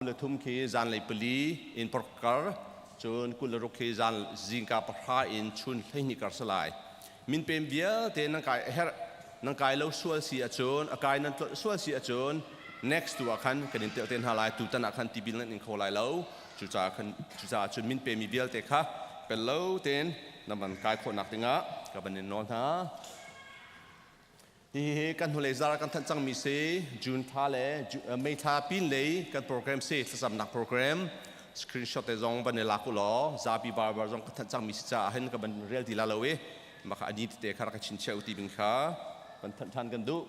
Le thum khi zanlei 4 in kar cun 26 khi zan zingka 10 in chun 12 kar si lai. Min pem vialte nan kai a herh nan kai lo sual si ahcun a kai nan tlolh sual si ahcun next tu ah khan kan in telh te hna lai. Tutan ah khan tibil nan in kho lai lo. Cucaah khan cucaah cun min pemi vialte kha pel lo tein nan van kai khawhnak dingah ka van in nawl hna. Hihi kan hnulei zar kan thanh cangmi si June thla le May thla pin lei kan program si thlacamnak program screenshot te zong van i lak u law zapi barbar zong kan thanh cangmi si caah hin ka van rel ti la lo i maka ani tete kha rak ka chinchiah u ti bing kha van thanh than kan duh.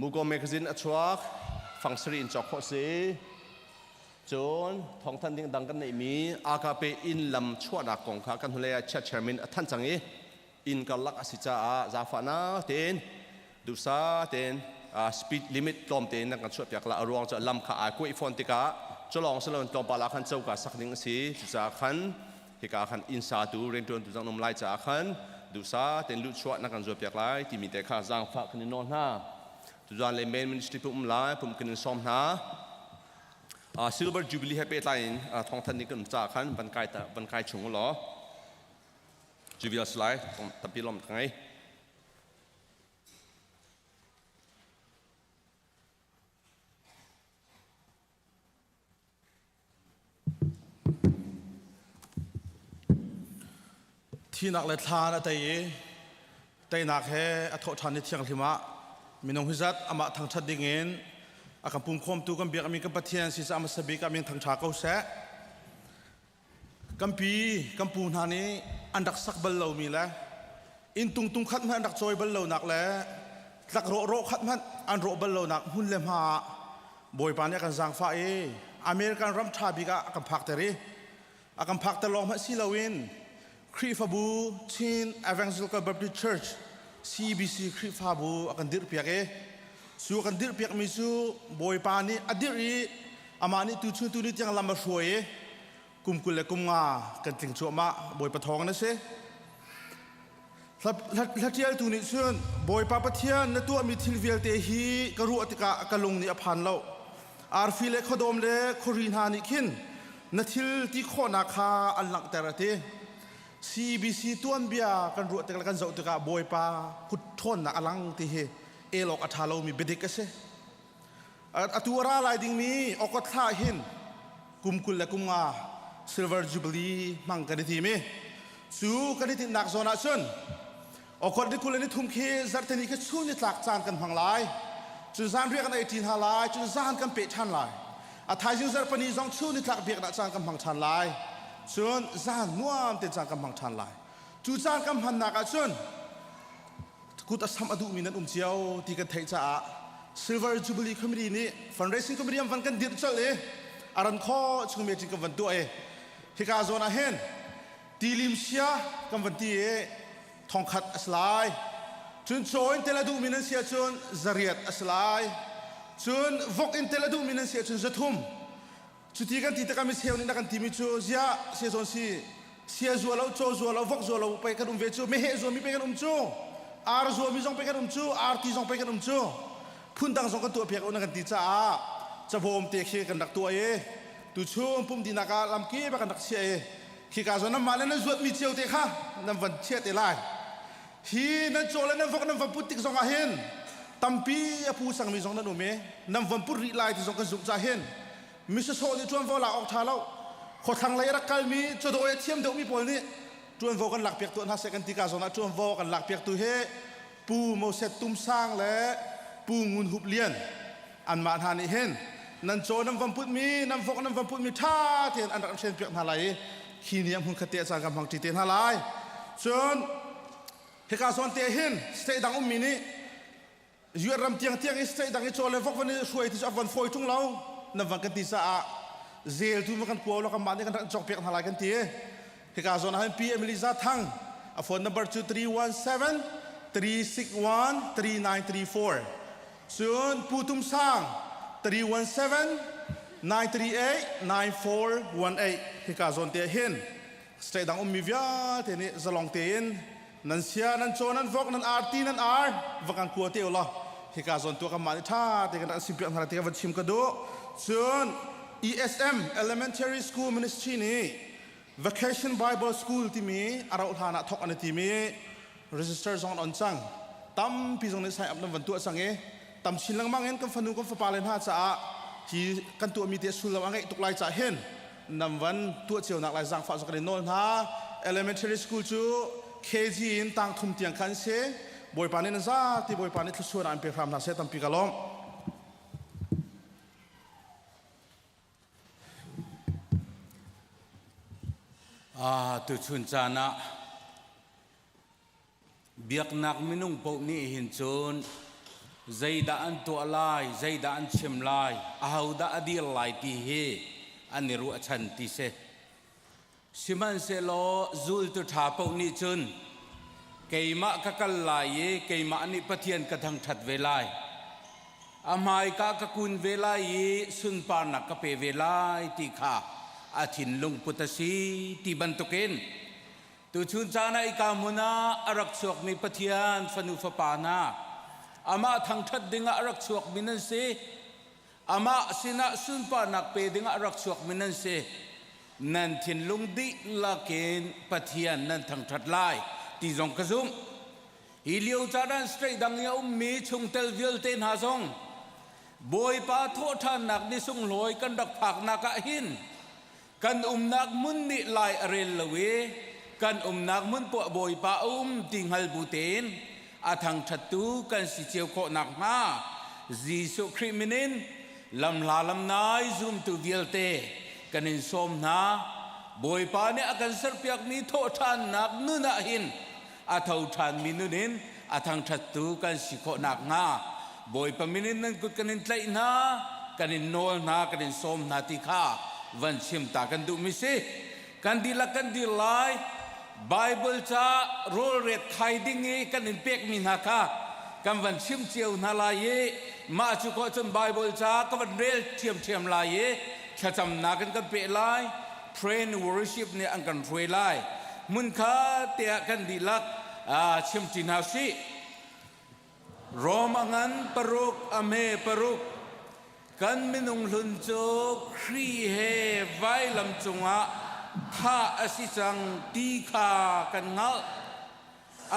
Muko magazine a chuak fangsari in cawk khawh si. Cun thawngthan ding dang kan neihmi AKP inn lam chuahnak kong kha kan hnulei ah chiat chairman a thanh cang i inn karlak a si caah zaangfahnak tein duhsah tein speed limit tlawm tein nan kan chuahpiak la. A ruang cu lam kha ai kuaih fawn tikah culawng si loin tlawmpal ah khan coka sak ding a si. Cucaah khan hika khan inn satu rianṭuantu zong um lai caah khan duhsah tein luhchuah nan kan zualpiak lai timi te kha zaangfah kan in nawl hna. Tuzan le main ministry pum um lai pum kan in sawm hna. Silver Jubilee he pehtlai in thawngthan ding kan um caah khan van kai van kai chung u law Jubilee si lai tampi lawm ka ngei. Thinak le thlan a tei i teinak he a thawh ṭhan i thianghlim ah minung hi zat amah thangṭhat dingin a kan pumkhawmtu kan biakmi kan Pathian si caah hmasa bik ah min thangṭha ko seh. Kan pi kan pu hna nih an rak sak bal lomi le inn tung tung khat hmanh an rak cawi bal lonak le tlak rawh rawh khat hmanh an rawh bal lonak hmun le hma ah Bawipa nih a kan zaangfah i American ram ṭha bik ah a kan phakter i a kan phakter lawng hmanh si loin Khrihfabu Chin Evangelical Baptist Church CBC Khrihfabu a kan dirhpiak i cu a kan dirhpiakmi cu Bawipa nih a dirh i amah nih tuchun tuni tiang lam a hruai i kum 25 kan tling cuahmah. Bawipa thawng na si. Hlatialtu nih cun Bawipa Pathian, na tuahmi thil vialte hi ka ruah tikah ka lung nih a phan lo. Arfi le khuadawm le khuari hna nih khin na thil ti khawhnak kha an langhter, a ti. CBC tuanbia kan ruah tik le kan zoh tikah Bawipa kut ṭhawnnak a lang ti hi el awk a ṭha lomi biadik a si. Atu a ra lai dingmi August thla hin kum 25 Silver Jubilee hmang kan i tim i cu kan i tinhnak zawn ah cun August ni 23 khi zarhteni khi chun ni tlak caan kan hmang lai. Cun zan riak kan ei ṭi hna lai, cun zan kan peh ṭhan lai. A thaizing zarhpani zong chun ni tlak biaknak caan kan hmang ṭhan lai. Cun zan nuam te caan kan hmang ṭhan lai. Cu caan kan hmannak ah cun kut a samh a duhmi nan um cio ti kan theih caah Silver Jubilee Committee nih fundraising committee an van kan dirh colh i a ran khawh chung meeting kan van tuah i hika zawn ah hin tilim sia kan van ti i 1000 a si lai. Cun caw in tel a duhmi nan si ahcun 800 a si lai. Cun vok in tel a duhmi nan si ahcun 300. Cuti kan ti tikah micheu nih na kan timi cu ziah sia zawn si sia zua lo, caw zua lo, vok zua lo pei kan um ve cu, meheh zuami pei kan um cu, ar zuami zong pei kan um cu, arti zong pei kan um cu, phundang zong kan tuah piak u na kan ti caah cawawm te khi kan rak tuah i tuchung pum dinak ah lamkip ah kan rak chiah i khika zawn nan mah le nan zuatmi cio te kha nan van chiah te lai. Hi nan caw le nan vok nan van put tik zong ah hin tampi a pu sangmi zong nan um i nan van put rih lai ti zong kan zumh cah hin misasawh nih ṭuanvo lak awk ṭha lo. Khuathlang lei a rak kalmi chawdawh a thiam deuhmi pawl nih ṭuanvo kan lakpiak tuah hna seh kan ti ka zawn ah ṭuanvo kan lakpiaktu hi Pu Moses Tum Sang le Pu Ngun Hup Lian anmah hna nih hin nan caw nan van putmi, nan vok nan van putmi ṭha tein an rak hrenpiak hna lai i khi ni ah hmun khat te ah caan kan hmang ṭi te hna lai. Cun hika zawn te hin state dang ummi nih US ram tiang tiang i state dang i caw le vok van i hruai ti cu a van fawi ṭung lo nan van kan ti caah zel tu kan kua lo kan mah nih kan rak cawk piak hna lai kan ti. Hika zawn ah hin Pi Emily Za Thang a phone number cu 317 361 3934. Cun Pu Tum Sang 317 938 9418. Hika zawn te ah hin state dang ummi vialte nih zalong tein nan sia, nan caw, nan vok, nan arti, nan ar va kan kua te u law hika zawn tu kan mah nih ṭha te kan rak sim piak hna ti ka van chim ka duh. Cun ESM Elementary School Ministry nih Vacation Bible School timi a rauh hlan ah thawk an i tim i register zong an on cang. Tampi zong nih sign up nan van tuah cang i tam chin lengmang in kan fanu kan fapa le hna caah hi kan tuahmi te sullam a ngeih tuk lai caah hin nan van tuah cio nak lai zaangfah cu kan in nawl hna. Elementary school cu KG in tang thum tiang khan si. Bawipa nih nan zati Bawipa nih thluachuah an pe hram hna seh tampi ka lawm. Ah, tuchun caan ah biaknak minung paoh nih hin cun zeidah an tuah lai, zeidah an chim lai, ahodah a dir lai ti hi an i ruahchan ti si. Sihmanhsehlaw zultu ṭha paoh nih cun keimah ka kal lai i keimah nih Pathian ka thangṭhat ve lai. A hmaika ka kun ve lai i sunparnak ka pe ve lai ti kha a thinlung put a si ti bantukin tuchun caan ah ika hmun ah a rak chuakmi Pathian fanu fapa hna amah thangṭhat dingah a rak chuakmi nan si. Amah sinah sunparnak pe dingah rak chuakmi nan si. Nan thinlung dihlak in Pathian nan thangṭhat lai ti zong ka zumh. Hi lio caan straight dang i a ummi chungtel vialte hna zong Bawipa thawhṭhannak ni sunglawi kan rak phaknak ah hin kan umnak hmun nih lai a rel lo i kan umnak hmun poah Bawipa a um ti hngal bu tein a thangṭhattu kan si cio khawh nakhnga Jesuh Khrih min in lamhla lamnai zumtu vialte kan in sawm hna. Bawipa nih a kan serpiakmi thawhṭhannak nun ah hin a tho ṭhanmi nun in a thangṭhattu kan si khawh nakhnga Bawipa min in nan kut kan in tlaih hna, kan in nawl hna, kan in sawm hna ti kha van chim ta kan duhmi si. Kan dihlak kan dir lai. Bible ca rawlret khai ding i kan in pekmi hna kha kan van chim cio hna lai i mah cu ko cun Bible ca ka van rel ṭhiamṭhiam lai i thlacamnak in kan peh lai. Pray and worship nih an kan hruai lai. Hmunkhat te ah kan dihlak chimṭi hna sih. Rom a ngan paruk a hme paruk kan minung hlun cu Khrih he vailam cungah thah a si cang ti kha kan hngalh.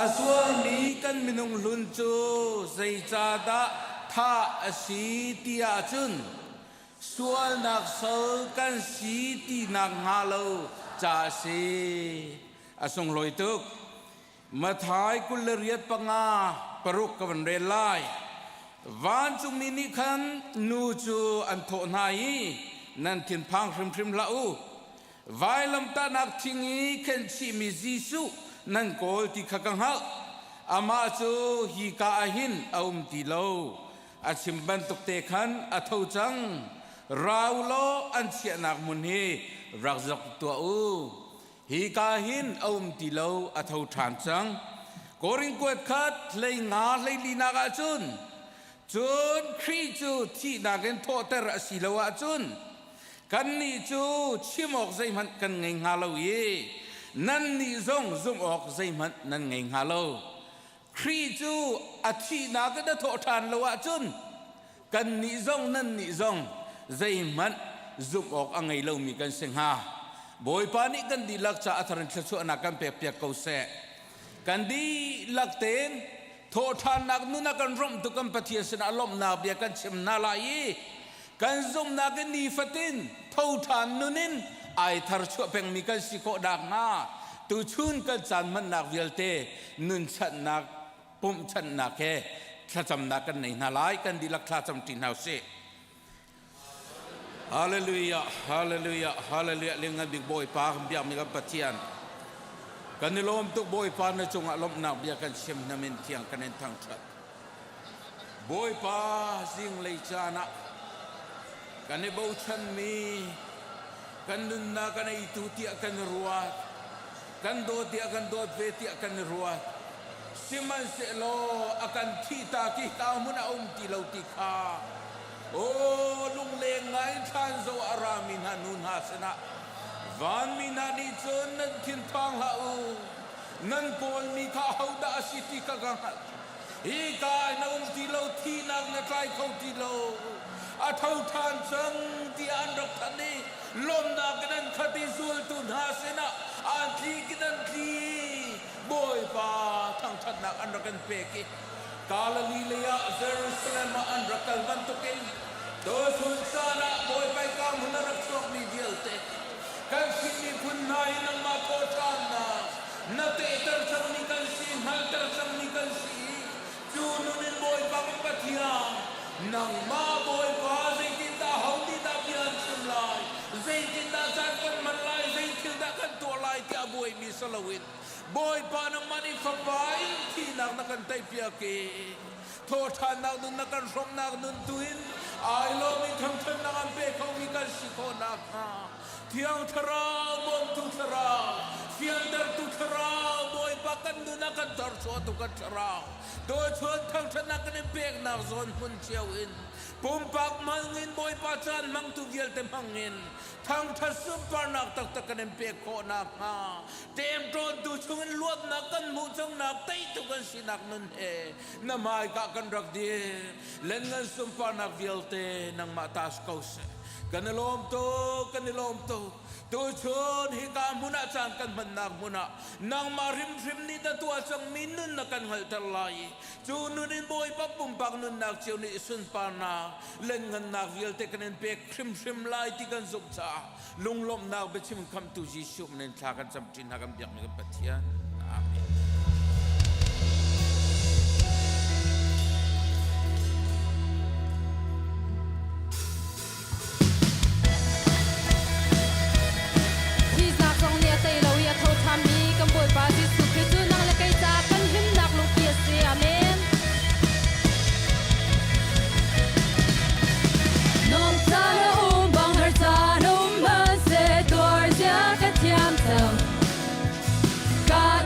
A sualmi kan minung hlun cu zeicahdah thah a si ti ahcun sualnak sal kan si tinak hnga lo ca a si. A sunglawi tuk. Mathai 28 panga paruk ka van rel lai. Vancungmi nih khan nu cu an thawh hna i nan thinphang hrimhrim hlah u. Vailamtahnak thing i khenhchihmi Jesuh nan kawl ti kha ka hngalh. Amah cu hika ah hin a um ti lo. A chim bantuk te khan a tho cang. Ra u law an chiahnak hmun hi rak zok tuah u. Hika hin a um ti lo, a tho ṭhan cang. Korin kuat khat hlei nga hlei linak ah cun cun Khrih cu thihnak in thawhter a si lo ahcun kannih cu chim awk zeihmanh kan ngei hnga lo i nannih zong zumh awk zeihmanh nan ngei hnga lo. Khrih cu a thihnak in a thawh ṭhan lo ahcun kannih zong nannih zong zeihmanh zumh awk a ngei lomi kan si hnga. Bawipa nih kan dihlak ca a thar in thluachuahnak kan pekpiak ko seh. Kan dihlak tein thawhṭhannak nun a kan romhtu kan Pathian sinah lawmhnak bia kan chim hna lai i kan zumhnak in nifatin tho ṭhan nun in ai thar chuah pengmi kan si khawh nakhnga tuchun kan caan hmannak vialte nunchanhnak pumhchanhnak he thlacamnak kan nei hna lai kan dihlak thlacam ṭi hna usih Hallelujah, hallelujah, hallelujah. Lingan bik Bawipa kan biakmi kan Pathian. Kan i lawm tuk Bawipa na cungah lawmhnak bia kan chim na min thiang kan in thangṭhat. Bawipa zinglei caan ah kan i bochanmi kan nunnak kan eitu tiah kan i ruat kan dawt tiah kan dawt ve tiah kan i ruat sihmanhsehlaw a kan thihtak i ka hmun a um ti lo ti kha aw lungleng ngai thlan zo a rami hna nu hna sinah vanmi hna nih cun nan thinphang hlah u nan kawlmi kha ahodah a si ti kha ka hngalh Hika na um ti lo, thihnak na tlai kho ti lo. A tho ṭhan cang tiah an rak thanh i lawmhnak in an khat i zultu hna sinah an tlik in an tli. Bawipa thangṭhatnak an rak in pek i Galilee lei ah Jerusalem ah an rak kal bantukin tuchun caan ah Bawipa ka hmun a rak chuakmi vialte kan Chin miphun hna hi nangmah thawhṭhannak na tehter cangmi kan si, hngalhter cangmi kan si i cu nun in Bawipa kan Pathian nangmah Bawipa zeitindah ho nih dah bia an chim lai, zeitindah caan kan hman lai, zei thil dah kan tuah lai tiah a buaimi si loin Bawipa nangmah nih fapa in thihnak na kan teipiak i thawhṭhannak nun na kan hrawmhnak nun tu in ai lawm in thangṭhatnak an pe khomi kan si khawh nakhnga Thiang Thlarau bawmtu Thlarau fiantertu Thlarau Bawipa kan nun ah kan thorchuahtu kan Thlarau dawchuan thangṭhatnak kan in peknak zawn hmun cio in pumpak hmangin Bawipa caan hmangtu vialte hmangin thangṭhat sunparnak taktak kan in pek khawh nakhnga ṭemṭawntu chungin luatnak kan hmuh cangnak teitu kan sinak nun he na hmaika kan rak dir lenngan sunparnak vialte nangmah ta si ko seh kan i lawm tuk kan i lawm tuk tuchun hika hmun ah caan kan hmannak hmun ah nangmah hrimhrim nih na tuah cangmi nun na kan hngalhter lai i cu nun in Bawipa pumpak nunnak cio nih sunparnak lenngannak vialte kan in pek hrimhrim lai ti kan zumh caah lunglawmhnak biachim khamtu Jesuh min in thla kan camṭi hna kan biakmi kan Pathian. Amen. Thihnak zong nih a tei lo i a tho ṭhanmi kan Bawipa Jesuh Khrih cu nang le kei caah kan himnak lungpi a si. Amen. Nuam caan a um bang har caan um hmanhseh tuar zia ka thiam cang. Ka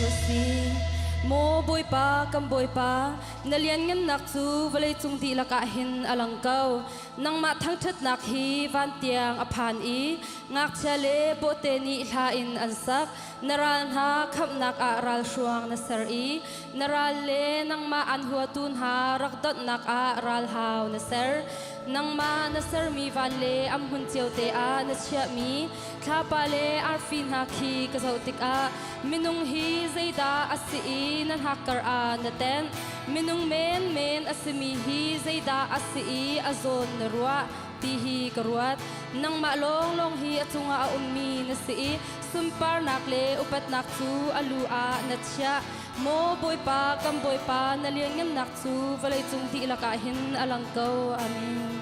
a si. Maw Bawipa, kan Bawipa, na lianngannak cu vawleicung dihlak ah hin a lang ko. Nangmah thangṭhatnak hi van tiang a phan i ngakchia le bawhte nih hla in an sak. Na ral hna khamhnak ah ralhruang na ser i na ral le nangmah an huatu hna rak donhnak ah ralhau na ser. Nangmah na sermi van le an hmun ciote ah na chiahmi thlapa le arfi hna khi ka zoh tikah minung hi zeidah a si i na hnakkar ah na tenh? Minung menmen a simi hi zeidah a si i a zawn na ruah? ti hi ka ruat. Nangmah lawnglawng hi a cungah a ummi na si i sunparnak le upatnak cu a lu ah na chiah. Maw Bawipa, kan Bawipa, na lianngannak cu vawleicung dihlak ah hin a lang ko. Amen.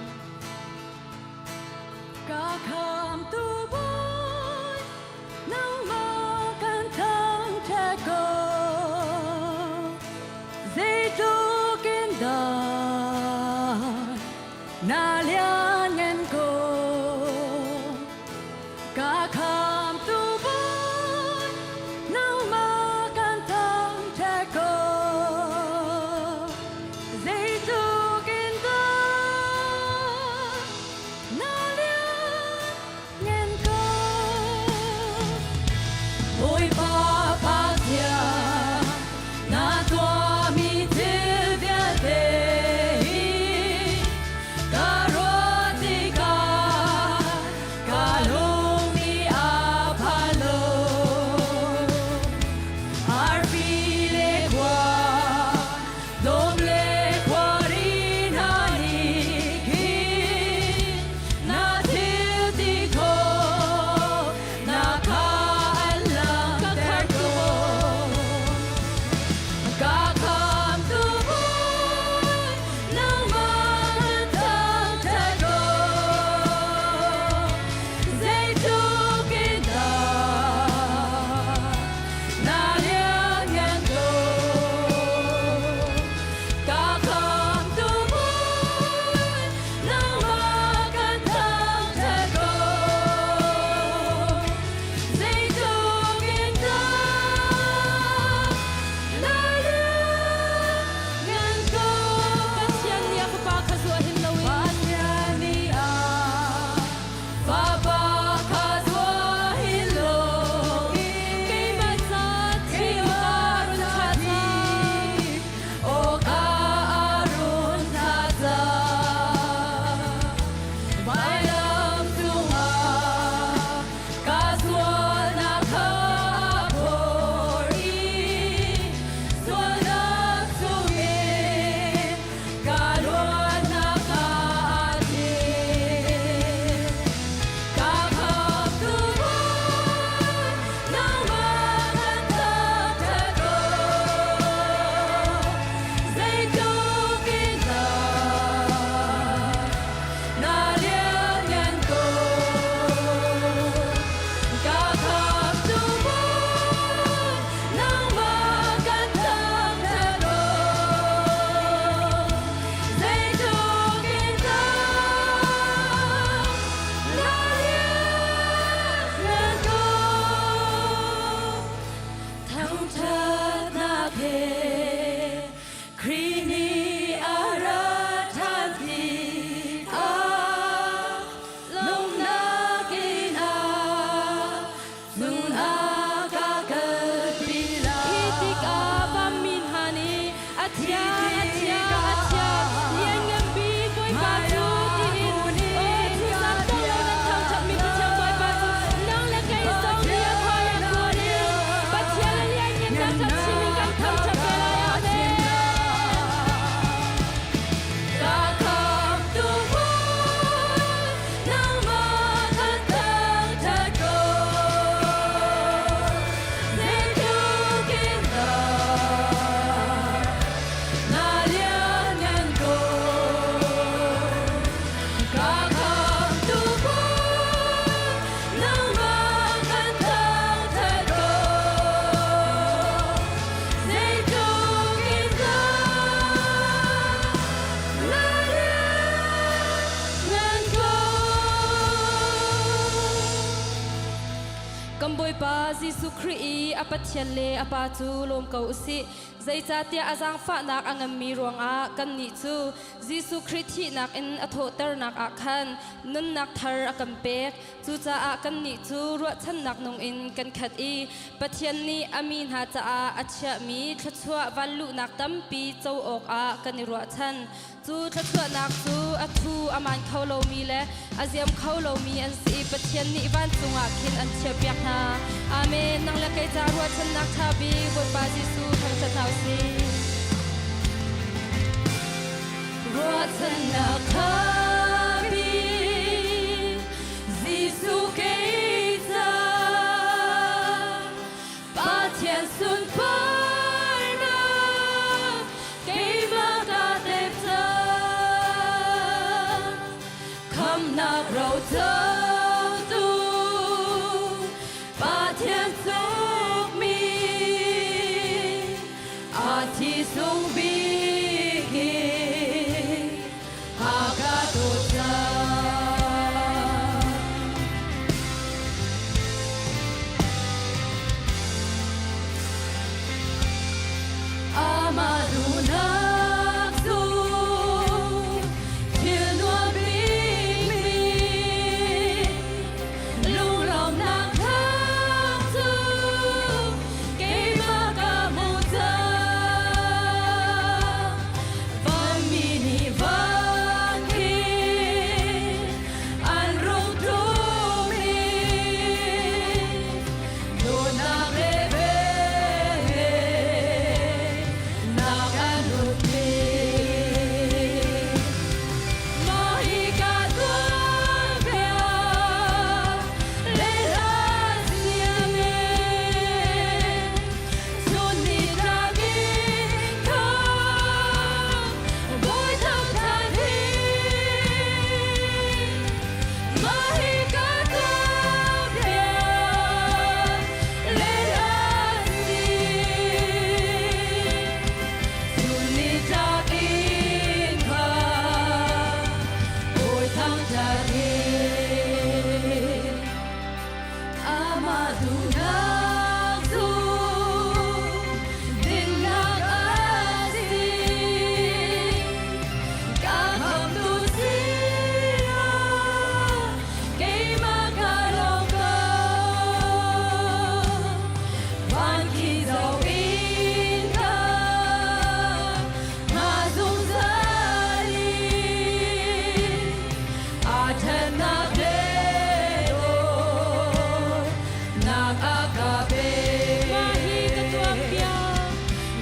Ka khamtu Bawi, nangmah kan thangṭhat ko. Zeitluk in dah na lianngan ko. Ka khamtu Bawi, nangmah kan thangṭhat ko. Zeitluk in dah na lianngan ko. Bawipa Pathian, na tuahmi thil vialte hi ka ruah tikah ka lung nih a phan lo. Arfi le khua, dawm le khuari hna nih khin na thil ti khawh na kha an langhter ko. Ka khamtu Bawi, nangmah kan thangṭhat ko. Zeitluk in dah na lianngan ko. Ka khamtu Bawi, nangmah kan thangṭhat ko. Zeitluk in dah na lianngan ko. Pathian nih a fapa kha zuah hin loin Pathian nih a fapa kha zuah hin loin keimah ca thi keimah run ca thlah thi awkah a run thlah cang. Vailam cungah ka sualnak kha a phor i sualnak chungin ka luatnak kha a thim. Ka khamtu Bawi, nangmah kan thangṭhat ko. Zeitluk in dah na lianngan ko. Ka khamtu Bawi, nangmah kan thangṭhat ko. Zeitluk in dah na lianngan ko. Thangṭhatnak he Khrih nih a ra ṭhan tikah lawmhnak in a nun a ka kalpi lai. Hi tikah vanmi hna nih a thiang, a thiang, a thiang, lianngan bik Bawipa cu tiin aw thuzam dong lo nan thangṭhatmi Pathian Bawipa cu nang le kei zong nih a hmaiah kun in Pathian le lianngannak kha chim in kan thangṭhat ve lai. Amen. Ka khamtu Bawi, nangmah kan thangṭhat ko. Zeitluk in dah na Jesuh Khrih i a Pathian le a Pa cu lawm ko u sih. Zeicahtiah a zaangfahnak a nganmi ruangah kannih cu Jesuh Khrih thihnak in a thawhternak ah khan nunnak thar a kan pek. Cucaah kannih cu ruahchannak nung in kan khat i Pathian nih a mi hna caah a chiahmi thluachuah vanluhnak tampi co awkah kan i ruahchan. Cu thluachuahnak cu a thu a maan kho lomi le a ziam kho lomi an si i Pathian nih vancung ah khin an chiahpiak hna. Amen. Nang le kei ca ruahchannak ṭha bik Bawipa Jesuh thangṭhat hna u sih. Ruahchannak ṭha bik Jesuh kei ca Pathian sunparnak keimah ka tep cang. Khamhnak rocotu Pathian sukmi a thi sung bik in a ka dawt cang. Amah duhnak cu thil nuam bikmi lunglawmhnak thak cu keimah ka hmu cang. Vanmi nih van khi an rung tlum i dawtnak le velngeihnak an hlut Mah hi ka tuanbia le hla siam in chun ni tlak in kha bawi thangṭhat hi. Mah hi ka tuanbia le hla si. Chun ni tlak in kha bawi thangṭhat hi. Amah duhnak cu dinnak a si. Ka khamtu sinah keimah ka lawm ko. Van khi zoh in ka hna zungzal in aa ṭhennak le dawtnak a ka pek. Mah hi ka tuahpiak.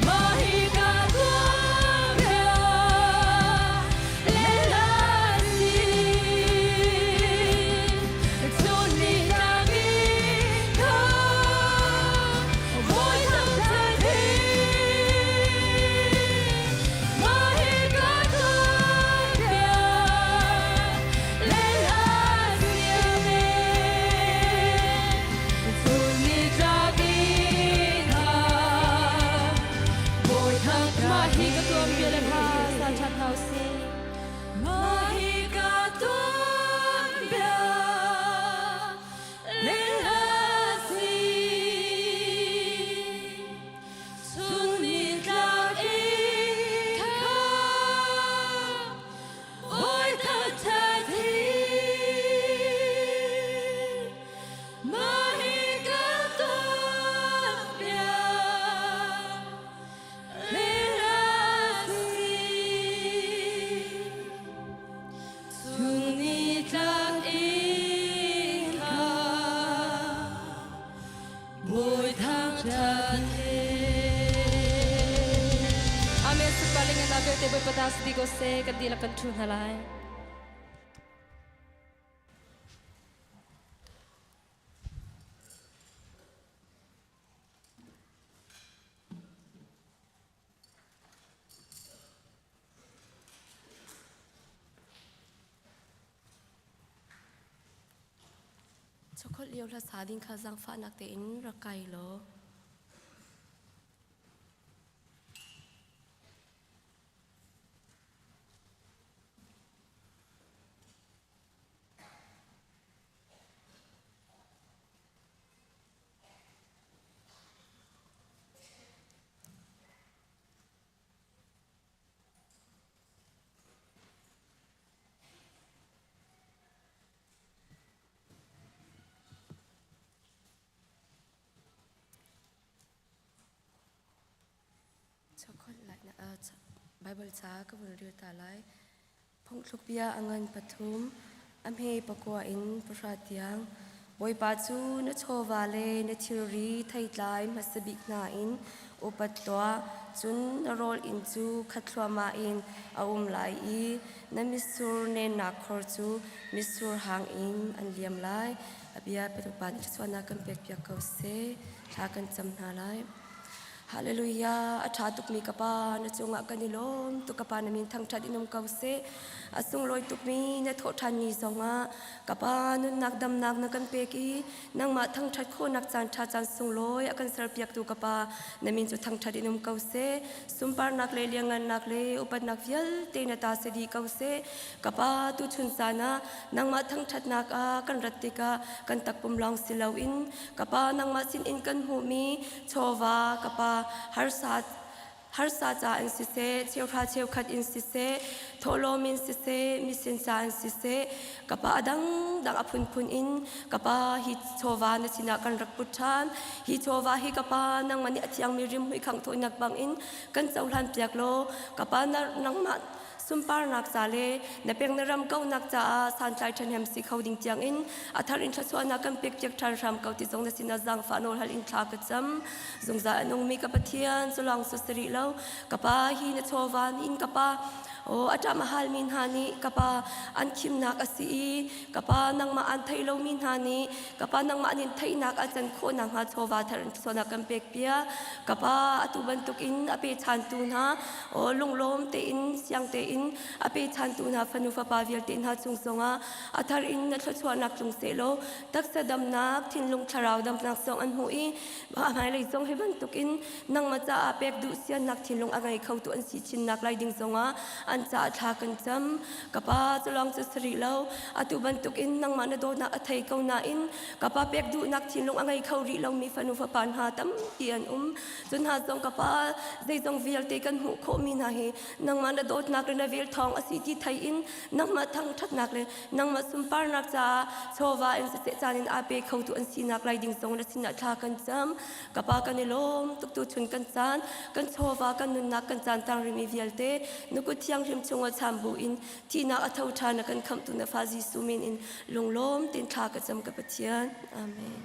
Mah hi ka tuahpiak le si. Chun ni tlak in kha bawi thangṭhat hi. Mah hi ka tuahpiak le siam in chun ni tlak in kha bawi thangṭhat Mah hi ka tuahpiak le hla sa ṭhan hna u sih. Mah hi ka tuanbia le hla si. Chun ni tlak in kha bawi thangṭhat hi. Mah hi ka tuanbia le hla si. Chun ni tlak in kha bawi thangṭhat he. Amen. Sukpaling in vialte Bawipa ta si dih ko seh kan dihlak kan ṭhu hna lai. Chokholh lio hlasa ding kha zaangfahnak tein rak kai law. Bible ca ka vun rel ta lai. Phungthluk bia a ngan pathum, a hme pakua in pahra tiang. Bawipa cu na chawva le na thilri theitlai hmasa bik hna in upat tuah, cun na rawl inn cu khat thluahmah in a um lai i na mitsur nennak khor cu mitsur hang in an liam lai. A bia Bawipa nih thluachuahnak kan pekpiak ko seh. Thla kan cam hna lai. Hallelujah. A ṭha tukmi ka Pa, na cungah kan i lawm tuk ka Pa na min thangṭhat in um ko seh. A sunglawi tukmi na thawhṭhan ni zongah ka Pa nunnak damnak na kan pek i nangmah thangṭhat khawhnak caan ṭha caan sunglawi a kan serpiaktu ka Pa na min cu thangṭhat in um ko seh. Sunparnak le liangngannak le upatnak vialte na ta si dih ko seh. Ka Pa tuchun caan ah nangmah thangṭhatnak ah kan rat tikah kan takpum lawng si loin ka Pa nangmah sinin kan hmuhmi chawva ka pa harsa harsa ca in siseh cheuhra cheukhat in siseh thawhlawm in siseh misin ca in siseh ka pa a dangdang a phunphun in ka pa hi chawva na sinah kan rak put ṭhan hi chawva hi ka pa nangmah nih a thiangmi rimhmui khangh thawinak bangin kan cohlan piak law ka pa nangmah sunparnak ca le na peng na ram kaunak caah santlai ṭhahnem si kho ding tiangin a thar in thluachuahnak kan pekpiak ṭhan hram ko ti zong na sinah zaangfah nawl hal in thla ka cam. Zungzal a nungmi ka Pathian cu lawng cu si rih lo. Ka pa hi na chawva in ka pa aw a ṭam a halmi hna nih ka pa an khimnak a si i ka pa nangmah an theih lomi hna nih ka pa nangmah nin theihnak a can khawh nakhnga chawva thar in thluachuahnak kan pek piak. Ka pa atu bantukin a pechantu hna aw lunglawm tein siang tein a pechantu hna fanu fapa vialte hna cung zongah a thar in na thluachuahnak tlung sehlaw taksa damnak thinlung thlarau damnak zong an hmuh i hmailei zong hi bantukin nangmah caah pek duh siannak thinlung a ngei khotu an si chinnak lai ding zongah an caah thla kan cam. Ka pa cu lawng cu si rih lo atu bantukin nangmah na dawtnak a thei ko nain ka pa pek duhnak thinlung a ngei kho rih lomi fanu fapa hna tampi an um. Cu hna zong ka pa zeizong vialte kan hmuh khawhmi hna hi nangmah na dawtnak le na vel thawng a si ti thei in nangmah thangṭhatnak le nangmah sunparnak caah chawva in siseh caan in aa pe khotu an sinak lai ding zong na sinah thla kan cam. Ka pa kan i lawm tuk tu chun kan caan kan chawva kan nunnak kan caan tang rimi vialte na kut thianghlim chungah cham bu in thihnak a tho ṭhan na kan khamhtu na fa Jesuh min in lunglawm tein thla ka cam ka Pathian. Amen.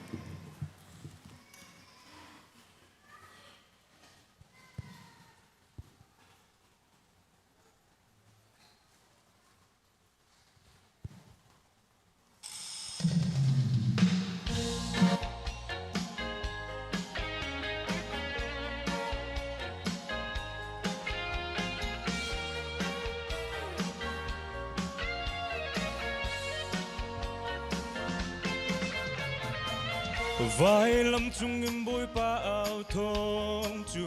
Vailam cungin Bawipa au thawng cu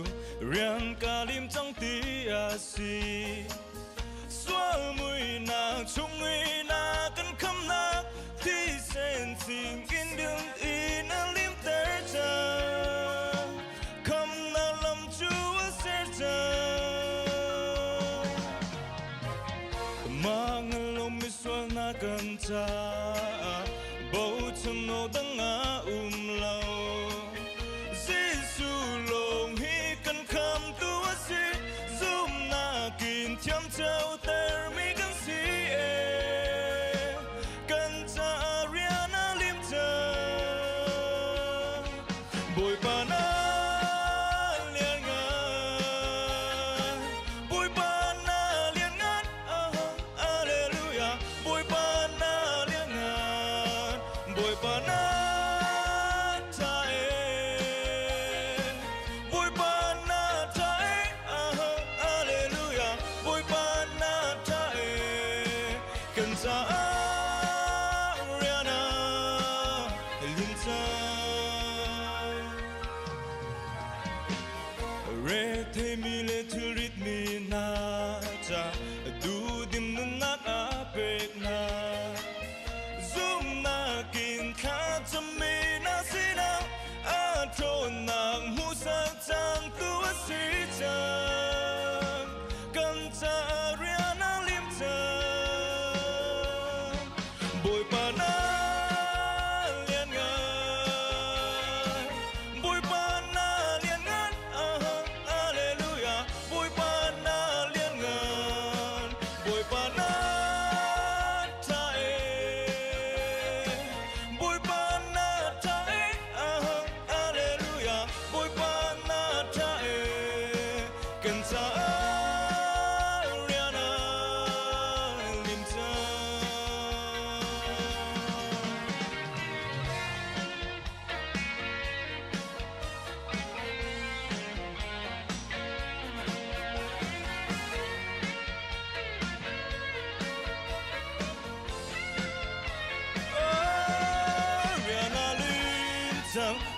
rian ka lim cang ti a si. Sual muinak chung i na kan khamnak thisen singin bil in a limter cang. Khamnak lam cu a ser cang. Mah ngal misualnak kan caah bochan awk dang a um lo. Jesuh lawng hi kan khamtu a si, zumhnak in thiamcotermi kan si e. Kan caah rian a lim cang. Bawipa na lianngan, Bawipa na lianngan, aha, Alleluia. Bawipa na lianngan, Bawipa na ṭha e. Bawipa na ṭha e, aha, Alleluia. Bawipa na ṭha e, kan caah rian a lim cang. Retheimi le thilritmi hna ca duhdim nunnak a pek hna. Zumhnak in thlacammi na sinah a ṭhawnnak hmuhsak cangtu a si cang. Kan caah rian a lim cang. Bawipa na lianngan, Bawipa na lianngan, aha, Alleluia.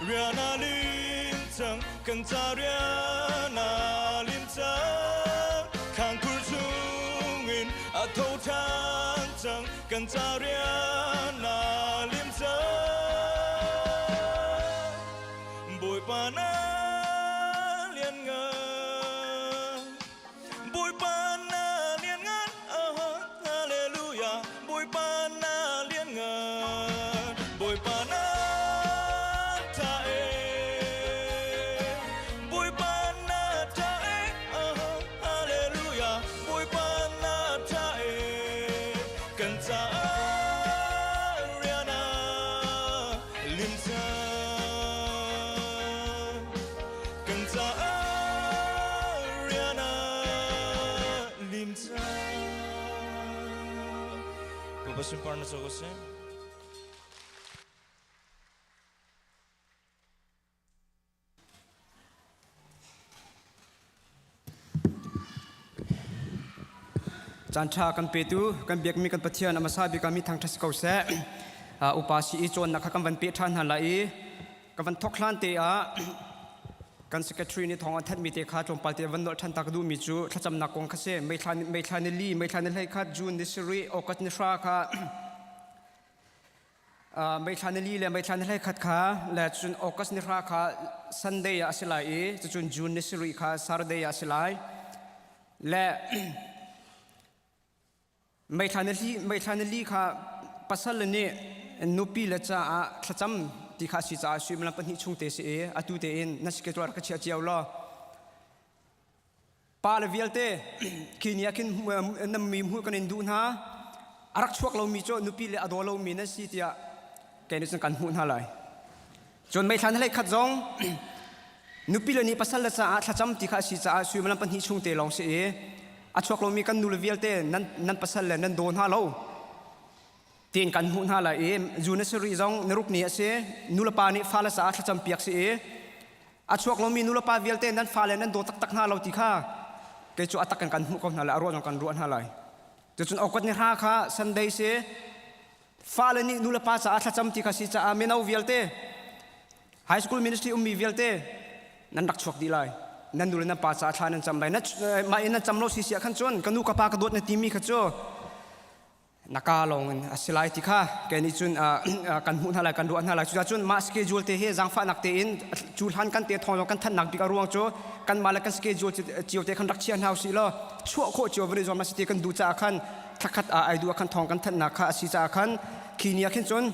Rian a lim cang kan ca rian a lim cang Khangkhur chungin a tho ṭhan cang kan ca rian a lim cang Bawipa na lianngan Bawipa na lianngan Hallelujah Bawipa na lianngan Bawipa na ṭha e Bawipa na ṭha e Hallelujah Bawipa na ṭha e kan caah rian a lim cang kan caah rian a lim cang Bapak sunparnak co ko seh. Caan ṭha kan petu kan biakmi kan Pathian a hmasa bik ah mi thangṭhat si ko seh. Upa si i cawnnak kha kan van peh ṭhan hna lai i kan van thawk hlan te ah kan secretary nih thawng an thanhmi te kha tlawmpal te van nolh ṭhan ta ka duhmi cu thlacamnak kong kha si. May thla May thla ni li, May thla ni 11, June ni sarih, August ni hra kha May thla ni li le May thla ni 11 kha le cun August ni hra kha Sunday ah a si lai i cucun June ni sarih kha Saturday ah a si lai. Le May thla ni li May thla ni li kha pasal le nih nupi le caah thlacam ti kha a si caah suimilam pahnih chung te si i atu tein na schedule rak ka chia cio law Pa le vialte khi ni ah khin na mi hmuh kan in duh hna. A rak chuak lomi cu nupi le a daw lomi nan si tiah kei nih cun kan hmuh hna lai. Cun meithlan hlei khat zong nupi le nih pasal le caah thlacam ti kha a si caah suimilam pahnih chung te lawng si i a chuak lomi kan nule vialte nan nan pasal le nan daw hna lo tiin kan hmuh hna lai i zu na si rih zong na ruk ni a si nulepa nih fale caah thlacam piak si i a chuak lomi nulepa vialte nan fale nan daw taktak hna lo ti kha kei cu a tak in kan hmuh ko hna lai a ruah zong kan ruah hna lai cucun okot ni hra kha Sunday si fale nih nulepa caah thlacam ti kha si caah mino vialte high school ministry ummi vialte nan rak chuak dih lai nan nu le nan pa caah thla nan cam lai mah in nan cam lo si si ah khan cun ka nu ka pa ka dawt na timi kha cu na ka lawng in a si lai ti kha kei nih cun kan hmuh hna lai kan ruah hna lai cucaah cun mah schedule te hi zaangfahnak tein cu hlan kan te thawng kan thannak bik a ruang cu kanmah le kan schedule cio te khan rak chia hna usih law chuah khawh cio van i zuam si ti kan duh caah khan thlakhat ah ai duh ah khan thawng kan thannak kha a si caah khan khi ni ah khin cun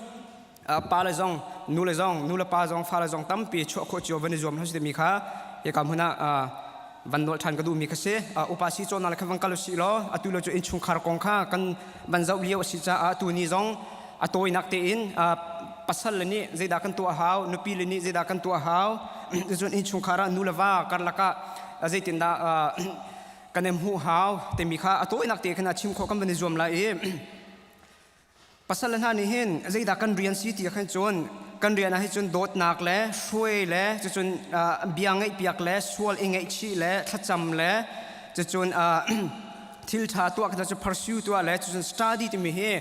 pa le zong nu le zong nu le pa zong fa le zong tampi chuah khawh cio van i zuam hna si timi kha hika hmun ah van nawl ṭhan ka duhmi kha si upa si cawnnak le kha van kal usih law atu lo cu innchungkhar kong kha kan van zoh lio a si caah tu ni zong a tawinak tein pasal le nih zeidah kan tuah hau nupi le nih zeidah kan tuah hau cun innchungkhar ah nu le va karlak ah zeitindah kan i hmuh hau timi kha a tawinak te khan a chim khawh kan van i zuam lai i Pasal hna nih hin zeidah kan rian si ti khan cun kan rian ah hi cun dawtnak le hruai le cucun bia ngaihpiak le sual i ngaihchih le thlacam le cucun thil ṭha tuah kha cu pursue tuah le cucun study timi hi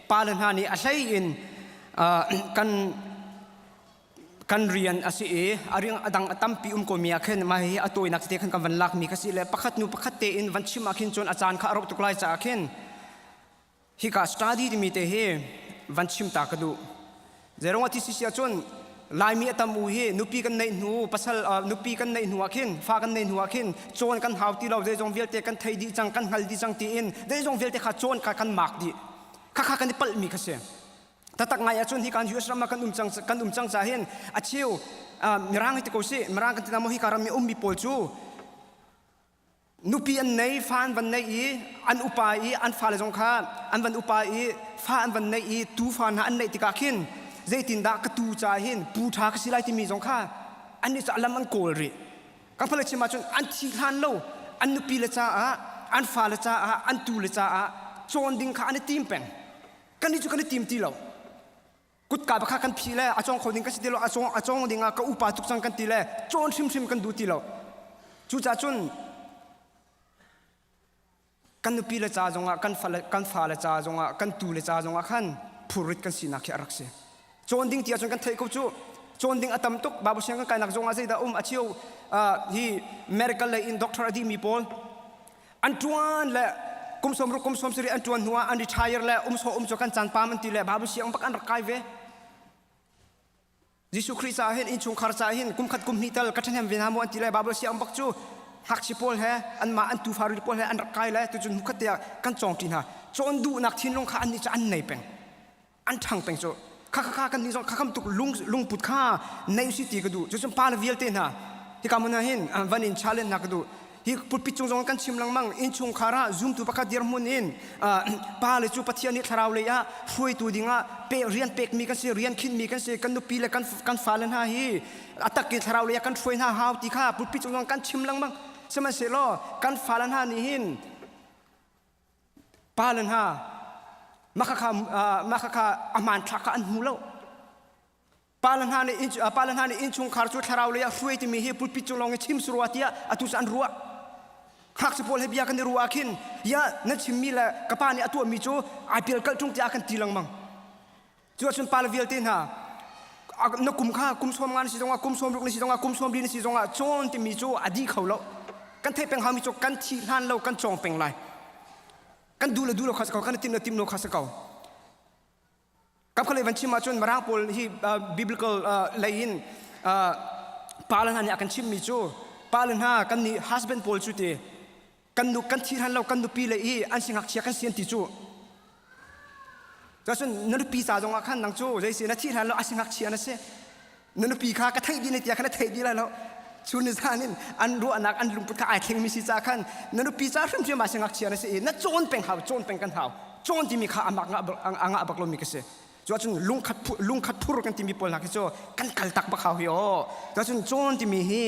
pale hna nih a hlei in kan kan rian a si i a riang a dang a tampi um ko mi ah khin mah hi a tawinak tete khan kan van lak mi kha si le pakhat nu pakhat tein van chim ah khin cun a caan kha a rauh tuk lai caah khin Hika study timi te hi van chim ta ka duh. Zeirong a ti si ahcun Laimi a tam u hi nupi kan neih hnu pasal nupi kan neih hnu ah khin fa kan neih hnu ah khin cawn kan hau ti lo zeizong vialte kan thei dih cang kan hngal dih cang tiin zeizong vialte kha cawn kha kan mak dih kha kha kan i palh mi kha si tatak ngai ahcun hi kan US ram ah kan um cang kan um cang ca hin a cheu mirang hi ti ko si mirang kan ti na mo hi ka ram i ummi pawl cu Nupi an nei, fa an van nei i an upa i an fale zong kha an van upa i fa an van nei i tufa hna an neih tikah khin zeitindah ka tu ca hin pu ṭha ka si lai timi zong kha annih cu a lam an kawl rih. Kan fale chim ahcun an thi hlan lo an nupi le caah an fale caah an tu le caah cawn ding kha an i tim peng. Kannih cu kan i tim ti lo. Kutka pakha kan phih le a cawng kho ding ka si ti lo a cawng a cawng ding ah ka upa tuk cang kan ti le cawn hrimhrim kan duh ti lo cucaah cun kan nupi le ca zongah kan fale kan fale ca zongah kan tu le ca zongah khan phurrit kan sinak khi a rak si cawn ding ti ahcun kan theih ko cu. Cawn ding a tam tuk. Bible siang kan kainak zong ah zeidah um a cheu hi medical lei in doctor a dihmi pawl an ṭuan le kum 60 kum 70 an ṭuan hnu ah an retire le um so um cu kan caan pam an ti le Bible siang bak an rak kai ve. Jesuh Khrih caah hin innchungkhar caah hin kum khat kum hnih tal ka ṭhahnem ve hna maw an ti le Bible siang bak cu ngakchia pawl he anmah an tufa ril pawl he an rak kai le tucun hmukhat te ah kan cawng ṭi hna. Cawn duhnak thinlung kha annih cu an nei peng. An ṭhang peng cu. Kha kha kha kan nih zong kha kham tuk lung lungput kha nei si ti ka duh. Cucun pa le vialte hna hika hmun ah hin van in challenge hna ka duh. Hi pulpit cung zong kan chim lengmang innchungkhar ah zumtu pakhat dirhmun in pa le cu Pathian nih thlarau lei ah hruaitu dingah pe rian pekmi kan si rian khinhmi kan si kan nupi le kan kan fale hna hi a tak in thlarau lei ah kan hruai hna hau ti kha pulpit cung zong kan chim lengmang sihmanhsehlaw kan fale hna nih hin pa le hna mah kha a hmanthlak kha an hmu lo Pa le hna nih pa le hna nih innchungkhar cu thlarau lei ah hruai timi hi pulpit cung lawng i chim si rua tiah atu cu an ruah. Ngakchia pawl he bia kan i ruah ah khin ya na chimmi le ka pa nih a tuahmi cu ai pial kalh ṭung tiah a kan ti lengmang. Cu ahcun pa le vialte hna na kum kha kum 50 na si zongah kum 60 na si zongah kum 40 na si zongah cawn timi cu a dih kho lo. Kan theih peng haumi cu kan thih hlan lo kan cawng peng lai. Kan duh le duh lo kha si ko, kan i timh le timh lo kha si ko. Kapkhalei van chim ahcun Mirang pawl hi biblical lei in pa le hna nih a kan chimmi cu pa le hna kan nih husband pawl cu ti kan nu kan thi hlan lo kan nupi le i an si ngakchia kan si an ti cu cun na nupi ca zongah khan nang cu zei si na thi hlan lo a si ngakchia na si Na nupi kha ka theih dih ne tiah khan na theih dih lai lo. Chun ni zan in an ruahnak an lungput kha ai thlengmi si ca khan na nupi ca hrimhrim ah ngakchia na si i na cawn peng hau cawn peng kan hau cawn timi kha amak a ngah bak lomi ka si cu ahcun lungkhat lungkhat phur kan timi pawl hna khi cu kan kal tak bak hau hi aw cu ahcun cawn timi hi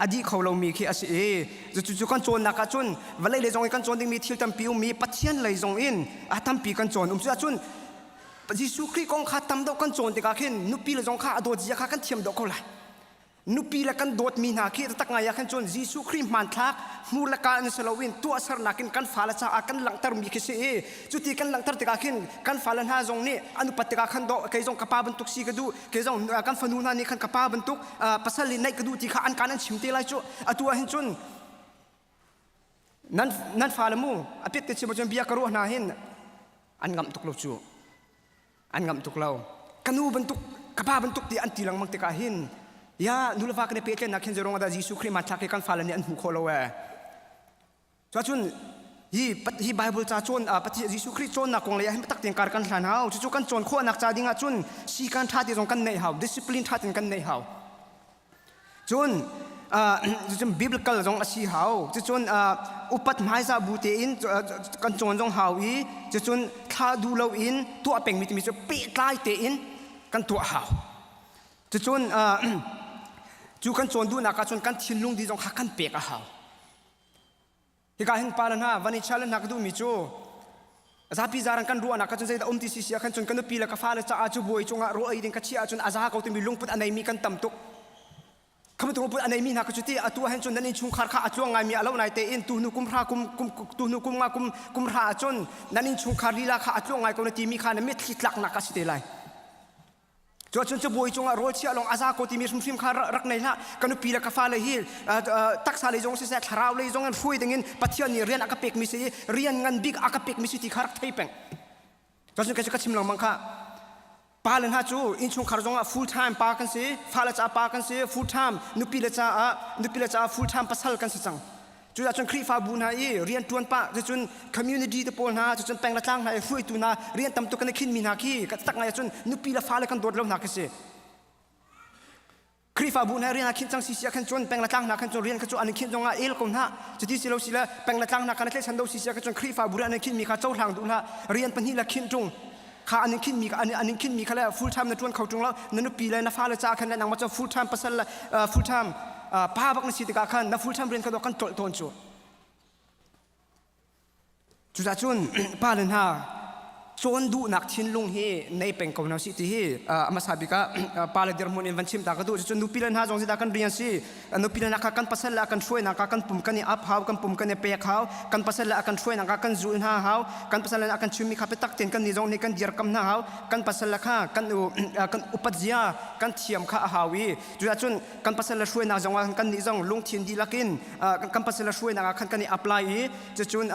a dih kho lomi khi a si i cu cu kan cawnnak ahcun vawlei lei zong in kan cawn dingmi thil tampi ummi Pathian lei zong in a tampi kan cawn um cu ahcun Jesuh Khrih kong kha tam deuh kan cawn tikah khin nupi le zong kha a dawt zia kha kan thiam deuh ko lai. Nupi le kan dawtmi hna khi tak ngai ah khan cun Jesuh Khrih hmanthlak hmur le ka in si loin tuahsernak in kan fale caah kan langhtermi khi si i cuti kan langhter tikah khin kan fale hna zong nih an upat tikah khan dawh kei zong ka pa bantuk si ka duh kei zong kan fanu hna nih khan ka pa bantuk pasal in neih ka duh ti kha an kaan an chim te lai cu atu ah hin cun nan nan fale mu a pit te chim cun bia ka ruah hna hin an ngamh tuk lo cu an ngamh tuk lo ka nu bantuk ka pa bantuk ti an ti lengmang tikah hin ya nu le va kan i pehtlaihnak hin zeirong dah Jesuh Khrih hmanthlak hi kan fale nih an hmu khawh lo ee cuacun hi hi Bible ca cawn Pathian Jesuh Khrih cawnnak kong lei ah hin tak tein kar kan hlan hau cucu kan cawn khawhnak ca ding ah cun sikan ṭha te zong kan neih hau discipline ṭha tein kan neih hau Cun cucun biblical zong a si hau. Cucun upat hmaizah bu tein kan cawn zong hau i cucun thla duh loin tuah pengmi timi cu pehtlai tein kan tuah hau. Cucun cu kan cawn duhnak ahcun kan thinlung dih zong kha kan pek a hau. Hika hin pa le hna van i chia le hna ka duhmi cu zapi zaran kan ruahnak kha cun zeidah um ti si si ah khan cun ka nupi le ka fale caah cu buai cungah ruah ei ding ka chiah ahcun a za ko timi lungput a neimi kan tam tuk. Kha bantuk lungput a neimi hna ka cu ti atu ah hin cun nan innchungkhar kha a tluang ngaimi a lo nai tein tuhnu kum hra kum kum tuhnu kum nga kum kum hra ahcun nan innchungkhar lila kha a tluang ngai ko na timi kha na mitthli tlaknak a si te lai. Cu ahcun cabuai cungah rawl chiah lawng a za ko timi hrimhrim kha rak nei hlah. Ka nupi le ka fale hi taksa lei zong siseh thlarau lei zong in hruai dingin Pathian nih rian a ka pekmi si i rian ngan bik a ka pekmi si ti kha rak thei peng. Cun ka chim lengmang kha pa le hna cu innchungkhar zongah full time pa kan si, fale caah pa kan si, full time nupi le caah nupi le caah full time pasal kan si cang. Cucaah cun Khrihfabu hna i rian ṭuan pah cucun community te pawl hna cucun peng le tlang hna i hruaitu hna rian tam tuk kan i khinmi hna khi ka tak ngai ahcun nupi le fale kan dawt lo hna khi si. Khrihfabu hna rian a khinh cang si si ah khan cun peng le tlang hna khan cun rian kha cu an i khinh zongah el ko hna. Cuti si lo si le peng le tlang hna khan a tlaihchan do si si ah khan cun Khrihfabu rian an i khinhmi kha cohlang duh hlah. Rian pahnih le khinh ṭung kha an in khinhmi an an in khinhmi kha le full time na ṭuan kho ṭung lo na nupi le na fale caah khan le nangmah cu full time pasal le full time pa bak na si tikah khan na full time rian kha kan ṭolh tawn cu cucah cun pa le hna. Cawn duhnak thinlung hi nei peng ko hna sih ti hi a hmasa bik ah pa le dirhmun in van chim ta ka duh. Cucun nupi le hna zong zeidah kan rian si? Nupi le hna kha kan pasal le a kan hruainak ah kan pum kan i ap hau, kan pum kan i pek hau, kan pasal le a kan hruainak ah kan zul hna hau, kan pasal le a kan chimmi kha biatak tein kan nih zong nih kan dirkam hna hau, kan pasal le kha kan kan upat zia kan thiam kha a hau i cucun kan pasal le hruainak zong ah kan nih zong lungthin dihlak in kan pasal le hruainak ah khan kan i apply i cucun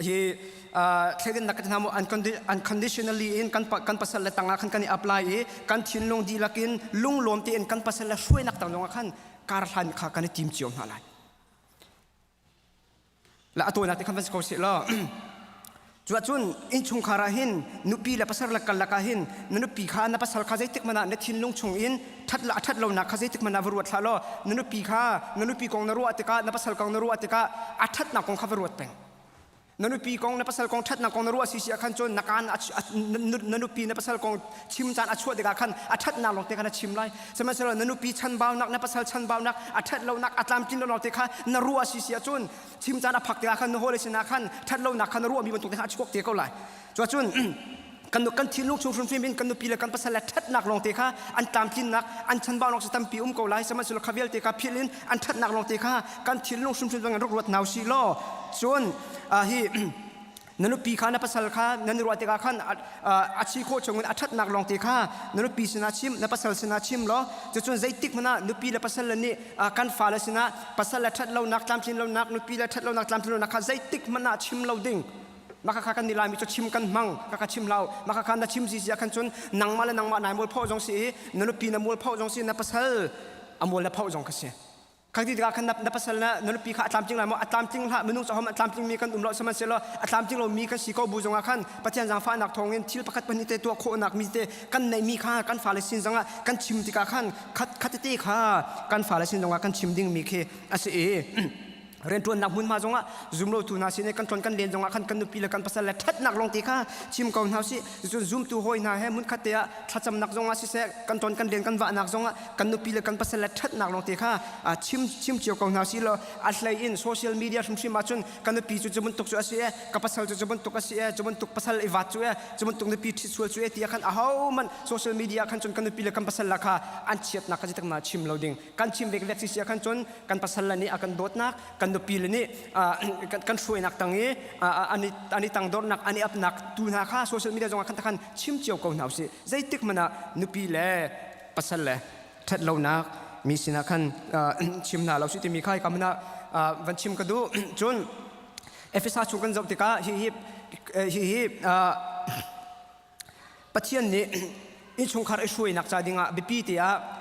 hi thleidannak ka hna mu unconditionally in kan kan pasal le tangah khan kan i apply i kan thinlung dihlak in lunglawm tein kan pasal le hruainak tang zongah khan kar hlan kha kan i tim cio hna lai. La atunak te khan van si ko seh law cu ahcun innchungkhar ah hin nupi le pasal le kal lakah hin na nupi kha na pasal kha zeitik hmanh ah na thinlung chung in ṭhat la ṭhat lonak kha zeitik hmanh ah va ruat hlah law na nupi kha na nupi kong na ruah tikah na pasal kong na ruah tikah a ṭhatnak kong kha va ruat peng. Na nupi kong na pasal kong ṭhatnak kong na ruah si si ah khan cun na kaan na nupi na pasal kong chim caan a chuah tikah khan a ṭhatnak lawng te kha na chim lai. Sihmanhsehlaw na nupi chanbaunak na pasal chanbaunak a ṭhat lonak a tlamtlin lonak te kha na ruah si si ahcun chim caan a phak tikah khan na hawile sinah khan ṭhat lonak kha na ruahmi bantuk te kha a chuak te ko lai. Cuacun kan kan thinlung chung hrimhrim in kan nupi le kan pasal le ṭhatnak lawng te kha an tlamtlinnak an chanbaunak cu tampi um ko lai. Sihmanhsehlaw kha vialte kha philh in an ṭhatnak lawng te kha kan thinlung hrimhrim bangin rak ruat hna usih law cun hi na nupi kha na pasal kha nan i ruah tikah khan a chi khawh chungin a ṭhatnak lawng te kha na nupi sinah chim na pasal sinah chim law cucun zeitik hmanh ah nupi le pasal le nih kan fale sinah pasal le ṭhat lonak tlamtlin lonak nupi le ṭhat lonak tlamtlin lonak kha zeitik hmanh ah chim lo ding. Mah kha kan nih Laimi cu chim kan hmang ka ka chim hlah mah kha na chim zizi ah khan cun nangmah le nangmah nai mualpho zong si i na nupi na mualpho zong si na pasal a mual na pho zong kha si. Kha ti tikah khan na pasal na na nupi kha a tlamtling lai maw? A tlamtling hlah. Minung caah a tlamtling mi kan um lo. Sihmanhsehlaw a tlamtling lomi kan si ko bu zongah khan Pathian zaangfahnak thawngin thil pakhat pahnih te tuah khawhnak mi te kan neihmi kha kan fale sin zongah kan chim tikah khan khat khat tete kha kan fale sin zongah kan chim dingmi khi a si i rianṭuannak hmunhma zongah zumlotu hna sin i kan tlon kan len zongah khan kan nupi le kan pasal le ṭhatnak lawng te kha chim ko hna usih. Cun zumtu hawi hna he hmunkhat te ah thlacamnak zongah siseh kan ton kan len kan vahnak zongah kan nupi le kan pasal le ṭhatnak lawng te kha chim chim cio ko hna usih law a hlei in social media hrimhrim ahcun ka nupi cu cu bantuk cu a si e ka pasal cu cu bantuk a si e cu bantuk pasal i vat cu e cu bantuk nupi ṭhit sual cu e ti ah khan ahohmanh social media khan cun kan nupi le kan pasal la kha an chiatnak kha zeitik ma chim lo ding kan chim vekvek si sia khan cun kan pasal le nih a kan dawtnak kan nupi le nih kan hruainak tang i an i tangdornak an i apnak tu hna kha social media zongah khan takhan chim cio ko hna usih. Zeitik hmanh ah nupi le pasal le ṭhat lonak mi sinah khan chim hna lo sih timi kha hika hmun ah van chim ka duh. Cun Efesa chung kan zoh tikah hihi hihi Pathian nih innchungkhar i hruainak ca dingah biapi te ah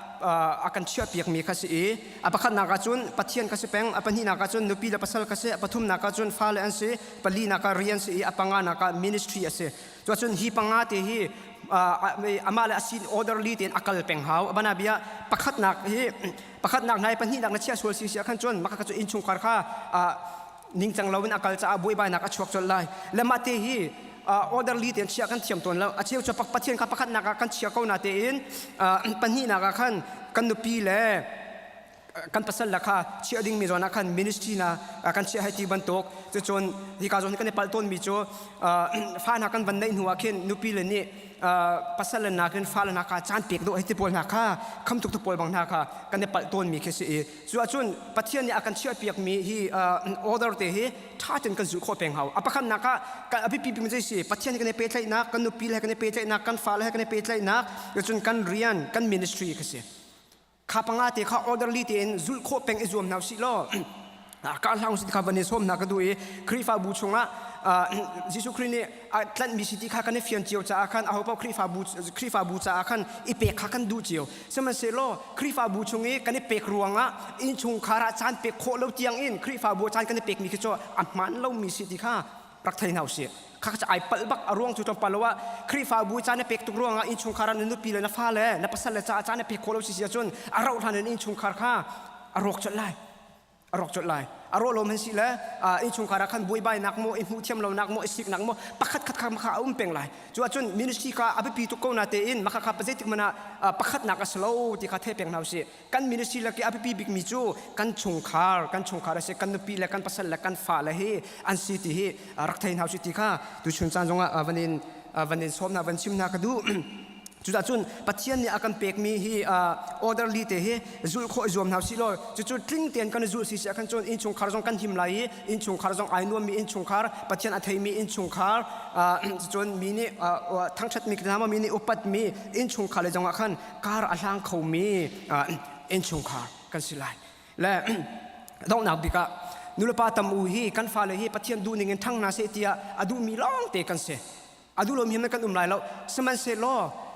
a kan chiahpiakmi kha si i a pakhatnak ah cun Pathian kha si peng, a pahnihnak ah cun nupi le pasal kha si, a pathumnak ah cun fale an si, palinak ah rian si i a panganak ah ministry a si. Cuacun hi panga te hi amah le a sin orderly tein a kal peng hau. Abana bia pakhatnak hi pakhatnak hna i pahnihnak na chiah sual si si ah khan cun maka cu innchungkhar kha ningcang loin a kal caah buaibainak a chuak colh lai. Le mah te hi orderly tein chiah kan thiam tawn lo. A cheu cu Pathian kha pakhatnak ah kan chia ko na tein pahnihnak ah khan kan nupi le kan pasal le kha chiah dingmi zawn ah khan ministry na kan chiah hei ti bantuk. Cucun hika zawn kan i palh tawnmi cu fa hna kan van neih hnu ah khin nupi le nih pasal le nakin fale hna kha caan pek dawh hei ti pawl hna kha khamtuk tu pawl bang hna kha kan i palh tawnmi khi si i cu ahcun Pathian nih a kan chiahpiakmi hi order te hi ṭha tein kan zulh khawh peng hau. A pakhatnak ah a biapi bik mi si Pathian he kan i pehtlaihnak, kan nupi le he kan i pehtlaihnak, kan fale he kan i pehtlaihnak, cun kan rian, kan ministry kha si. Kha panga te kha orderly tein zulh khawh peng i zuam hna usih law ka hlang usih kha van i sawm hna ka duh i Khrihfabu chungah Jesuh Khrih nih a tlanhmi si ti kha kan i fian cio caah khan ahopaoh Khrihfabu Khrihfabu caah khan i pek kha kan duh cio. Sihmanhsehlaw Khrihfabu chung i kan i pek ruangah innchungkhar ah caan pek khawh lo tiang in Khrihfabu ah caan kan i pekmi khi cu a hmaan lomi si ti kha rak thei hna usih. Kha kha ai palh bak. A ruang cu tlawmpal lo ah Khrihfabu caan na pek tuk ruangah innchungkhar ah na nupi le na fale na pasal le caah caan na pek khawh lo si si ahcun a rauh hlan in innchungkhar kha a rawk colh lai. A rawk colh lai. A rawh lo hmanh si le innchungkhar ah khan buaibainak maw, i hmuh thiam lonak maw, i siknak maw pakhat khat kha kha a um peng lai. Cu ahcun ministry kha a biapi tuk ko na tein mah kha zeitik hmanh ah pakhatnak a si lo ti kha thei peng hna usih. Kan ministry lak i a biapi bikmi cu kan chungkhar, kan chungkhar a si, kan nupi le kan pasal le kan fale hi an si ti hi rak thei hna usih ti kha tuchun caan zongah van in van in sawm hna van chim hna ka duh. Cucaah cun Pathian nih a kan pekmi hi orderly te hi zulh khawh i zuam hna usih law cucu tling tein kan i zulh si si ahkhan cun innchungkhar zong kan him lai i innchungkhar zong ai nuammi innchungkhar Pathian a theimi innchungkhar cun mi nih thangṭhatmi hna mi nih upatmi innchungkhar le zongah khan kar a hlang khomi innchungkhar kan si lai. Le donghnak bik ah nulepa tam u hi kan fale hi Pathian duhning in ṭhang hna seh tiah a duhmi lawng te kan si. A duh lomi kan um lai lo. Sihmanhsehlaw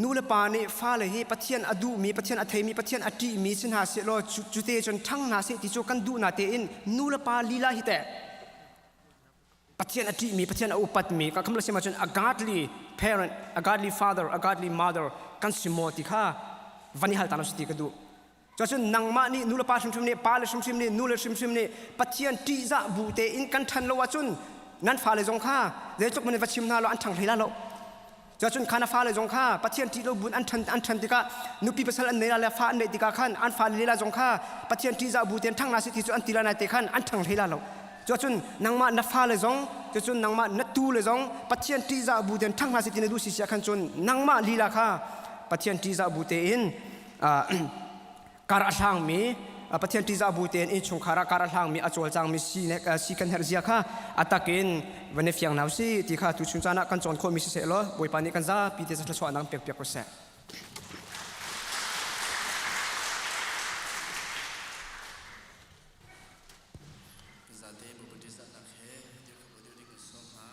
nu le pa nih fale hi Pathian a duhmi, Pathian a theimi, Pathian a ṭihmi si hna sehlaw cute cun ṭhang hna seh ti cu kan duh na tein nu le pa lila hi teh Pathian a ṭihmi, Pathian a upatmi, ka kham la sim ahcun a godly parent, a godly father, a godly mother kan si maw ti kha van i hal ta lo si ti ka duh. Cuacun nangmah nih nu le pa hrimhrim nih pa le hrimhrim nih nu le hrimhrim nih Pathian ṭihzah bu tein kan ṭhan lo ahcun nan fale zong kha zeitluk man va chim hna law an ṭhang hlei la lo. Cuacun kha na fale zong kha Pathian ṭih lo buin an ṭhan an ṭhan tikah nupi pasal an nei la le fa an neih tikah khan an fale lila zong kha Pathian ṭihzah bu tein ṭhang hna seh ti cu an ti la nai te khan an ṭhang hlei la lo. Cuacun nangmah na fale zong cucun nangmah na tu le zong Pathian ṭihzah bu tein ṭhang hna seh ti na duh si si ah khan cun nangmah lila kha Pathian ṭihzah bu tein kar a hlangmi Pathian ṭihzah bu tein innchungkhar ah kar a hlangmi a cawlcangmi si kan herh zia kha a takin van i fiang hna usih ti kha tuchun caan ah kan cawn khawhmi siseh law Bawipa nih kan zapi te thluachuahnak pek piak ko seh. Zate Bawipa ṭihzahnak he dirhkamh ding kan sawm hna.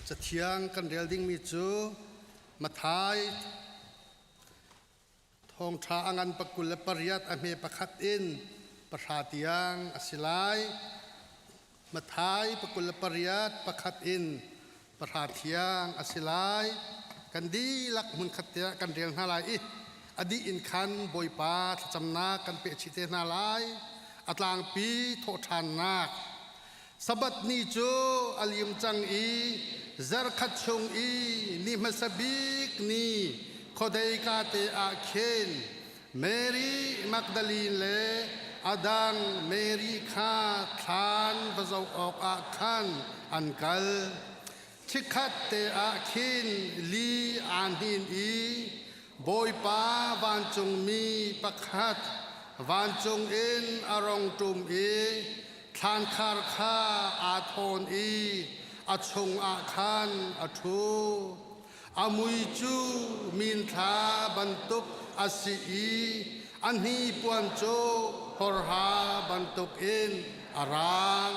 Cathiang kan rel dingmi cu. Mathai thawngṭha a ngan pakul le pariat a hme pakhat in pahra tiang a si lai. Mathai 28 pakhat in pahra thiang a si lai. Kan dihlak hmunkhat tiah kan rel hna lai i a dih in khan Bawipa thlacamnak kan peh chih te hna lai. A tlangpi thawhṭhannak Sabbath ni cu a lim cang i zarkhat chung i ni hmasa bik ni khuadei te ah khin Mary Magdalene le a dang Mary kha thlan va zoh awkah khan an kal. Chikkhat te ah khin li aa hnin i Bawipa vancungmi pakhat vancung in a rung ṭum i Thlankhar kha aa thawn i a chungah khan a ṭhu. A mui cu minthla bantuk a si i a hnipuan cu horha bantukin a raang.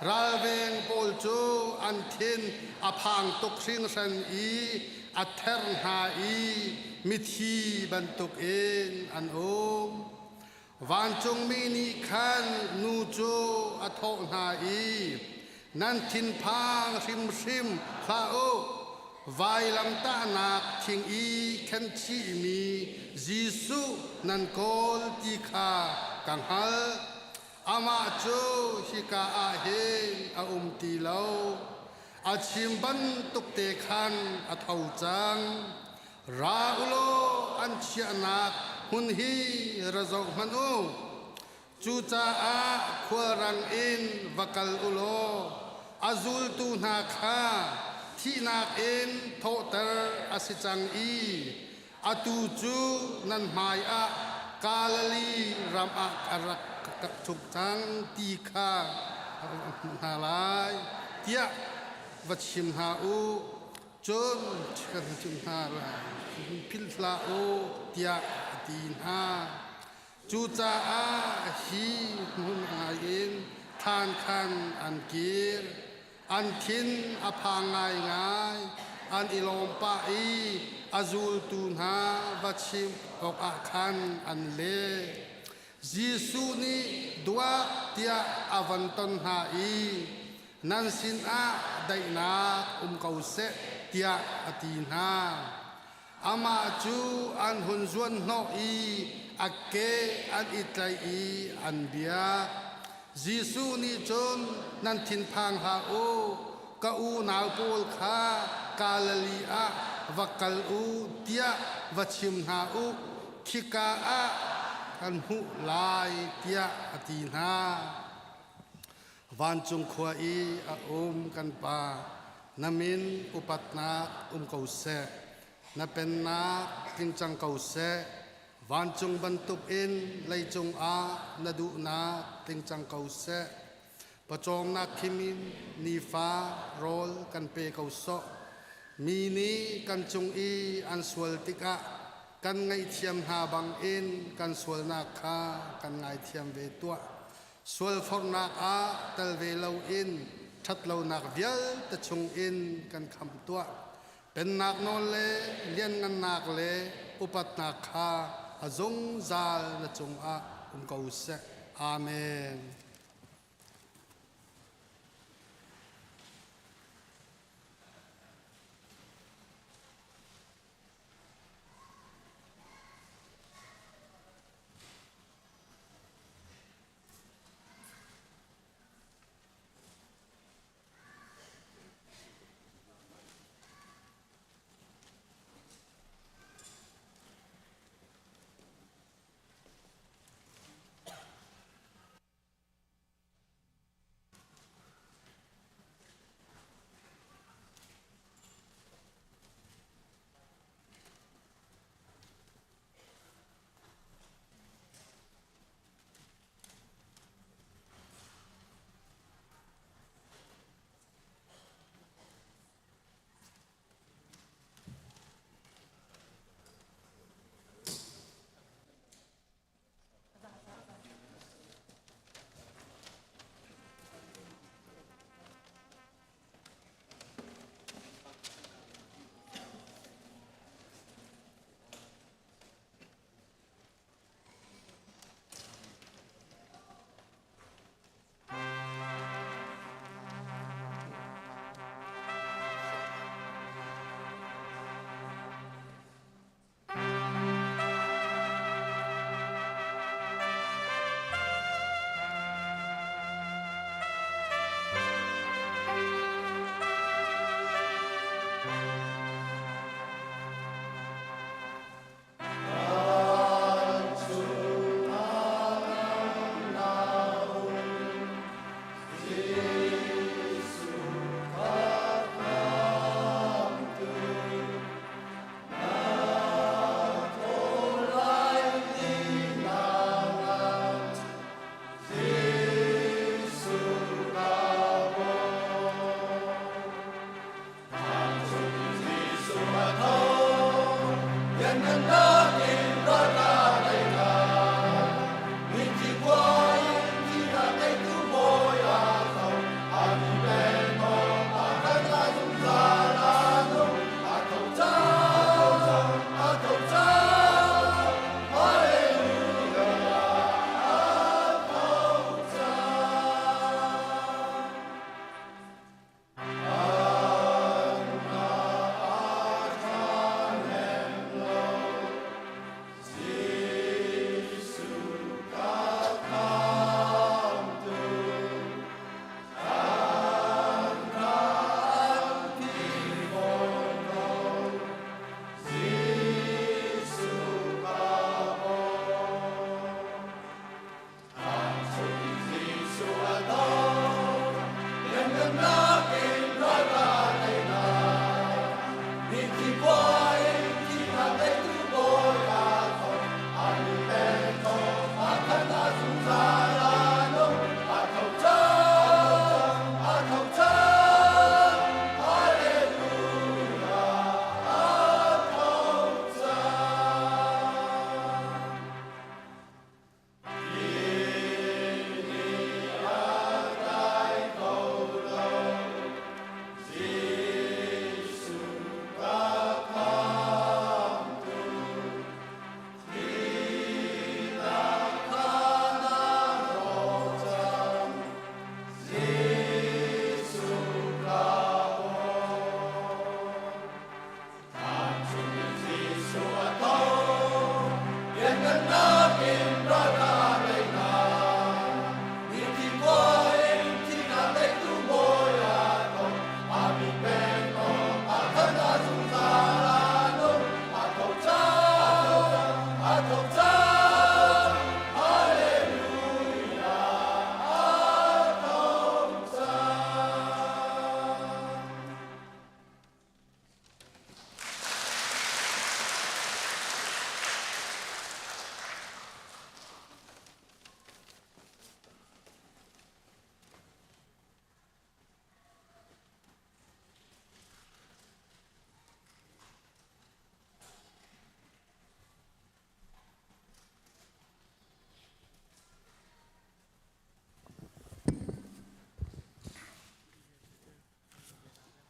Ralveng pawl cu an thin a phang tuk hringhran i a ther hna i mithi bantukin an um. Vancungmi nih khan nu cu a thawh hna i, Nan thinphang hrimhrim hlah u. Vailamtahnak thing i khenchihmi Jesuh nan kawl ti kha ka hngalh. Amah cu hika ah hin a um ti lo. A chim bantuk te khan a tho cang. Ra u law an chiahnak hmun hi ra zoh hmanh u. Cucaah khualrang in va kal u law a zultu hna kha thihnak in thawhter a si cang i atu cu nan hmaiah Galilee ram ah a rak ṭhuk cang ti kha hmuh hna lai tiah va chim hna u. Cun kan chim hna lai, philh hlah u tiah a ti hna. Cucaah hi hmun in thlan khan an kir. An thin a phang ngaingai. An i lawm pah i a zultu hna va chimh awkah khan an leh. Jesuh nih duak tiah a van ton hna i nan sinah daihnak um ko seh tiah a ti hna. Amah cu an hun zuanhnawh i a ke an i tlaih i an biak. Jesuh nih cun nan thinphang hlah u, ka unau pawl kha Galilee ah va kal u tiah va chim hna u, khika ah kan hmuh lai tiah a ti hna. Vancung khua i a um kan Pa, na min upatnak um ko seh. Na pennak tling cang ko seh. Vancung bantukin leicung ah na duhnak tling cang ko seh. Pawcawmnak khim in nifa rawl kan pe ko sawh. Mi nih kan cung i an sual tikah kan ngaihthiam hna bangin kan sualnak kha kan ngaithiam ve tuah. Sualforhnak ah tel ve loin ṭhatlonak vialte chungin kan khamh tuah. Pennak nawl le lianngannak le upatnak kha a zungzal na cungah um ko seh. Amen.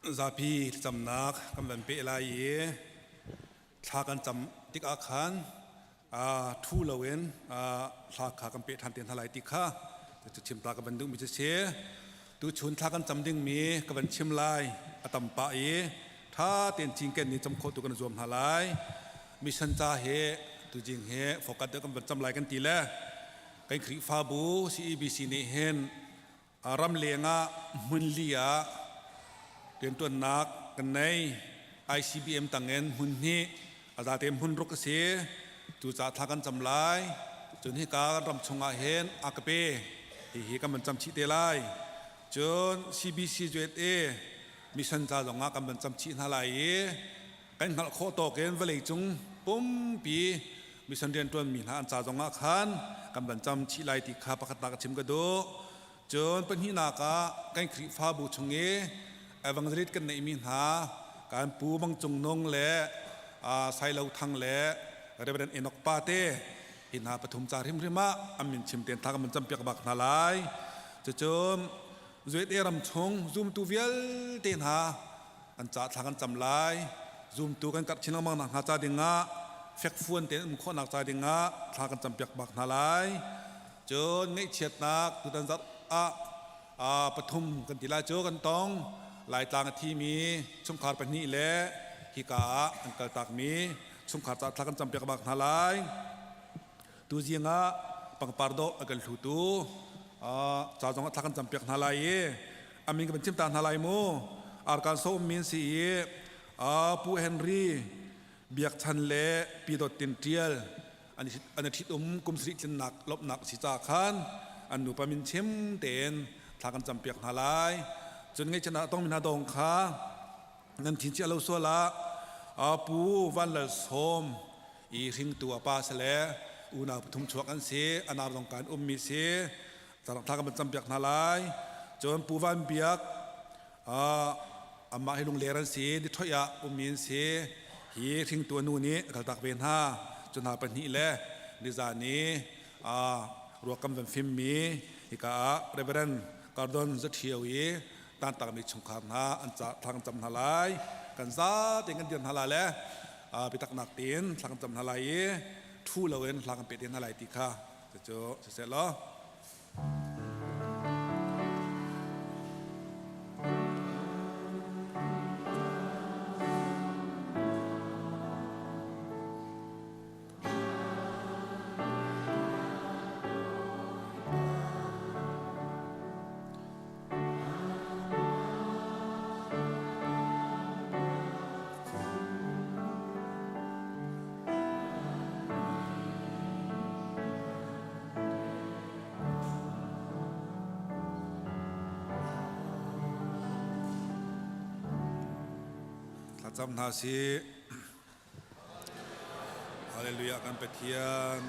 Zapi thlacamnak kan van peh lai i thla kan cam tikah khan thu loin thla kha kan peh ṭhan te hna lai ti kha cu chim ta ka van duhmi cu si. Tuchun thla kan cam dingmi ka van chim lai a tam pah i ṭha tein cinken nih cam khawh tu kan zuam hna lai. Mission ca he tujing he focus deuh kan van cam lai kan ti le kan Khrihfabu CEBC nih hin Ramleng ah hmunli ah rianṭuannak kan nei. ICBM tangin hmun hnih, a zate hmun ruk a si. Cucaah thla kan cam lai. Cun hika kan ram chungah hin a ka pe. Hihi kan van cam chih te lai. Cun CBC USA mission ca zongah kan van cam chih hna lai i kan hngalh khawh tawk in vawleicung pumpi mission rianṭuanmi hna an ca zongah khan kan van cam chih lai ti kha pakhatnak a chim ka duh. Cun pahnihnak ah kan Khrihfabu chung i evangelist kan neihmi hna kan Pu Mang Cung Nung le Sailo Thang le Reverend Enoch Pa te hi hna pathum ca hrimhrim ah an min chim ten tha kan van campiak bak hna lai. Cucun Zuet ram chung zumtu vialte hna An ca thla kan cam lai. Zumtu kan karh chin lengmang nak hnga ca dingah fekfuan tein um khawhnak ca dingah thla kan campiak bak hna lai. Cun ngaihchiatnak tutan zarh ah pathum kan ti lai cu kan tong. Laitlang a thimi chungkhar pahnih le hika ah an kaltakmi chungkhar ca thla kan campiak bak hna lai. Tuzing ah pangpar dawh a kan hlutu ca zong ah thla kan campiak hna lai i a min ka van chim ta hna lai mu. Arkansas ummi an si i Pu Henry Biak Chan le Pi Dawt Tin Ṭial an i ṭhitum kum sarih tlinnak lawmhnak si ca khan an nupa min chim tein thla kan campiak hna lai. Cun ngaihchiat ah tongmi hna dawng kha nan thin chia lo sual ah Pu Van Lal Sawm i hringtu a pa sale unau pathum chuak an si a nau zong kan ummi si thla kan van campiak hna lai cun Pu Van Biak amah hi lungler an si Detroit ah ummi an si hi hringtu a nu nih a kaltak ve hna cu hna pahnih le nizan i ruakam van fimmi hika ah Reverend Cardon Zathio i tantakmi chungkhar hna an ca thla kan cam hna lai kan za tein kan dir hna lai le biataknak tein thla kan cam hna lai i thu loin hla kan pe te hna lai ti kha cucu siseh law Thlacam hna sih. Hallelujah kan Pathian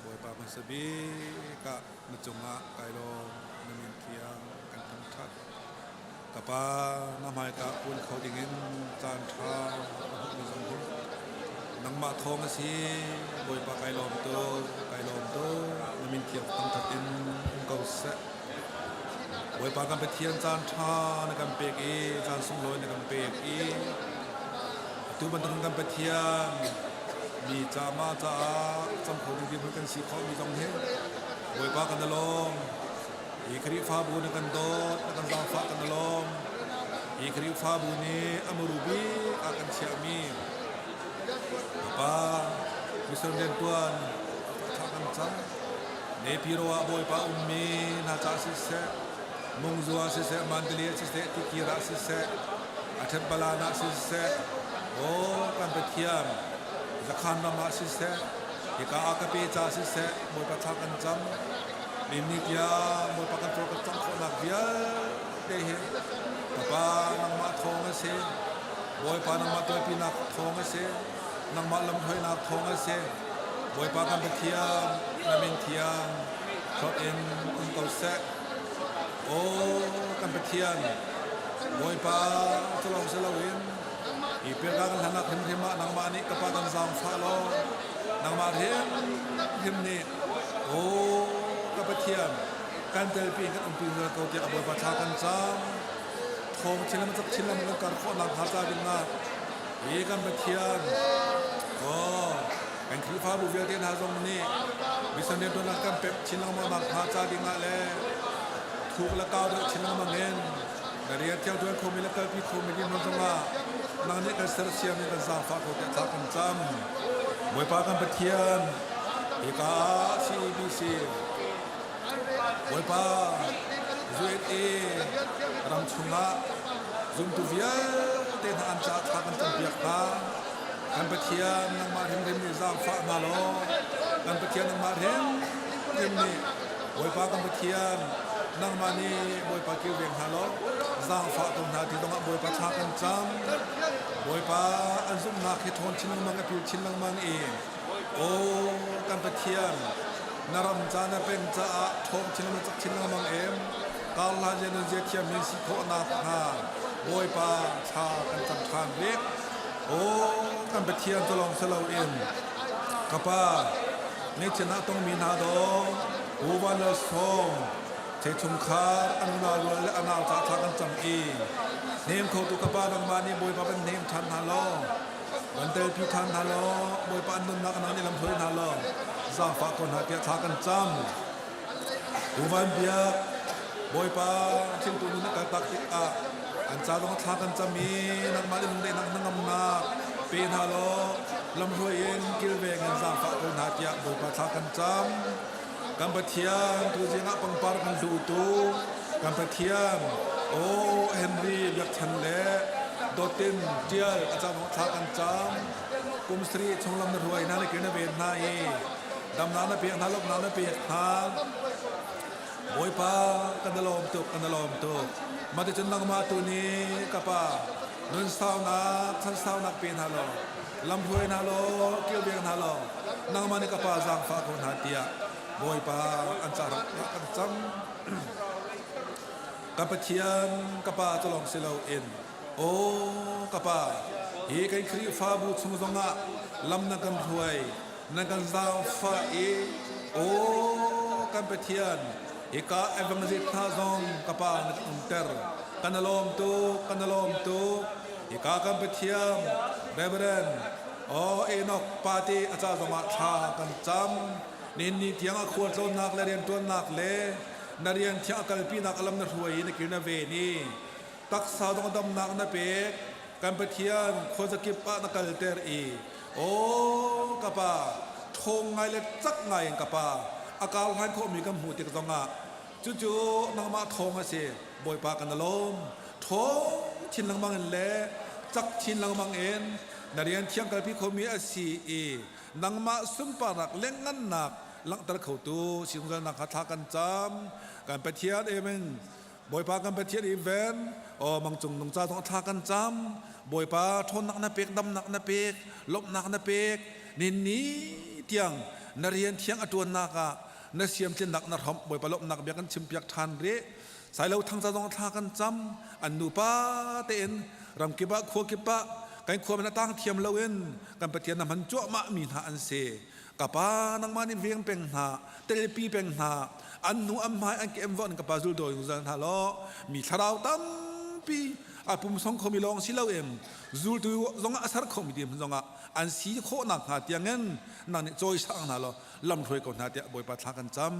Bawipa hmasa bik ah na cungah kai lawm na min thiang kan thangṭhat. Ka Pa na hmaika kun kho dingin caan ṭha ka hmuhmi zong hi nangmah thawng a si. Bawipa kai lawm tuk, kai lawm tuk. Na min thiang thangṭhat in um ko seh. Bawipa kan Pathian caan ṭha na kan pek i caan sunglawi na kan pek i atu bantukin kan Pathian mi ca mah caah cam kho ding dirhmun kan si khawhmi zong hi Bawipa kan i lawm. Hi Khrihfabu na kan dawt, na kan zaangfah kan i lawm. Hi Khrihfabu nih a muru bik ah kan chiahmi Bawipa mission rianṭuan ṭha kan cam. Nepiro ah Bawipa ummi hna caah siseh, Mungzua siseh, Mandalay siseh, Tikir ah siseh, Athetbalan ah siseh, aw kan Pathian, Zakhan ram ah siseh, hika ah ka pe ca siseh, Bawipa thla kan cam. Ni tiang Bawipa kan cawl kan cangh khawhnak vialte hi Kapa nangmah thawng a si. Bawipa nangmah tuaipinak thawng a si. Nangmah lamhruainak thawng a si. Bawipa kan Pathian, na min thiang hlawt in um ko seh. Aw kan Pathian, Bawipa cu lawng si loin hi pirka kan hlannak hrimhrim ah nangmah nih ka pa kan zaangfah law nangmah hrimhrim nih aw ka Pathian kan telpi in kan umpi ko tiah Bawipa thla kan cam. Thawng chin lengmang cak chin lengmang kan kar khawh nak hnga ca ding ah hi kan Pathian oh kan Khrihfabu vialte hna zong nih mission riantuannak kan pek chin lengmang nak hnga ca ding ah le thuk le kau deuh chin lengmang in na rian thiang tuan khomi le kalpi khomi ding hmun zongah nang nih kan sersiam in kan zaangfah ko tiah thla kan cam. Bawipa kan Pathian hika ah CEBC Bawipa USA ram chungah zumtu vialte hna an caah thla kan campiak hna. Kan Pathian nangmah hrimhrim nih zaangfah hna law kan Pathian nangmah hrimhrim nih Bawipa kan Pathian nangmah nih Bawipa kilveng hna law zaangfah ko hna ti zongah Bawipa thla kan cam. Bawipa an zumhnak hi ṭhawn chin lengmang a pil chin lengmang i Aw kan Pathian na ram ca na peng caah ṭhawng chin lengmang cak chin lengmang em karhlan zia nun zia thiam in si khawhnak hnga Bawipa thla kan cam ṭhan bik. Aw kan Pathian cu lawng si loin ka pa ngaihchiat ah tongmi hna dawng Pu Van Lal Sawm thei chungkhar an unau rual le a nau ca thla kan cam i hnem khotu ka pa nangmah nih Bawipa kan hnem ṭhan hna law kan telpi ṭhan hna law Bawipa an nunnak nang nih lamhruai hna law zaangfah ko hna tiah thla kan cam. Pu Van Biak Bawipa thingtu nun a kaltak tikah an ca zong thla kan cam i nangmah le lungdaihnak hnangamnak pe hna law lamhruai in kilveng in zaangfah ko hna tiah Bawipa thla kan cam. Kan Pathian tuzing ah pangpar kan hlutu kan Pathian aw Henry Biakchan le Dawtin Tial a ca zong thla kan cam. Kum sarih chung lam na hruai hna le kir na ven hna i damnak na pek hna lawmhnak na pek hna Bawipa kan i lawm tuk kan i lawm tuk maticun nangmah tu nih ka pa nun saunak chan saunak pe hna law lamhruai hna law kilveng hna law nangmah nih ka pa zaangfah ko hna tiah Bawipa an ca rak kan cam ka Pathian ka pa cu lawng si loin Aw ka pa, hi kan Khrihfabu chung zongah lam na kan hruai, na kan zaangfah i aw kan Pathian, hika evangelist hna zong ka pa na kan umter. Kan i lawm tuk, kan i lawm tuk. Hika kan Pathian, Reverend Aw Enoch Pate a ca zongah thla kan cam. Nihin ni tiang a khualtlawnnak le rianṭuannak le na rian thiang a kalpinak a lam na hruai i na kir na ven i taksa zong damnak na pek kan Pathian khuazakip ah na kalter i aw ka pa ṭhawng ngai le cak ngai in ka pa a kar hlan khawhmi kan hmuh tik zongah cucu nangmah thawng a si Bawipa kan lawm ṭhawng chin lengmang in le cak chin lengmang in na rian thiang kalpi khomi a si i nangmah sunparnak lengngannak langhter khotu si zungzalnak kha thla kan cam kan Pathian amen Bawipa kan Pathian i ven aw mangcung nung ca zong thla kan cam Bawipa ṭhawnnak na pek damnak na pek lawmhnak na pek ninni tiang na rian thiang a ṭuannak ah na siamtlinnak na hramh Bawipa lawmhnak bia kan chimpiak ṭhan rih sailo thang ca zong thla kan cam an nupa tein ramkip ah khua kip ah kan khua man a tang thiam loin kan Pathian na hman cuahmah mi hna an si ka pa nangmah nih veng peng hna telpi peng hna an hnu an hmai an ke an von ka pa zul dawi zungzal hna law mi thlarau tampi a pum song khomi lawng si loin zultu zong a ser khomi ti hmun zongah an si khawhnak hnga tiangin nang nih cawi sang hna law lam hruai ko hna tiah Bawipa thla kan cam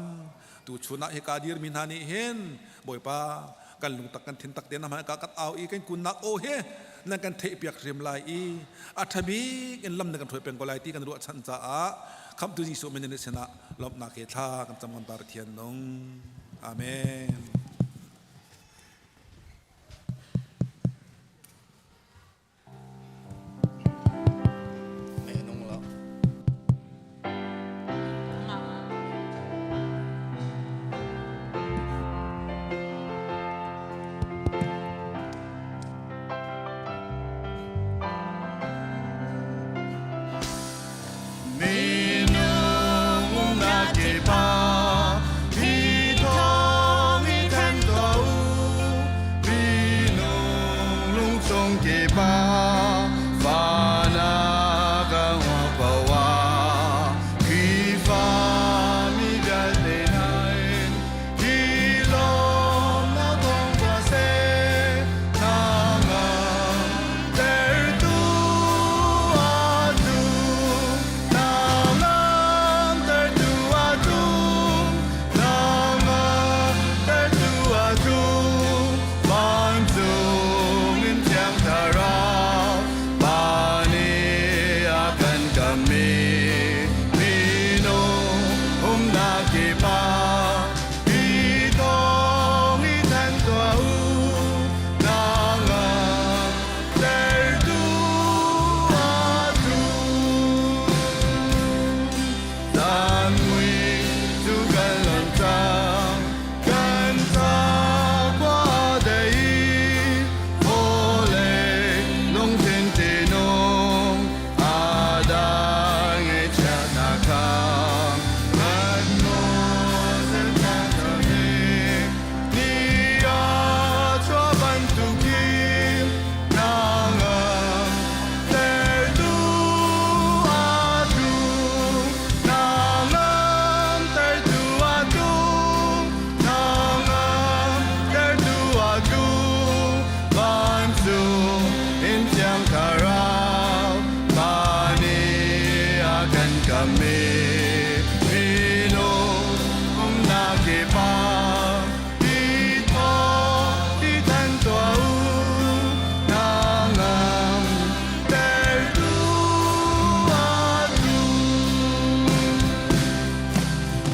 tu chun ah hika dirmi hna nih hin Bawipa kan lungtak kan thin tak te na hmai ka kan au i kan kunnak aw he nan kan theih piak hrim lai i a thabik in lam na kan hruai peng ko lai ti kan ruah chan caah khamtu Jesuh min in sinah lawmhnak he thla kan cam kan Pathian nung amen Minung umnak kip ah hi thawng hi thanh. kan kami minung umnak kip ah i thawh i thanh tuah u hna ngam tertu a tlung.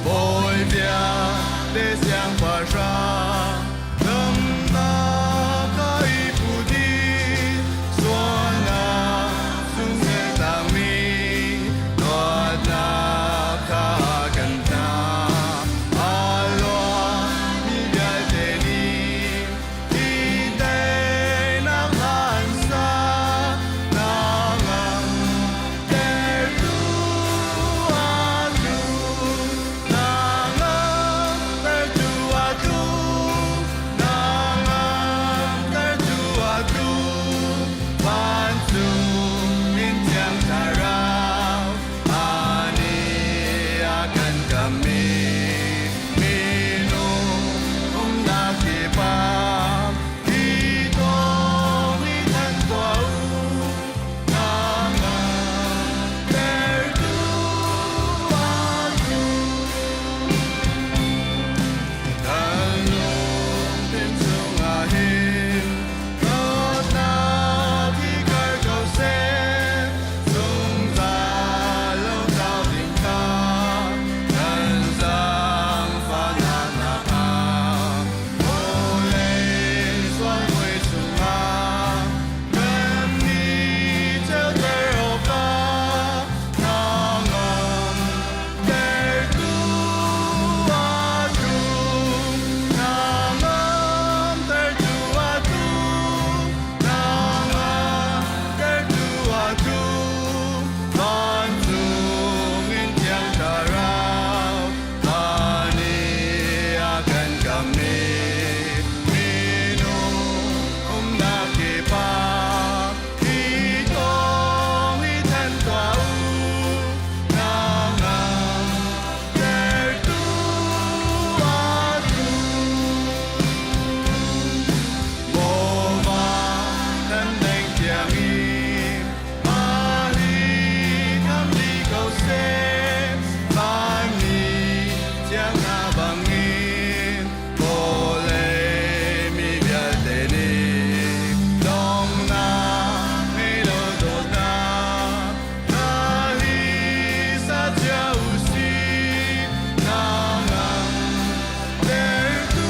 Bawi bia le siangpahrang damnak a i pu dih sualnak sung tangmi luatnak kha kan hna. A luangmi vialte nih hi teinak an sa hna ngam tertu a tlung hna ngam tertu a tlung hna ngam tertu a tlung vancung in thiang thlarau ani a kan kami minung umnak kip ah hi thawng i thanh tuah u hna ngam tertu a tlung. Kan lungthin chungah hin dawtnak hi kar ko seh, zungzal lo tlau ding kha kan zaangfahnak nakah vawlei sual mui chungah kan ni ceuter awkah hna ngam tertu a tlung hna ngam tertu a tlung hna ngam tertu a tlung vancung in thiang thlarau ani a kan kami minung umnak kip ah hi thawng i thanh tuah u hna ngam tertu a tlung. Maw van deng tiang i mah hi kham dih ko seh vanmi thiang hna bangin vawlei mi vialte nih donghnak ngei lo dawtnak hna hi sa cia u sih hna ngam tertu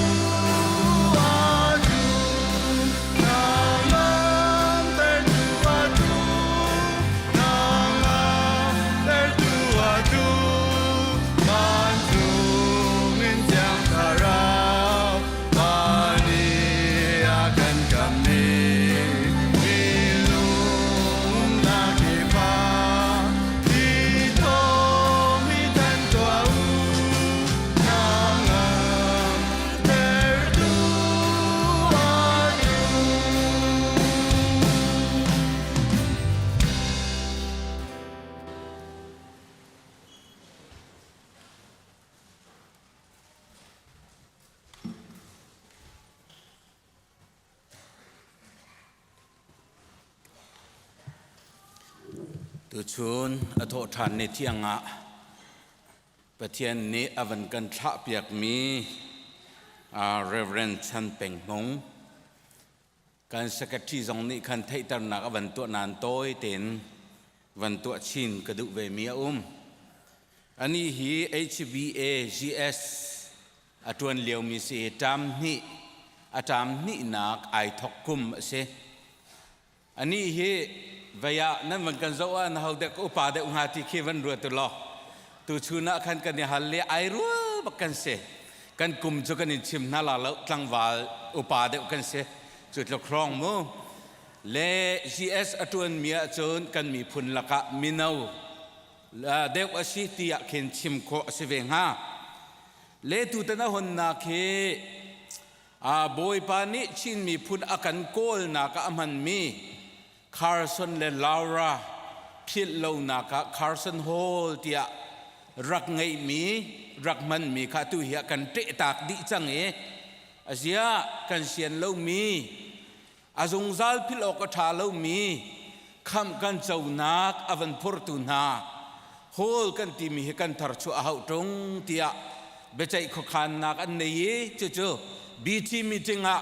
a tlung hna ngam tertu a tlung hna ngam tertu a tlung vancung in thiang thlarau ani a kan kami minung umnak kip ah hi thawng i thanh tuah u hna ngam tertu a tlung. Tuchun a thawh ṭhan ni thiang ah Pathian nih a van kan thlahpiakmi Reverend Chan Peng Hmung kan secretary zong nih khan theihternak a van tuah nain tawi tein van tuah chin ka duh ve mi a um. Anih hi HBA GS a ṭuan liomi si i ṭam hnih a ṭam hnihnak ai thok kum a si. Anih hi vei ah nan van kan zoh ah na ho dek upa deuh hnga ti khi van ruat u law tuchun ah khan kan i hal le ai rual bak kan si. Kan kum cu kan in chim hna la lo tlangval upa deuh kan si. Cu tluk hrawng mu. Le GS a ṭuanmi ahcun kan miphun lakah mino deuh a si tiah khin chim khawh a si ve hnga. Le tutan a honnak hi Bawipa nih Chin miphun a kan kawlnak ah a hmanmi Carson le Laura philh lonak ah Carson Hall tiah rak ngeihmi rak hmanmi kha tu hi ah kan ṭehtak dih cang i aziah kan sian lomi a zungzal philh awk a ṭha lomi khamh kan conak a van phurtu hna. Hall kan timi hi kan thar chuah a hauh ṭung tiah biaceih khuakhannak an nei i cucu BT meeting ah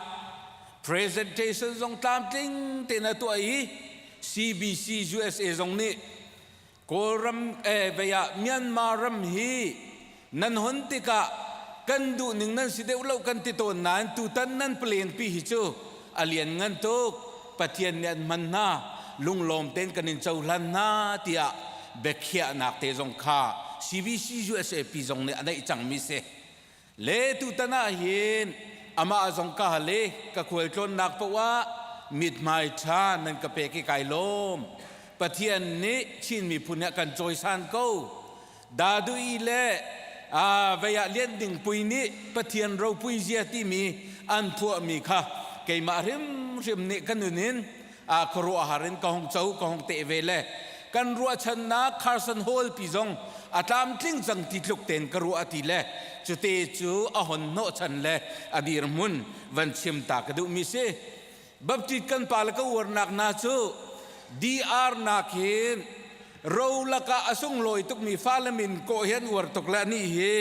presentation zong tlamtling tein a tuah i CBC USA zong nih Kawlram eh vei ah Myanmar ram hi nan hon tikah kan duh ning nan si deuh lo kan ti tawn nain tutan nan plan pi hi cu a lian ngan tuk Pathian nih an hman hna lunglawm tein kan in cohlan hna tiah biakhiahnak te zong kha CBC USA pi zong nih a neih cangmi si. Le tutan ah hin amah zong ka hal i ka khualtlawnnak paoh ah mithmai ṭha nan ka pek i kai lawm. Pathian nih Chin miphun hi a kan cawisan ko. Dadui le vei ah Lian Ding Pui nih Pathian ropui zia timi an phuahmi kha keimah hrimhrim nih ka nun in khuaruahhar in ka hung co ka hung teh ve le kan ruahchannak Carson Hall pi zong a tlamtling cang ti tluk tein ka ruah ti le cute cu a hon hnawhchan le a dirhmun van chim ta ka duhmi si. Baptist kan pa le ka uarnak hna cu DR nak hin ro lakah a sunglawi tukmi fale min kawh hi an uar tuk le anih hi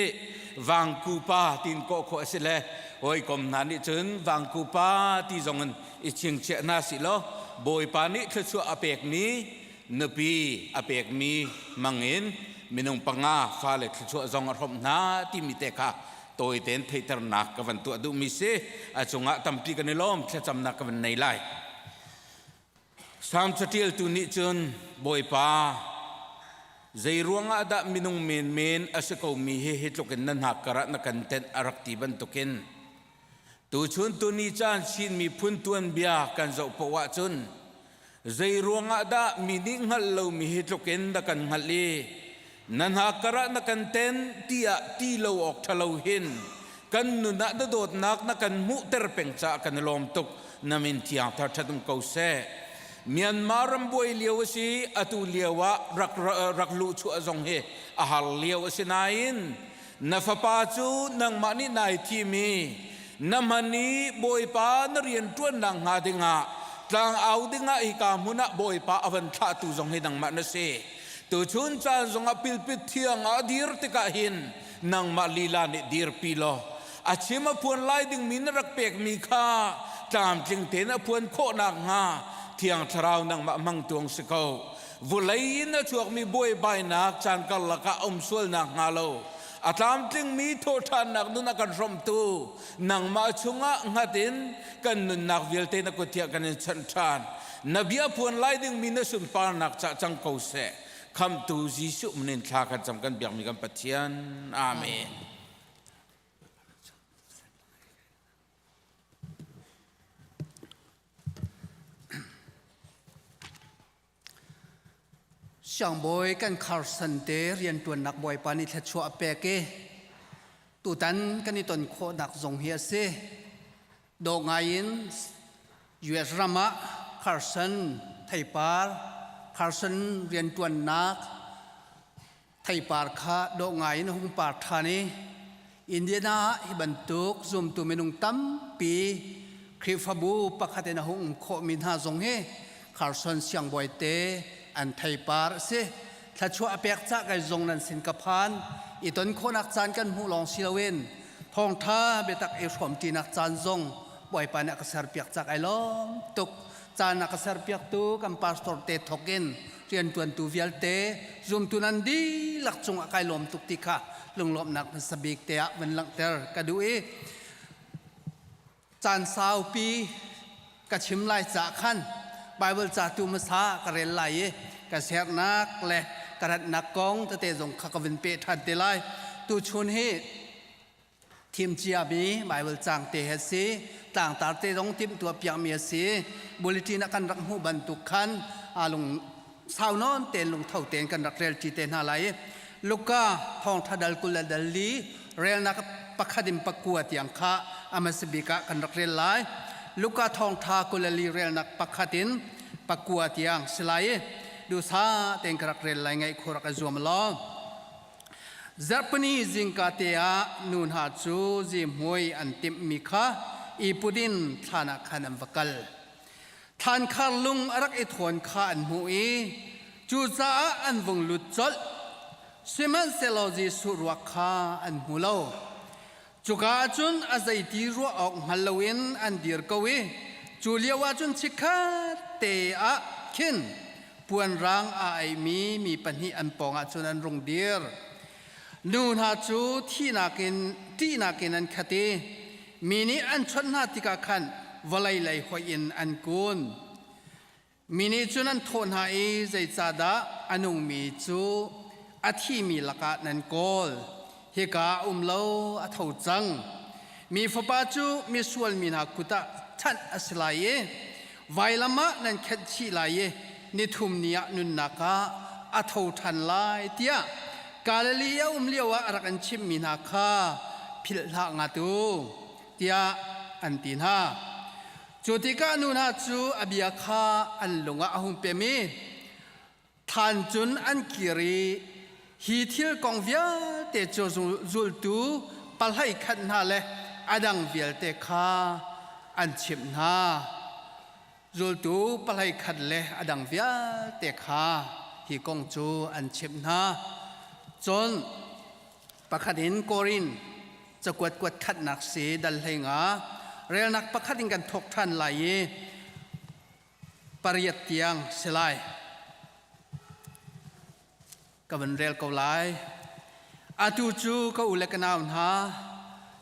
Vangku pa tiin kawh khawh a si le hawikom hna nih cun Vangku pa ti zong in i chingchiah hna sih law Bawipa nih thluachuah a pekmi nupi a pekmi mangin minung panga fale thluachuah zong a hrawmh hna timi te kha tawi tein theihternak ka van tuah duhmi si. A cungah tampi kan i lawm thlacamnak ka van nei lai. Salm catialtu nih cun Bawipa zei ruangah dah minung menmen a si komi hi hi tluk in na hnak karah na kan tenh a rak ti bantukin tuchun tuni caan Chin miphun tuanbia kan zoh poah ahcun zei ruangah dah mi nih hngalh lomi hi tluk in na kan hngalh i na hna karah na kan ten tiah ti lo awk ṭhalo hin kan nun ah na dawtnak na kan hmuhter peng caah kan i lawm tuk. Na min thiang thar ṭhat um ko seh. Myanmar ram buai lio a si, atu lio ah rak rak luh chuah zong hi a har lio a si nain na fapa cu nangmah nih nai thim i na hman i Bawipa na rian ṭuannak hnga dingah tlang au dingah hika hmun ah Bawipa a van thlahtu zong hi nangmah na si. Tuchun caan zongah pilpit thiang ah a dir tikah hin nangmah lila nih dirpi law a chim a phuan lai dingmi na rak pekmi kha tlamtling tein a phuan khawh nakhnga Thiang Thlarau nangmah hmang tuang si ko. Vulei in a chuakmi buaibainak caan karlak ah um sual nakhnga lo a tlamtlingmi thawhṭhannak nun a kan hrawmtu nangmah chungah hngat in kan nunnak vialte na kut thiah kan in chanh ṭhan. Na bia phuan lai dingmi na sunparnak cah cang ko seh. Khamhtu Jesuh min in thla kan cam kan biakmi kan Pathian. Amen. Siangbawi kan Carson te rianṭuannak Bawipa nih thluachuah a pek i tutan kan i ton khawhnak zong hi a si. Dawh ngai in US ram ah Carson theipar, Carson rianṭuannak theipar kha dawh ngai in a hung par ṭhan i Indiana ah hi bantuk zumtu minung tampi Khrihfabu pakhat in a hung um khawhmi hna zong hi Carson siangbawi te an theipar a si. Thluachuah a pek cah kai zong nan sin ka phan. I ton khawhnak caan kan hmuh lawng si loin thawngṭha biatak i hrawmṭinak caan zong Bawipa nih a ka serpiak cak ai lawm tuk. Caan a ka serpiaktu kan pastor te thawk in rianṭuantu vialte zumtu nan dihlak cungah kai lawm tuk ti kha lunglawmhnak hmasa bik te ah van langhter ka duh i caan saupi ka chim lai caah khan Baibal ca tu hmasa ka rel lai i ka sernak le ka ratnak kong tete zong kha ka vun peh ṭhan te lai. Tuchun hi thim ciami Baibal caang te he si tlangtar te zong timhtuah piakmi a si. Bulletin ah kan rak hmuh bantuk khan aa lung sau nawn tein lungtho tein kan rak rel ṭi te hna lai i Luka thawngṭha dal 20 le dal li relnak pakhat in pakua tiang kha a hmasa bik ah kan rak rel lai. Luka thawngṭha 24 relnak pakhat in pakua tiang si lai i duhsah tein ka rak rel lai ngaih khawh rak i zuam law. Zarhpini zingka te ah nu hna cu zihmui an timhmi kha i put in thlan ah khan an va kal. Thlankhar lung a rak i thawn kha an hmuh i cucaah an vung lut colh. Sihmanhsehlaw Jesuh ruak kha an hmu lo. Cuka ah cun a zeiti ruah awk hngal loin an dir ko i cu lioah cun chikkhat te ah khin puan rang aa aihmi mi pahnih an pawngah cun an rung dir. Nu hna cu thihnak in ṭihnak in an khat i mi nih an chawnh hna tikah khan vawlei lei hoih in an kun. Mi nih cun an thawh hna i zeicahdah a nungmi cu a thimi lakah nan kawl? Hika a um lo, a tho cang. Mi Fapa cu misual mi hna kut ah chanh a si lai i vailam ah nan khenh chih lai i nithum ni ah nunnak ah a tho ṭhan lai tiah Galilee a um lioah a rak in chimhmi hna kha philh hlah ngat u, tiah an ti hna. Cu tikah nu hna cu a bia kha an lung ah a hung pem i thlan cun an kir i hi thil kong vialte cu zultu pahlei khat hna le a dang vialte kha an chimh hna. Zultu pahlei khat le a dang vialte kha hi kong cu an chimh hna. Cun pakhat in Korin cakuat kuat khatnak si dal hlei nga relnak pakhat in kan thawk ṭhan lai i pariat tiang si lai. Ka van rel ko lai. Atu cu ka u le ka nau hna,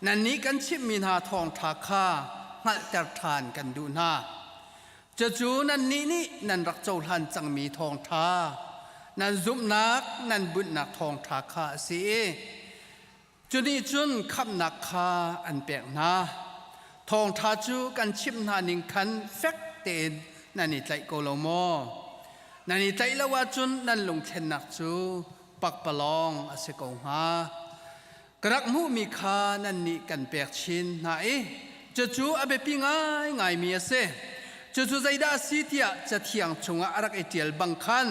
nannih kan chimhmi hna thawngṭha kha hngalhter ṭhan kan duh hna. Cucu nannih nih nan rak cohlan cangmi thawngṭha, nan zumhnak nan bunhnak thawngṭha kha a si i Cu nih cun khamhnak kha an pek hna. Thawngṭha cu kan chimh hna ning khan fek tein nan i tlaih ko lo maw? Nan i tlaih lo ahcun nan lungthlennak cu pakpalawng a si ko hnga. Ka rak hmuhmi kha nannih kan pek chin hna i cucu a biapi ngaingaimi a si. Cucu zeidah a si tiah Cathiang chungah a rak i ṭial bang khan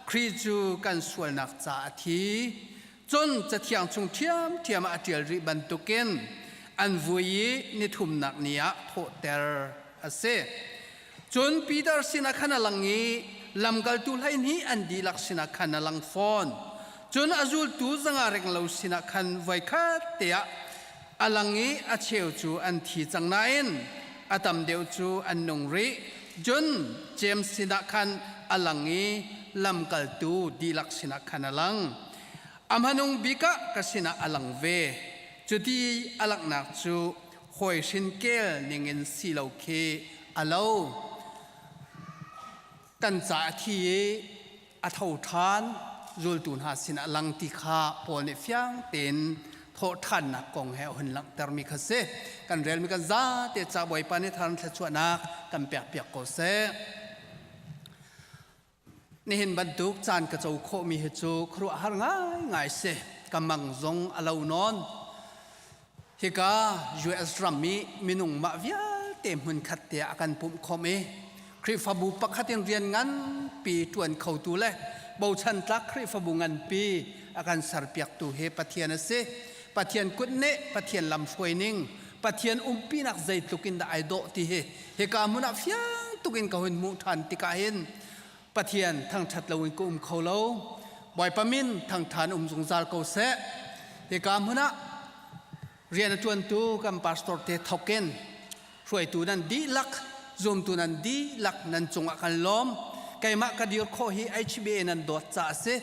Khrih cu kan sualnak ca a thi. Cun Cathiang chung ṭhiamṭhiam ah a ṭial rih bantukin an vui i nithumnak ni ah thawhter a si. Cun Peter sinah khan a lang i lamkaltu 12 an dihlak sinah khan a lang fawn. Cun a zultu zanga renglo sinah khan voikhat te ah a lang i a cheu cu an thi cang nain a tam deuh cu an nung rih. Cun Jeim sinah khan a lang i lamkaltu dihlak sinah khan a lang. A hmanung bik ah ka sinah a lang ve. Cuti a langhnak cu hawi hrin kel ningin si lo khi a lo. Kan ca a thi i a tho ṭhan zultu hna sinah lang ti kha Paul nih fiang tein thawhṭhannak kong he a hun langhtermi kha si. Kan relmi kan zate ca Bawipa nih thar thluachuahnak kan pekpiak ko seh. Nihin bantuk caan ka co khawhmi hi cu khuaruahhar ngaingai si. Ka mang zong a lo nawn. Hika US ram i minung mah vialte hmunkhat te ah a kan pumh khawm i Khrihfabu pakhat in rian nganpi ṭuan khotu le bochan tlak Khrihfabu nganpi a kan serpiaktu hi Pathian a si. Pathian kut nih Pathian lamhruai ning, Pathian umpinak zeitluk in dah ai dawh ti hi hika hmun ah fiang tuk in ka hun hmuh ṭhan tikah hin Pathian thangṭhat loin ka um kho lo. Bawipa min thangṭhan um zungzal ko seh. Hika hmun ah rian a ṭuantu kan pastor te thawk in hruaitu nan dihlak, zumtu nan dihlak nan cungah kan lawm. Keimah ka dir khawh hi HBA nan dawt ca a si.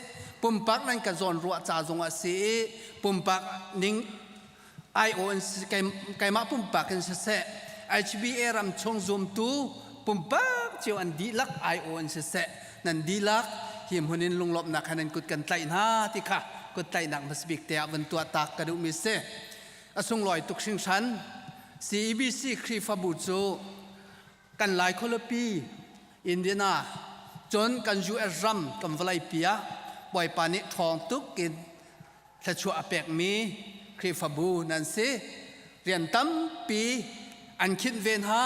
Pumpak nan ka zawn ruah ca zong a si i pumpak ning IO in keimah pumpak in siseh HBA ram chung zumtu pumpak cio an dihlak IO in siseh nan dihlak hi hmun in lunglawmhnak he nan kut kan tlaih hna ti kha kut tlaihnak hmasabik te ah vun tuah tak ka duhmi si a sunglawi tuk hringhran CEBC Khrihfabu cu kan Lai khualipi Indiana cun kan US ram kan vawleipi ah Bawipa nih ṭhawng tuk in thluachuah a pekmi Khrihfabu nan si. Rian tampi an khinh ve hna,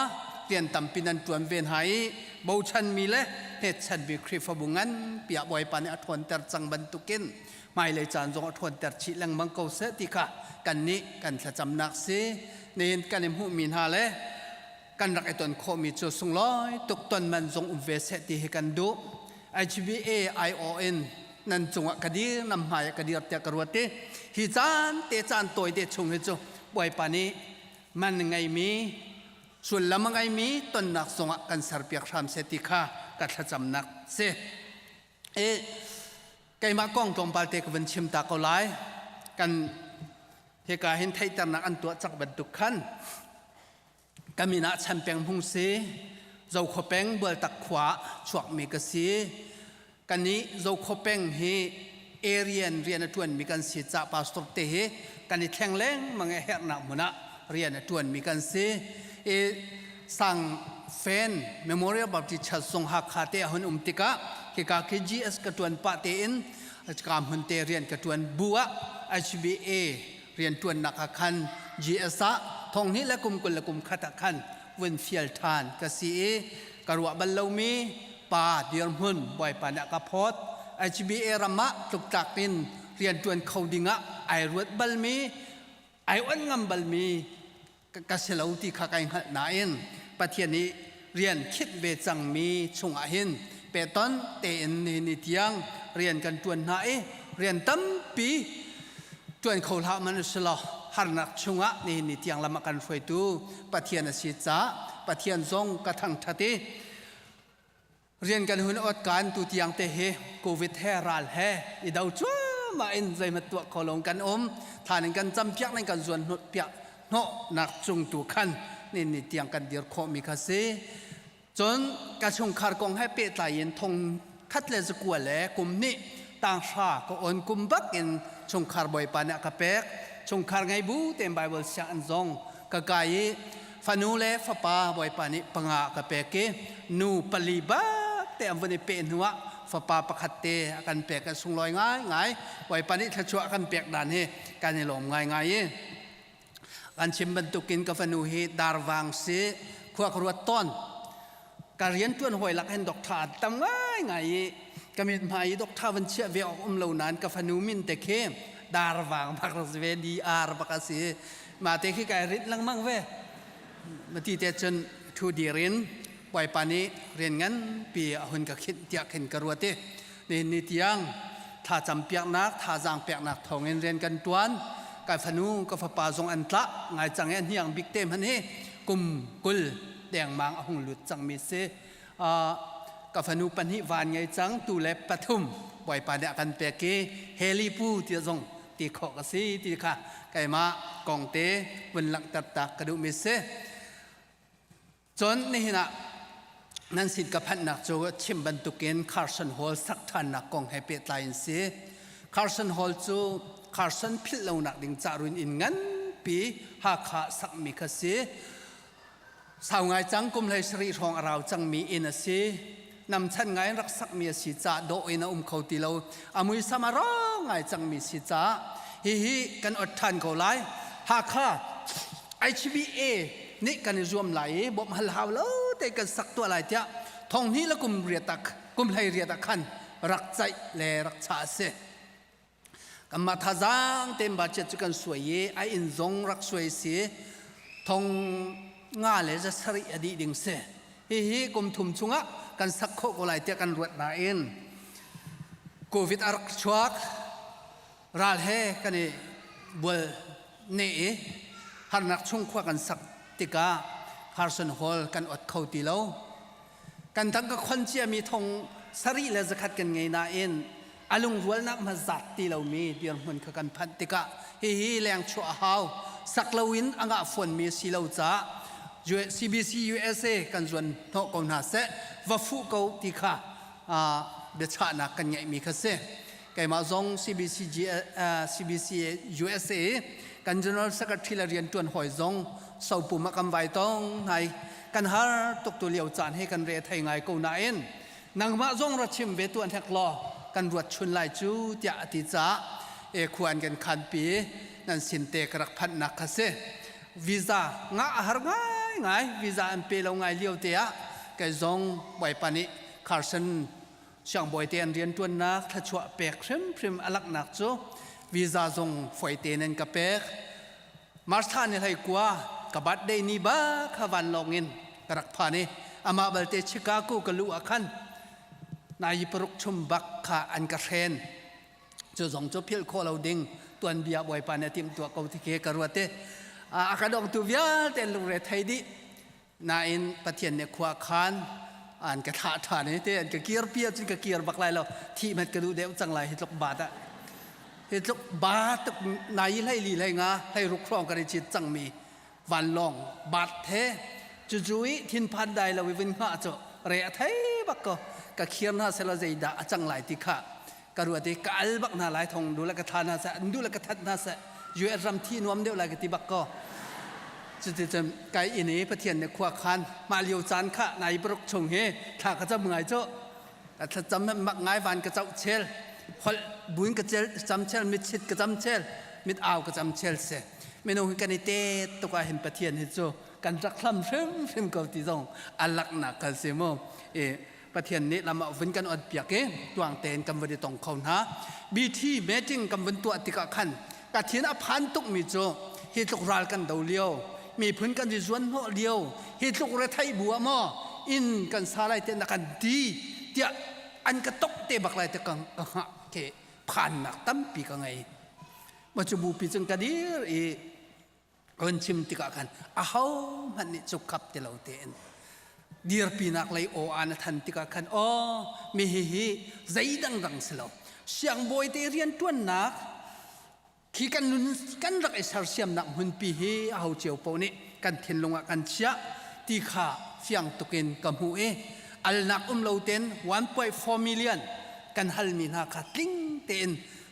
rian tampi nan ṭuan ve hna i bochanmi le hnetchanmi Khrihfabu nganpi ah Bawipa nih a ṭhawnter cang bantukin hmailei caan zong a ṭhawnter chih lengmang ko seh ti kha kannih kan thlacamnak si. Nihin kan i hmuhmi hna le kan rak i ton khawhmi cu sunglawi tuk ton man zong um ve seh ti hi kan duh. HBA IO in. nan cungah ka dir nan hmai ah ka dir tiah ka ruat i hi caan te caan tawi te chung hi cu Bawipa nih man ngeimi sullam a ngeimi tonnak zongah kan serpiak hram seh ti kha ka thlacamnak si. E keimah kong tlawmpal te ka vun chim ta ko lai. Kan hika hin theihternak an tuah cak bantuk khan ka min ah Chan Peng Hmung si Zokhua peng Bualtak khua chuakmi ka si. Kannih Zokhua peng hi arian rian a ṭuanmi kan si ca pastor te hi kan i thleng lengmang i herhnak hmun ah rian a ṭuanmi kan si. I Sang Fen Memorial Baptist Church zong Hakha te a hun um tikah hika khi GS ka ṭuan pah tein ka hmun te rian ka ṭuan bu ah HBA rianṭuannak ah khan GS ah thonghnih le kum 20 le kum khat ah khan vun fial ṭhan ka si i ka ruah bal lomi pa dirhmun Bawipa nih a ka phawt. HBA ram ah tluktlak in rianṭuan kho dingah ai ruat balmi ai onh ngam balmi ka si lo ti kha kai hngalh nain Pathian nih rian khinh ve cangmi chungah hin pehton tein nihin ni tiang rian kan ṭuan hna i rian tampi ṭuan kho hlah man usulaw harnak chungah nihin ni tiang lam a kan hruaitu Pathian a si caah Pathian zong ka thangṭhat i rian kan hun ot kan tu tiang te hi covid he ral he i do cuahmah in zeihmanh tuah kho lo kan um than in kan cam piak nan kan zuan hnawt piak hnawh nak cung tu khan ni ni tiang kan dir khawh mi kha si cun ka chungkhar kong he pehtlai in thong khat le zakua le kum nih tanghra ka on kum bak in chungkhar bawipa nih a ka pek chungkhar ngei bu tein Bible sianginn zong ka kai i fanu le fapa bawipa nih panga ka pek i nu pali bak te an vun i peh hnu ah fapa pakhat te a kan pek a sunglawi ngai ngai bawipa nih thluachuah a kan pek dan hi kan i lawm ngai ngai i kan chim bantukin ka fanu hi darvang si khua ka ruat tawn ka rian tuan hawi lak hin doctor tam ngai ngai i ka mit hmai i doctor van chiah ve awk um lo nain ka fanu min te khi darvang bak rak si ve DR bak a si ma te khi kai rit lengmang ve mati te cun thu dir in Bawipa nih rian nganpi a hun ka khinh tiah khin ka ruat i nihin ni tiang thlacam piaknak thazaang peknak thawngin rian kan tuan ka fanu ka fapa zong an tlah ngai cang i a hniang bik te hmanh hi kum 20 dengmang a hung lut cangmi si ka fanu pahnih van ngei cang tu le pathum Bawipa nih a kan pek i heli pu ti zong ti khawh ka si ti kha keimah kong te vun langhter tak ka duhmi si Cun nihin ah nan sin ka phanhnak cu chim bantukin Carson Hall sak ṭhannak kong he pehtlai in si. Carson Hall cu Carson philh lonak ding caruin inn nganpi Hakha sakmi kha si. Sau ngai cang kum hlei sarih hrawng a rau cangmi inn a si. Namchan ngai in rak sakmi a si caah dawh in a um kho ti lo. A muisam a rawng ngai cangmi si caah hihi kan ot ṭhan ko lai. Hakha HBA nih kan i zuam lai i bawmh hal hau lo te kan sak tuah lai tiah thong hnih le kum riat ah kum hlei riat ah khan rak caih le rak chah a si. Kanmah thazaang tein budget cu kan suai i a inn zong rak suai si thong nga le za sarih a dih ding si. Hihi kum thum chungah kan sak khawh ko lai tiah kan ruat nain COVID a rak chuak ral he kan i bual ne i harnak chung khua kan sak tikah Carson Hall kan ot kho ti lo. Kan tangka khon ciami thong sarih le zakhat kan ngei nain a lungrualnak hma zat ti lomi dirhmun kha kan phanh tikah hihi leng chuah a hau sak loin a ngah fuanmi si lo caah CBC USA kan zuan hnawh ko hna seh va fuh ko ti kha biachahnak kan ngeihmi kha si. Keimah zong CBC, CBC USA kan General Secretary le riantuan hawi zong sopum ah kan vai tong ngai kan har tuk tu lio caan he kan re thei ngai ko nain nangmah zong ra chim ve tuan hek law kan ruat chun lai cu tiah a ti caah e khuan kan khan pi nan sin te ka rak phanh nak kha si visa nga a har ngai ngai visa an pe lo ngai lio te ah kei zong Bawipa nih Carson Siangbawi te an rianṭuannak thluachuah pek hrimhrim a langhnak cu visa zong fawi nan ka pek. March thla ni hlei kua ka birthday ni ba kha vanlawng in ka rak phan i amah balte Chicago ka luh ah khan. Nai paruk chum bak kha an ka hren. Cu zong cu philh khawh lo ding tuanbia Bawipa nih a timhtuah ko ti khi ka ruat i a ka dongtu vialte lungre thei dih. Nain Pathian nih khua khan an ka thlah ṭhan i te an ka kirpi ahcun ka kir bak lai lo. Thih hmanh ka duh deuh cang lai hi tluk baat ah. Hi tluk ba tuk nai hlei li hlei nga hlei ruk hrawng kan i cit cangmi vanlawng bat he cucu i thinphan dai lo i vun hngah cu re a thei bak ko ka khir hna selaw zeidah a cang lai ti kha ka ruat i ka al bak hna lai thong du le ka thla hna seh an du le ka that hna seh US ram thi nuam deuh lai ka ti bak ko cuti cun kai inn i Pathian nih khua khan mah lio caan kha nai paruk chung hi thla ka cam ngai cu ka thlacam mak ngai van ka cauh chel holh buin ka cel cam chel mitchit ka cam chel mit au ka cam chel se minung hi kan i te tuk ah hin Pathian hi cu kan rak hlam hrimhrim ko ti zong a laknak kan si mu i Pathian nih lam ah vun kan on piak i tuang tein kan vun i tong kho hna BT meeting kan vun tuah tikah khan ka thin a phan tuk mi cu hi tluk ral kan do lio miphun kan i zuan hnawh lio hi tluk rethei bu ah maw inn kan sa lai te na kan ti tiah an ka tok te bak lai te ka hngah ke phannak tampi ka ngei ma cu bupi cun ka dir i run chim tikah khan aho hmanh nih cukkhap ti lo tein dirpinak lei aw aan a than tikah khan aw mi hi hi zeidang dang si lo siangbawi te rianṭuannak khi kan nun kan rak i sersiamnak hmunpi hi aho cio paoh nih kan thinlung ah kan chiah ti kha fiang tukin ka hmuh i alnak um lo ten 1.4 million kan halmi hna kha tling tein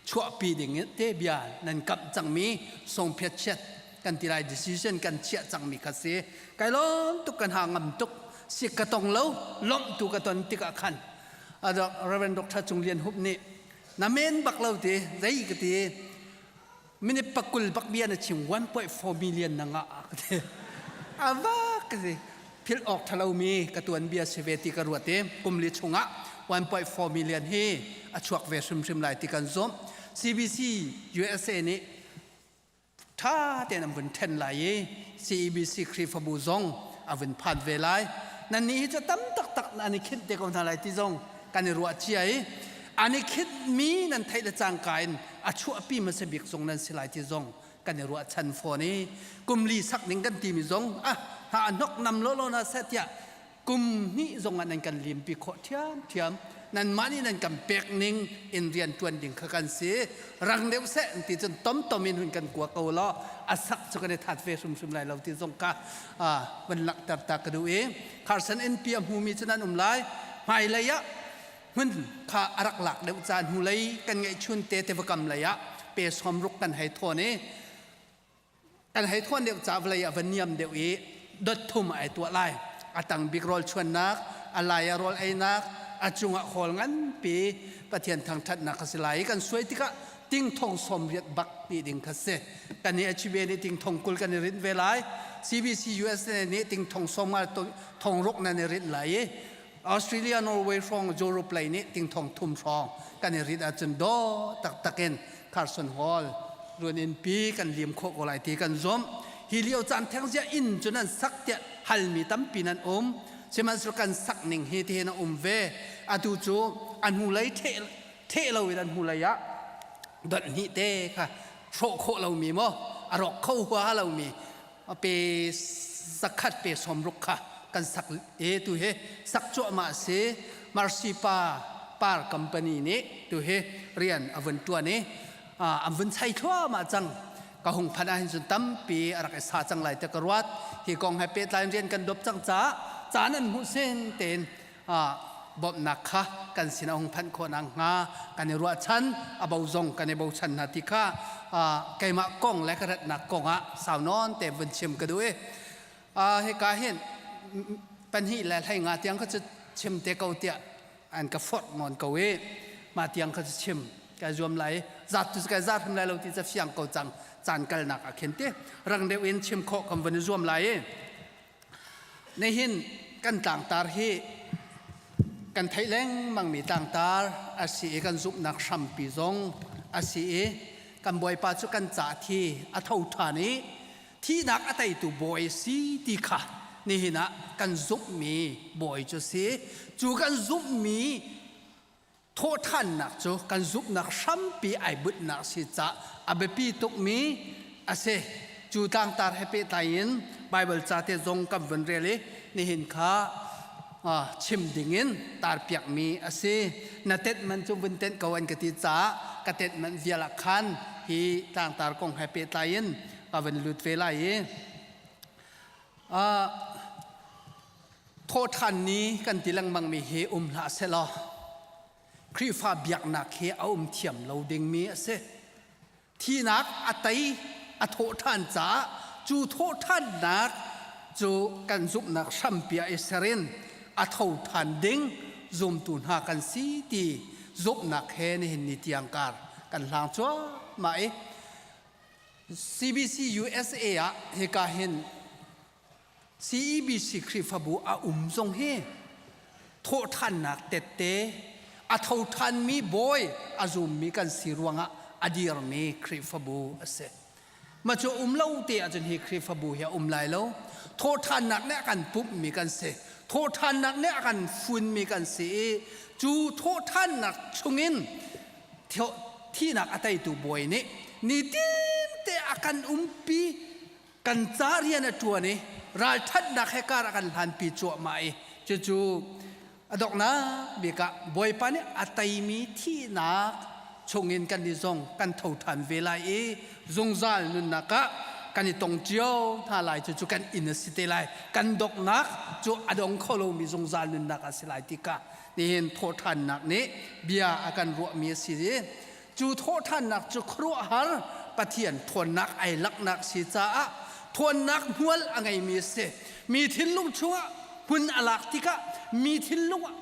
chuahpi ding te bia nan kamh cangmi songphiat chiat kan ti lai decision kan chiah cangmi kha si kai lawm tuk kan ha ngam tuk si ka tong lo lawmh tu ka ton tikah khan Reverend Dr. Cung Lian Hup nih na men bak lo ti zei ka ti minute pakul bak bia na chim 1.4 million na ngah ka ti ava ka ti phil awk thalo mi ka tuan bia si ve ti ka ruat i kum li chungah 1.4 million hi a chuak ve hrimhrim lai ti kan zumh CBC USA nih ṭha tein an vun ṭhen lai i CEBC Khrihfabu zong a vun phan ve lai. Nannih hi cu tam taktak an i khinh te ko hna lai ti zong kan i ruah cia i an i khinhmi nan theih le cangka in a chuahpi hmasa bik zong nan si lai ti zong kan i ruahchan fawn i kum li sak ding kan timi zong ah ha hnok nam lawlaw na seh tiah kum hnih zong ah nan kan limpi khawh ṭhiamṭhiam nanmah nih nan kan pek ning in rian ṭuan ding kha kan si rang deuh seh ti cun tomtom in hun kan kua ko law a sak cu kan i that ve hrimhrim lai lo ti zong kha van langhter ta ka duh i Carson NP a hmumi cu nan um lai hmailei ah hmun kha a rak lak deuh caan hnulei kan ngeihchun te tivakam lei ah pe sawm ruk kan hei thawn i kan hei thawn deuh ca vawlei ah va niam deuh i dot thum ai tuah lai a tang bik rawl chuannak a lai ah rawl einak a cungah hawl nganpi Pathian thangṭhatnak a si lai i kan suai tikah ting thong sawm riat bak ti ding kha si kan i HBA nih ting thong 20 kan i rinh ve lai CBC USA nih ting thong sawm nga thong ruk nan i rinh lai i Australia Norway hrawng Europe lei nih ting thong thum hrawng kan i rit ahcun daw taktak in Carson Hall ruan innpi kan lim khawh ko lai ti kan zumh. Hi lio caan theng zia inn cu nan sak tiah halmi tampi nan um. Sihmanhsehlaw kan sak ning hi tihin a um ve. Atu cu a hnulei theh theh lo in an hnulei ah donh hnih te kha hrawh khawh lomi maw a rawk kho huaha lomi pe zakhat pe sawmruk kha kan sak e tu hi sak cuahmah si Marcy pa par company nih tu hi rian a vun tuan i an vun chai thluahmah cang ka hung phan ah hin cun tampi a rak i sa cang lai te ka ruat hi kong he pehtlai in rian kan dop cang caah caan an hmuh sin tein bawmhnak kha kan sin a hung phanh khawh nakhnga kan i ruahchan a bo zong kan i bochan hna ti kha keimah kong le ka ratnak kong ah sau nawn te vun chim ka duh i hika hin pahnih le hlei nga tiang kha cu chim te ko tiah an ka forh nawn ko i mah tiang kha cu chim kai zuam lai zat tu kai zat hrim lai lo ti ca fiang ko cang caan kalnak ah khin te rang deuh in chim khawh kan vun i zuam lai i Nihin kan tlangtar hi kan theih lengmangmi tlangtar a si i kan zumhnak hrampi zong a si i kan Bawipa cu kan ca thi a tho ṭhan i thihnak a teitu bawi si ti kha nihin ah kan zumhmi bawi cu si. Cu kan zumhmi. Thawhthannak cu kan zumhnak hrampi ai bunhnak si ca a biapi tukmi a si. Cu tlangtar he pehtlai in Bible ca te zong kan vun rel i nihin kha chim dingin tarpiakmi a si. Na tenh man cu vun tenh ko an ka ti caah ka tenh manh vial ah khan hi tlangtar kong he pehtlai in ka vun lut ve lai i Thawhṭhan ni kan ti lengmangmi hi um hlah sehlaw Khrihfa biaknak hi a um thiam lo dingmi a si. Thihnak a tei a thawhṭhan caah cu thawhṭhannak cu kan zumhnak hrampi ah i ser in a tho ṭhan ding zumtu hna kan si ti zumhnak he nihin ni tiang kar kan hlang cuahmah i CBC USA ah hika hin CEBC Khrihfabu a um zong hi thawhṭhannak tette a tho ṭhanmi bawi a zummi kan si ruangah a dirmi Khrihfabu a si. Mah cu um lo te ahcun hi Khrihfabu hi a um lai lo. Thawhṭhannak nih a kan pumhmi kan si. Thawhṭhannak nih a kan funmi kan si i cu thawhṭhannak chungin thihnak a teitu bawi nih nitinte a kan umpi kan ca rian a ṭuan i ralṭhatnak he kar a kan hlanpi cuahmah i cucu a donghnak bik ah Bawipa nih a teimi thihnak chungin kan i zong kan tho ṭhan ve lai i zungzal nunnak ah kan i tong cio hna lai cucu kan inn a si te lai kan donghnak cu a dong kho lomi zungzal nunnak a si lai tikah nihin thawhṭhannak nih bia a kan ruahmi a si i Cu thawhṭhannak cu khuaruahhar Pathian ṭhawnnak ai laknak si caah ṭhawnnak hmual a ngeimi a si. Mi thinlung chungah hmun a lak tikah mi thinlung ah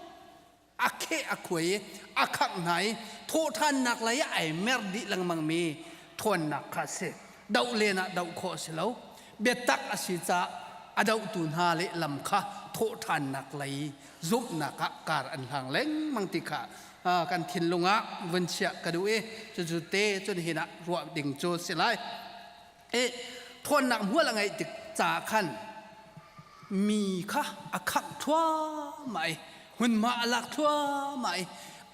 a kheh a khuai i a khangh hna i thawhṭhannak lei ah ai mer dih lengmangmi ṭhawnnak kha a si. Doh len ah doh khawh a si lo. Biatak a si caah a dohtu hna lehlam kha thawhṭhannak lei zumhnak ah kar an hlang lengmang ti kha kan thinlung ah vun chiah ka duh i cucu te cun hin ah ruah ding cu si lai i thawnnak hmual a ngeih tik caah khan mi kha a khangh thluahmah i hmunhma a lak thluahmah i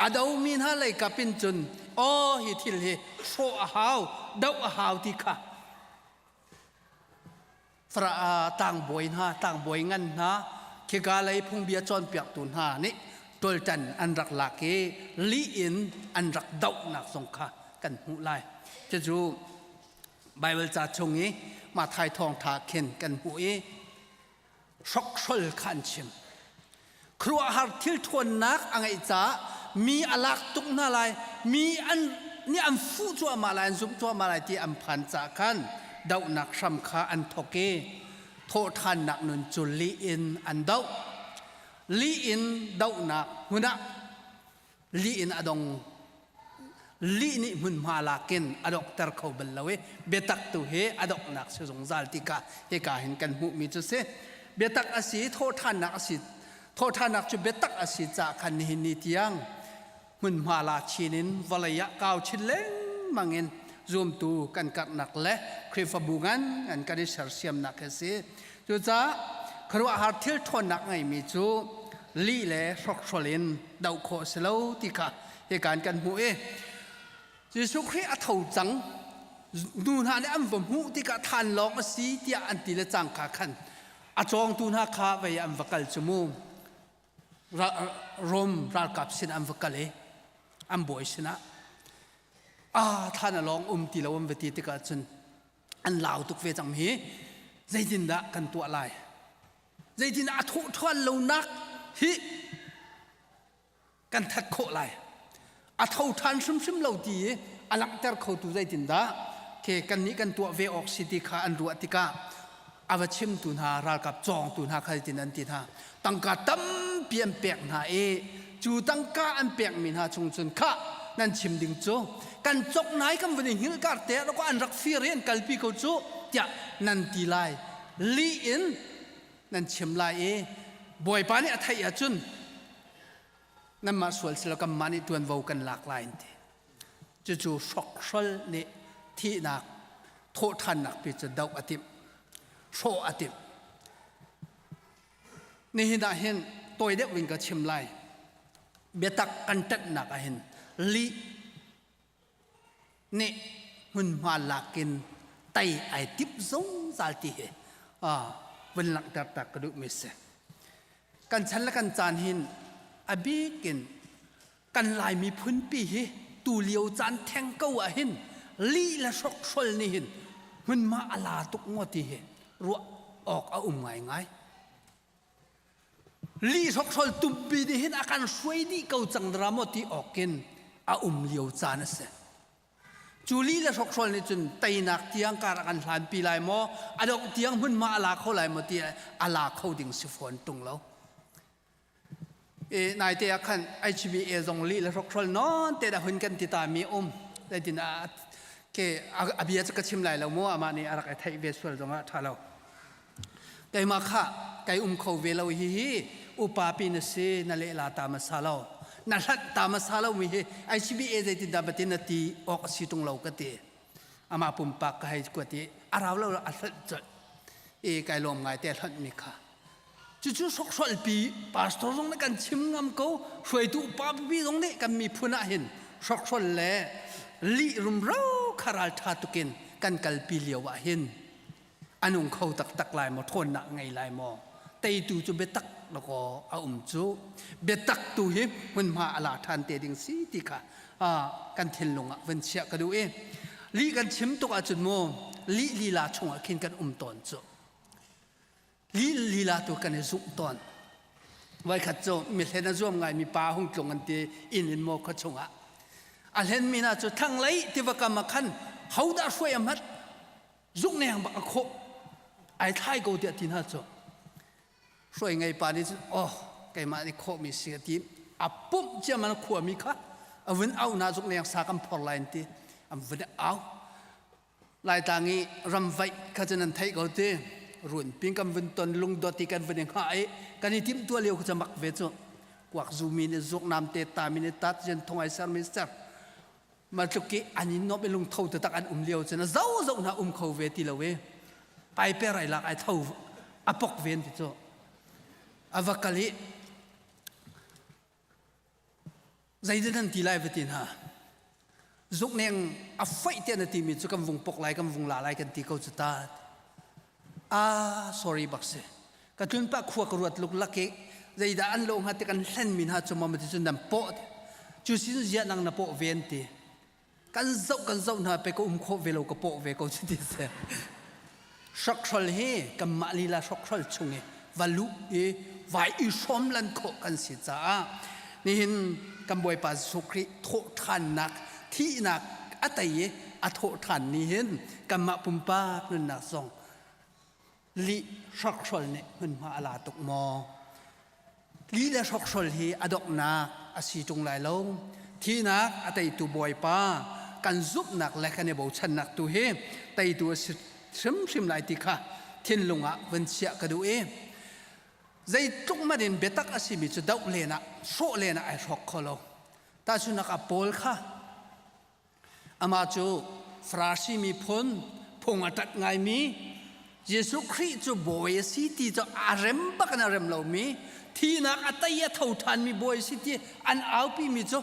a domi hna lei kap in cun aw hi thil hi hrawh a hau doh a hau ti kha Tlangbawi hna, tlangbawi ngan hna, khika lei phungbia cawnpiaktu hna nih ṭolṭan an rak lak i lih in an rak dohnak zong kha kan hmuh lai. Cucu Baibal ca chung i Matthai thawngṭha khin kan hmuh i hrokhrol kha an chim. Khuaruahhar thil ṭhawnnak a ngeih caah mi a lak tuk hna lai, mi an nih an fuh cuahmah lai, an zumh cuahmah lai ti an phan caah khan dohnak hram kha an thawk i thawhṭhannak nun cu lih in an doh. Lih in dohnak hmun ah lih in a dong lih nih hmunhma lakin a donghter kho bal lo i biatak tu hi a donghnak si zungzal tikah hika hin kan hmuhmi cu si biatak a si thawhṭhannak a si thawhṭhannak cu biatak a si caah khan nihin ni tiang hmunhma la chin in vawlei ah kau chin lengmang in zumtu kan karhnak le Khrihfabu ngan ngan kan i sersiamnak hi a si Cucaah khuaruahhar thil ṭhawnnak ngeimi cu lih le hrokhrol in doh khawh a si lo ti kha hika in kan hmuh i Jesuh Khrih a tho cang nu hna nih an va hmuh tikah than lawng a si tiah an ti le cangka khan a cawngtu hna kha vei an va kal cu mu Rom ralkap sin an va kal i an bawi sinah ah thlan a lawng um ti lo an va ti tikah cun an lau tuk ve cang hi zeitindah kan tuah lai zeitindah a thawhṭhuan lonak hi kan that khawh lai a tho ṭhan hrimhrim lo ti i a langhter khotu zeitindah ke kannih kan tuah ve awk si ti kha an ruah tikah a va chimtu hna ralkap cawngtu hna kha tin an ti hna tangka tampi an pek hna i cu tangka an pekmi hna chung cun kha nan chim ding cu kan cok nai kan vun i hngilh kar te ah an rak fir i an kalpi ko cu tiah nan ti lai lih in nan chim lai i bawipa nih a theih ahcun nanmah sual silo kanmah nih ṭuanvo kan lak lai an ti cucu hrokhrol nih thihnak thawhṭhannak pi cu doh a timh hrawh a timh Nihin ah hin tawi deuh in ka chim lai. Biatak kan ṭanhnak ah hin lih nih hmunhma lakin tei ai timh zungzal ti hi vun langhter ta ka duhmi si. Kan chan le kan caan hin a bikin kan Lai miphunpi hi tulio caan theng ko ah hin lih le hrokhrol nih hin hmunhma a la tuk maw ti hi ruah awk a um ngaingai. Lih hrokhrol tumpi nih hin a kan hruai dih ko cang dara maw ti awk in a um lio caan a si. Cu lih le hrokhrol nih cun teinak tiang kar a kan hlanpi lai maw, a dongh tiang hmunhma a la kho lai maw ti a la kho ding si fawn ṭung lo. E, naite ah khan HBA zong lih le hrokhrol non te dah hun kan ti ta mi um. Zeitin ah ke a bia cu ka chim lai lo mu amah nih a rak i theih ve sual zong ah ṭha lo. Keimah kha kai um kho ve lo hi hi upa pi na si na lehla ta hmasa lo. Na hlat ta hmasa lo mi hi HBA zeitin dah batin na ti awk a si ṭung lo ka ti. Amah pumpak ka hei kuat i a rau lo a hlonh colh. I kai lawm ngai te a hlonh mi kha. Cucu hrokhrawlpi pastor zong nih kan chim ngam ko, hruaitu upa pipi zong nih kan miphun ah hin hrokhrawl le lih rumro kha ralṭha tukin kan kalpi lio ah hin a nung kho taktak lai maw, ṭhawnnak ngei lai maw? Teitu cu biatak lakaw a um cu. Biatak tu hi hmunhma a la ṭhan te ding si ti kha kan thinlung ah vun chiah ka duh i lih kan chim tuk ahcun mu lih lila chungah khin kan um tawn cu. Lih lila tu kan i zumh tawn. Voikhat cu mihlen a zuam ngaimi pa hung tlung an ti inn in maw khua chungah. A hlenmi hna cu thlanglei tiva kam ah khan hodah hruai a hmat zuk neng bak a khawh ai thlai ko tiah ti hna cu. Hruai ngei pa nih cun oh keimah nih khawhmi si a ti a pumh ciaman khuami kha a vun au na zuk neng sa kan phor lai an ti an vun au Laitlang i ramvaih kha cu nan theih ko ti. Runping kan vun ton lungdot i kan vun i hngah i kan i timhtuah lio kha cu mak ve cu. Kuak zumi nih zuknam te tami nih tat rian thong ai sermi ser. Ma tluk i an i nuamh i lungtho taktak an um lio cun a zo zo hna um kho ve ti lo i paiper ai lak ai tho a pok ven ti cu. A va kal i Zeidah nan ti lai va ti hna. Zukneng a foih tiah na timi cu kan vung pok lai kan vung la lai kan ti ko cu ta. Ah sorry bak si. Ka tlun pah khua ka ruat luk lak i zeidah an lo hnga ti kan hlen mi hna cu ma ti cun nan pawh. Cu sin zia nang na pawh ve an ti. Kan zoh kan zoh hna pe ka um khawh ve lo ka pawh ve ko cu ti si. Hrokhrol hi kanmah lila hrokhrol chung i va luh i vai i hrawm lan khawh kan si caah nihin kan Bawipa Jesuh Khrih thawhṭhannak thihnak a tei i a thawhṭhan ni hin kanmah pumpak nunnak zong lih hrokhrol nih hmunhma a la tuk maw? Lih le hrokhrol hi a donghnak a si ṭung lai lo. Thihnak a teitu Bawipa kan zumhnak le kan i bochannak tu hi teitu a si hrimhrim lai ti kha thinlung ah vun chiah ka duh i zeitluk man in biatak a simi cu doh len ah hrawh len ah ai hrawk kho lo. Tahchunhnak ah Paul kha Amah cu Farasi miphun phung a ṭat ngaimi Jesuh Khrih cu bawi a si ti cu a rem bak in a rem lomi thihnak a tei a tho ṭhanmi bawi a si ti an aupimi cu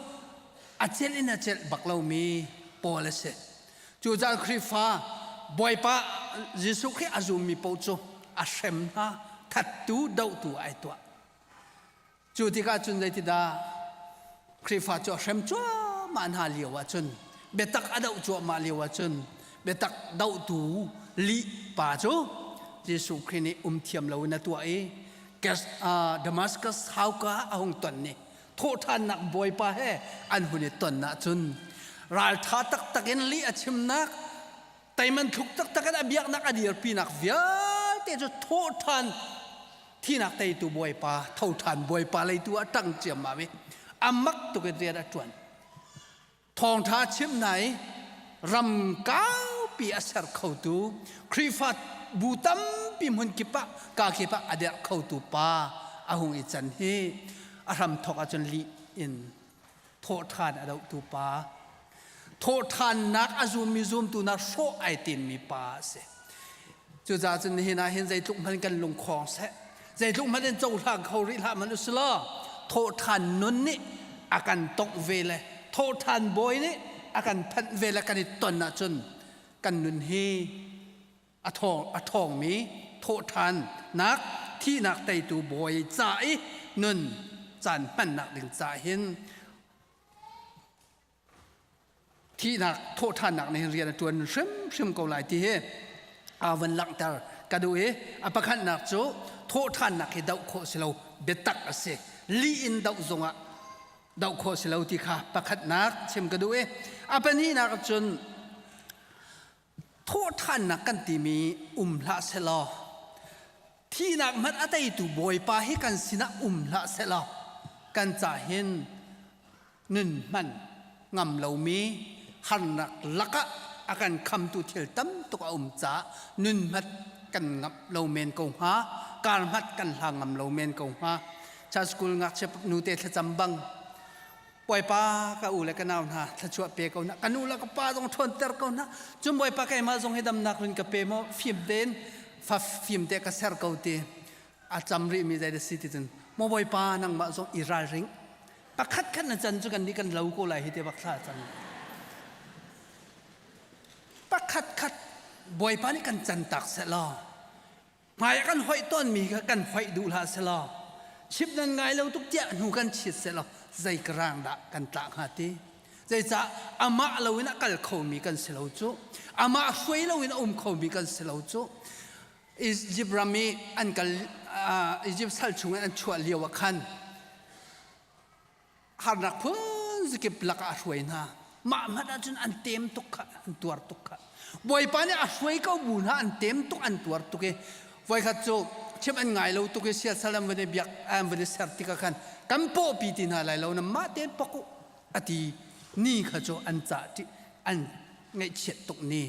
a celh in a celh bak lomi Paul a si. Cucaah Khrihfa Bawipa Jesuh Khrih a zummi paoh cu a hrem hna, thattu, dohtu ai tuah. Cu tikah cun zeitidah Khrihfa cu a hrem cuahmah hna lio ahcun biatak a doh cuahmah lio ahcun biatak dohtu lih pa cu Jesuh Khrih nih um thiam loin a tuah i Damascus hauka a hung ton ni thawhṭhannak bawipa he an hun i ton ahcun ralṭha taktak in lih a chimnak teiman thluk taktak in a biaknak a dirpinak vialte cu thawhṭhan thinak teitu bawipa thoṭhan bawipa leitu ah ṭang ciammam i a mak tuk in rian a ṭuan thawngṭha chim hna i ram kaupi a ser khotu Khrihfa bu tampi hmun kip ah ka kip ah a derh khotu pa a hung i can hi a hram thawk ahcun lih in thawhṭhan a dohtu pa thawhṭhannak a zummi zumtu na hrawh ai timmi pa a si cucaah cun nihin ah hin zeitluk hmanh kan lungkhawng seh zeitluk hmanh in cohlang kho rih hlah hmanh usilaw thawhṭhan nun nih. a kan tongh ve le thawhṭhan bawi nih a kan phanh ve le kan i ton ahcun kan nun hi a thawng a ṭhawngmi thawhṭhannak thihnak teitu bawi ca i nun caan hmannak ding ca hin thihnak thawhṭhannak nih rian a ṭuan hrimhrim ko lai ti hi aa van langhter ka duh i a pakhatnak cu thawhṭhannak hi doh khawh si lo biatak a si lih in doh zongah doh khawh si lo ti kha pakhatnak chim ka duh i a pahnihnak cun thawhṭhannak kan timi um hlah selaw thihnak hmanh a teitu Bawipa hi kan sinah um hlah selaw kan ca hin nun hman ngam lomi harnak lakah a kan khamtu thil tam tuk a um caah nun hmat kan ngamh lo men ko hnga kar hmat kan hlang ngam lo men ko hnga cha school ngakchia nute thlacam bang Bawipa ka u le ka nau hna thluachuah pe ko hna ka nu le ka pa zong ṭhawnter ko hna cun Bawipa keimah zong hi damnak run ka pe maw fim tein fa fim te ka ser ko ti a cam rih mi zei da si ti cun maw Bawipa nangmah zong i ralring pakhat khat na can cu kan nih kan lo ko lai hi te bak thla cam pakhat khat Bawipa nih kan can tak seh law hmai ah kan hoih tawnmi kha kan hoih duh hlah selaw chim nan ngai lo tuk tiah hnu kan chit selaw zei ka rang dah kan tlah hnga ti zeicah amah loin a kal khomi kan si lo cu amah hruai loin a um khomi kan si lo cu Egypt ram i an kal Egypt sal chung in an chuah lio ah khan harnak phun zakip lakah a hruai hna mah hmanh ahcun an tem tuk kha an tuar tuk kha bawipa nih a hruai ko bu hna an tem tuk an tuar tuk i voikhat cu chim an ngai lo tuk i siasal an van i biak an van i ser tikah khan kan pawhpi ti hna lai lo na mah tein pok u ati ni kha cu an cah ṭi an ngaihchiat tuk ni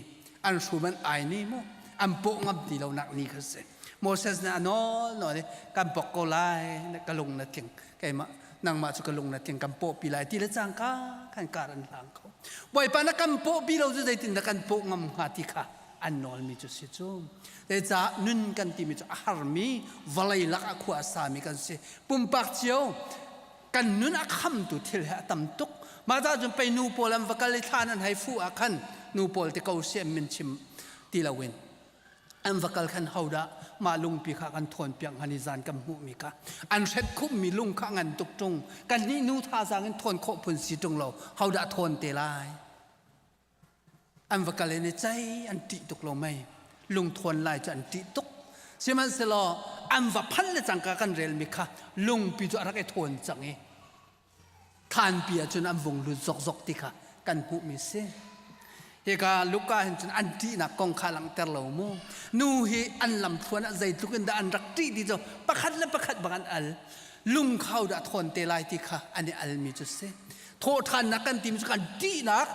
an hrum an ai ni mu an pawh ngam ti lo nak ni kha si Moses nih a nawl nawl i kan pok ko lai ka lung na tling keimah nangmah cu ka lung na tling kan pawhpi lai ti le cangka khan kar an hlang kho Bawipa na kan pawhpi lo cu zeitin dah kan pawh ngam hnga ti kha an nawlmi cu si cu zeicah nun kan timi cu a harmi vawlei lak ah khua a sami kan si pumpak cio kan nun a khamtu thil he a tam tuk mah ca cun pei nu pawl an va kal i thlan an hei fuh ah khan nu pawl te ko si an min chim ti loin an va kal khan hodah mah lungpi kha kan thawn piak hnga ni zan kan hmuhmi kha an hret khupmi lung kha ngan tuk ṭung kan nih nu thazaang in thawn khawh phun si ṭung lo hodah thawn te lai an va kal in i cei an ṭih tuk lo mei lungthawn lai cu an ṭih tuk sihmanhsehlaw an va phan le cangka kan relmi kha lungpi cu a rak i thawn cang i Thanpi ahcun an vung lut zokzok ti kha kan hmuhmi si. Hika Luka hin cun an ṭihnak kong kha langhter lo mu. Nu hi an lamthluan ah zeitluk in dah an rak ṭih ti cu pakhat le pakhat bang an al. Lungkhau dah thawn te lai ti kha an i almi cu si. Thawhṭhannak kan timi cu kan ṭihnak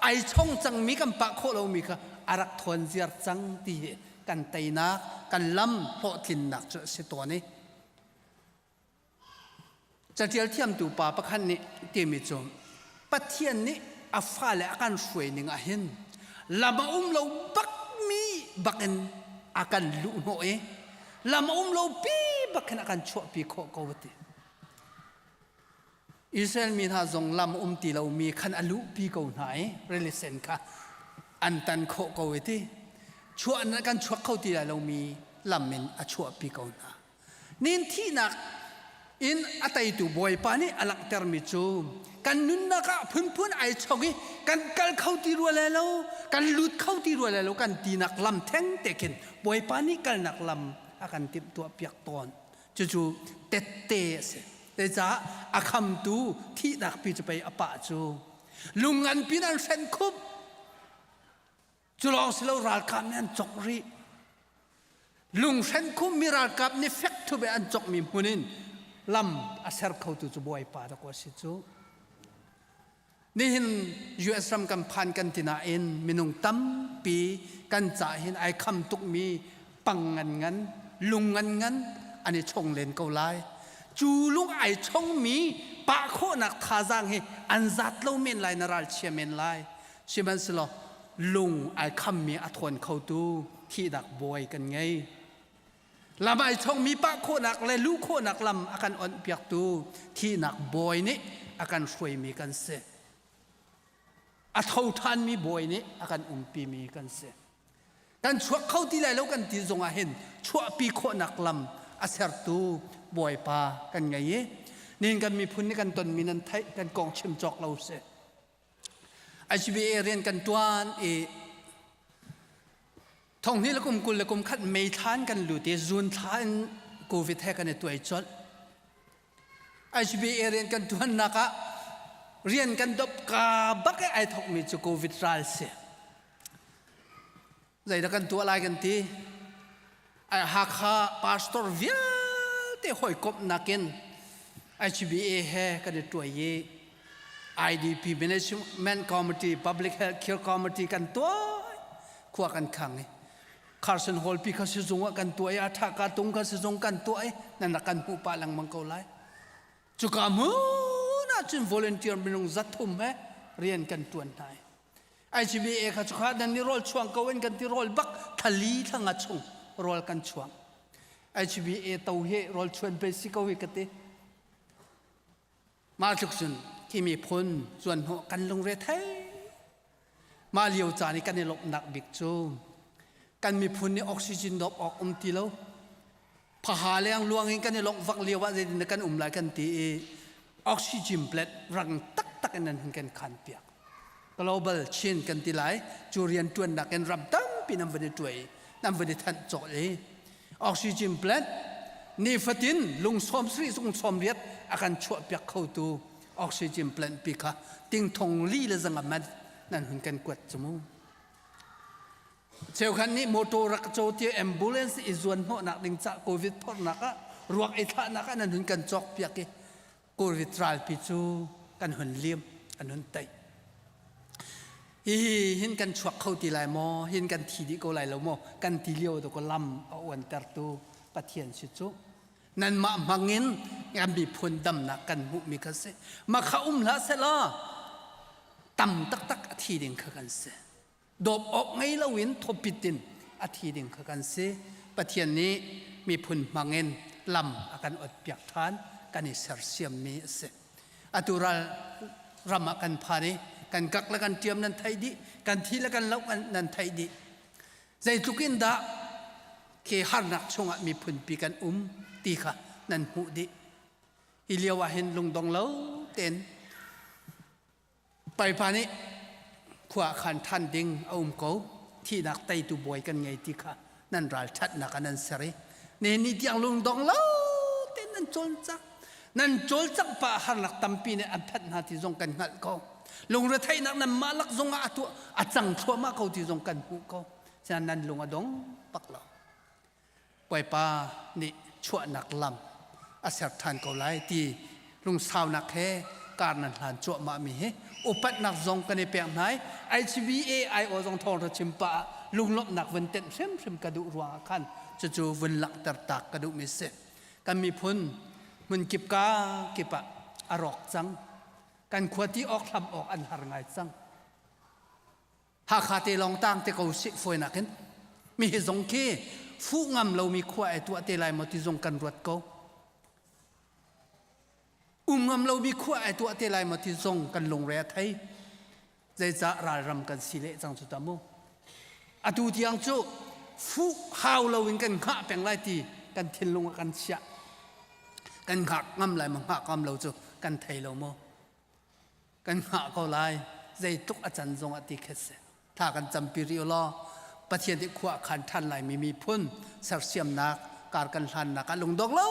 ai chong cangmi kan pah khawh lomi kha a rak thawn ziar cang ti hi kan teinak, kan lam hlawhtlinnak cu a si tawn i Catial thiamtu pa pakhat nih timi cu Pathian nih a fale a kan hruai ning ah hin lam a um lo bakmi bakin a kan luhhnawh i lam a um lo pi bakin a kan chuahpi khawh ko a ti. Israel mi hna zong lam um ti lomi khan a luhpi ko hna i rili sen kha an tan khawh ko i ti. Chuah kan chuak kho ti lai lomi lam in a chuahpi ko hna. Nin thihnak in a teitu Bawipa nih a langhtermi cu kan nunnak ah phunphun ai chok i kan kal kho ti rua lai lo, kan lut kho ti rua lai lo kan tinak lam theng te khin Bawipa nih kalnak lam a kan timhtuah piak tawn. Cucu tette a si. Zeicah a khamtu thihnak pi cu pei a pah cu. Lung nganpi in an hrenh khup. Cu lawng si lo ralkap nih an cawk rih. Lunghren khummi ralkap nih fek thup in an cawkmi hmun in lam a ser khotu cu Bawipa dah a si cu. Nihin US ram kan phan kan ti nain minung tampi kan ca hin ai kham tukmi pang ngan ngan, lung ngan ngan an i chong len ko lai. Cu lung ai chongmi pah khawhnak thazaang hi an zat lo men lai na ralchia men lai. Sihmanhsehlaw lung ai khammi a thawn khotu thihnak bawi kan ngei. Lam ai chongmi pah khawhnak le luh khawhnak lam a kan onh piaktu thihnak bawi nih a kan hruaimi kan si. A tho ṭhanmi bawi nih a kan umpimi kan si. Kan chuak kho ti lai lo kan ti zongah hin chuahpi khawhnak lam a sertu Bawipa kan ngei i nihin kan miphun nih kan tonmi nan theih kan kong chim cawk lo si. ICBA rian kan ṭuan i thonghnih le kum 20 le kum khat May thla in kan lut i June thla in COVID he kan i tuai colh. ICBA rian kan ṭuannak ah rian kan dop ka bak i ai thokmi cu COVID ral si. Zeidah kan tuah lai kan ti? Hakha pastor vialte hawikomhnak in HBA he kan i tuai i IDP Management Committee, Public Health Care Committee kan tuah khua kan khang i Carson Hall pi kha sizung ah kan tuah i a tha ka tung kha sizung kan tuah i nan rak kan hmuh pah lengmang ko lai. Cuka hmun ah cun volunteer minung zathum he rian kan tuan hna i ICBA kha cu kha nan nih rawl chuang ko in kan ti rawl bak thali thlanga chung rawl kan chuang ICBA to hi rawl chuan pe si ko hi ka ti mah tluk cun khi miphun zuan hnawh kan lungre thei mah lio caan i kan i lawmhnak bik cu kan miphun nih oxygen dawp awk um ti lo phaha leng luang in kan i lawmh vak lio ah zeitin kan um lai kan ti i oxygen plant rang taktak in nan hun kan khan piak global chin kan ti lai cu rian tuannak in ram tampi nan van i tuai nan van i thanh cawh i oxygen plant nifatin lung sawm sri sung sawm riat a kan chuah piak kho tu oxygen plant pi kha ting thong li le zanga man nan hun kan kuat chu mu Cheukhat nih motor rak caw ti ambulance i zuan hnawhnak ding ca COVID phorhnak ah ruak i thlahnak ah nan hun kan cawk piak i COVID ralpi cu kan hun liam an hun tei. Hihi hin kan chuak kho ti lai maw hin kan thi dih ko lai lo maw kan ti lio to ko lam a uantertu Pathian si cu nanmah hmangin kan miphun damnak kan hmuhmi kha si mah kha um hlah sehla tam taktak a thi ding kha kan si dawp awk ngei loin thawpit in a thi ding kha kan si. Pathian nih miphun hmangin lam a kan otpiak ṭhan, kan i sersiammi a si. Atu ral ram ah kan phan i kan kak le kan ṭiam nan theih dih, kan thi le kan loh nan theih dih. Zeitluk in dah khi harnak chungah miphunpi kan um ti kha nan hmuh dih. Hi lio ah hin lungdong lo tein Paipa nih khua khan ṭhan ding a um ko. Thihnak teitu bawi kan ngei ti kha nan ralṭhatnak ah nan ser i nihin ni tiang lungdong lo tein nan cawlcang. Nan cawlcangh pah harnak tampi nih an phanh hna ti zong kan hngalh ko. Lungretheihnak nanmah lak zongah a tuah a cang thluahmah ko ti zong kan hmuh ko. Sinain nan lung a dong bak lo. Bawipa nih chuahnak lam a ser ṭhan ko lai ti lungsaunak he kar nan hlan cuahmah mi hi upatnak zong kan i pek hna i HBA IO zong thawngṭha chim pah ah lunglawmhnak vun tenh hrimhrim ka duh ruangah khan cucu vun langhter tak ka duhmi si. Kan miphun hmunkip ka kip ah a rawk cang. Kan khua ti awk hlam awk an har ngai cang. Hakha te lawng tang te ko sih fawinak in mi hi zong khi fuh ngam lomi khua ai tuah te lai maw ti zong kan ruat ko um ngam lomi khua ai tuah te lai maw ti zong kan lungre a thei zeicah ralram kan si leh cang cu ta mu atu tiang cu fuh hau loin kan hngah peng lai ti kan thinlung ah kan chiah kan hngak ngam lai maw hngah ngam lo cu kan thei lo maw Kan hngah ko lai. Zeitluk a can zongah ti khet si. Thla kan campi rih law Pathian nih khua a khan ṭhan laimi miphun sersiamnak kar kan hlannak ah lungdong lo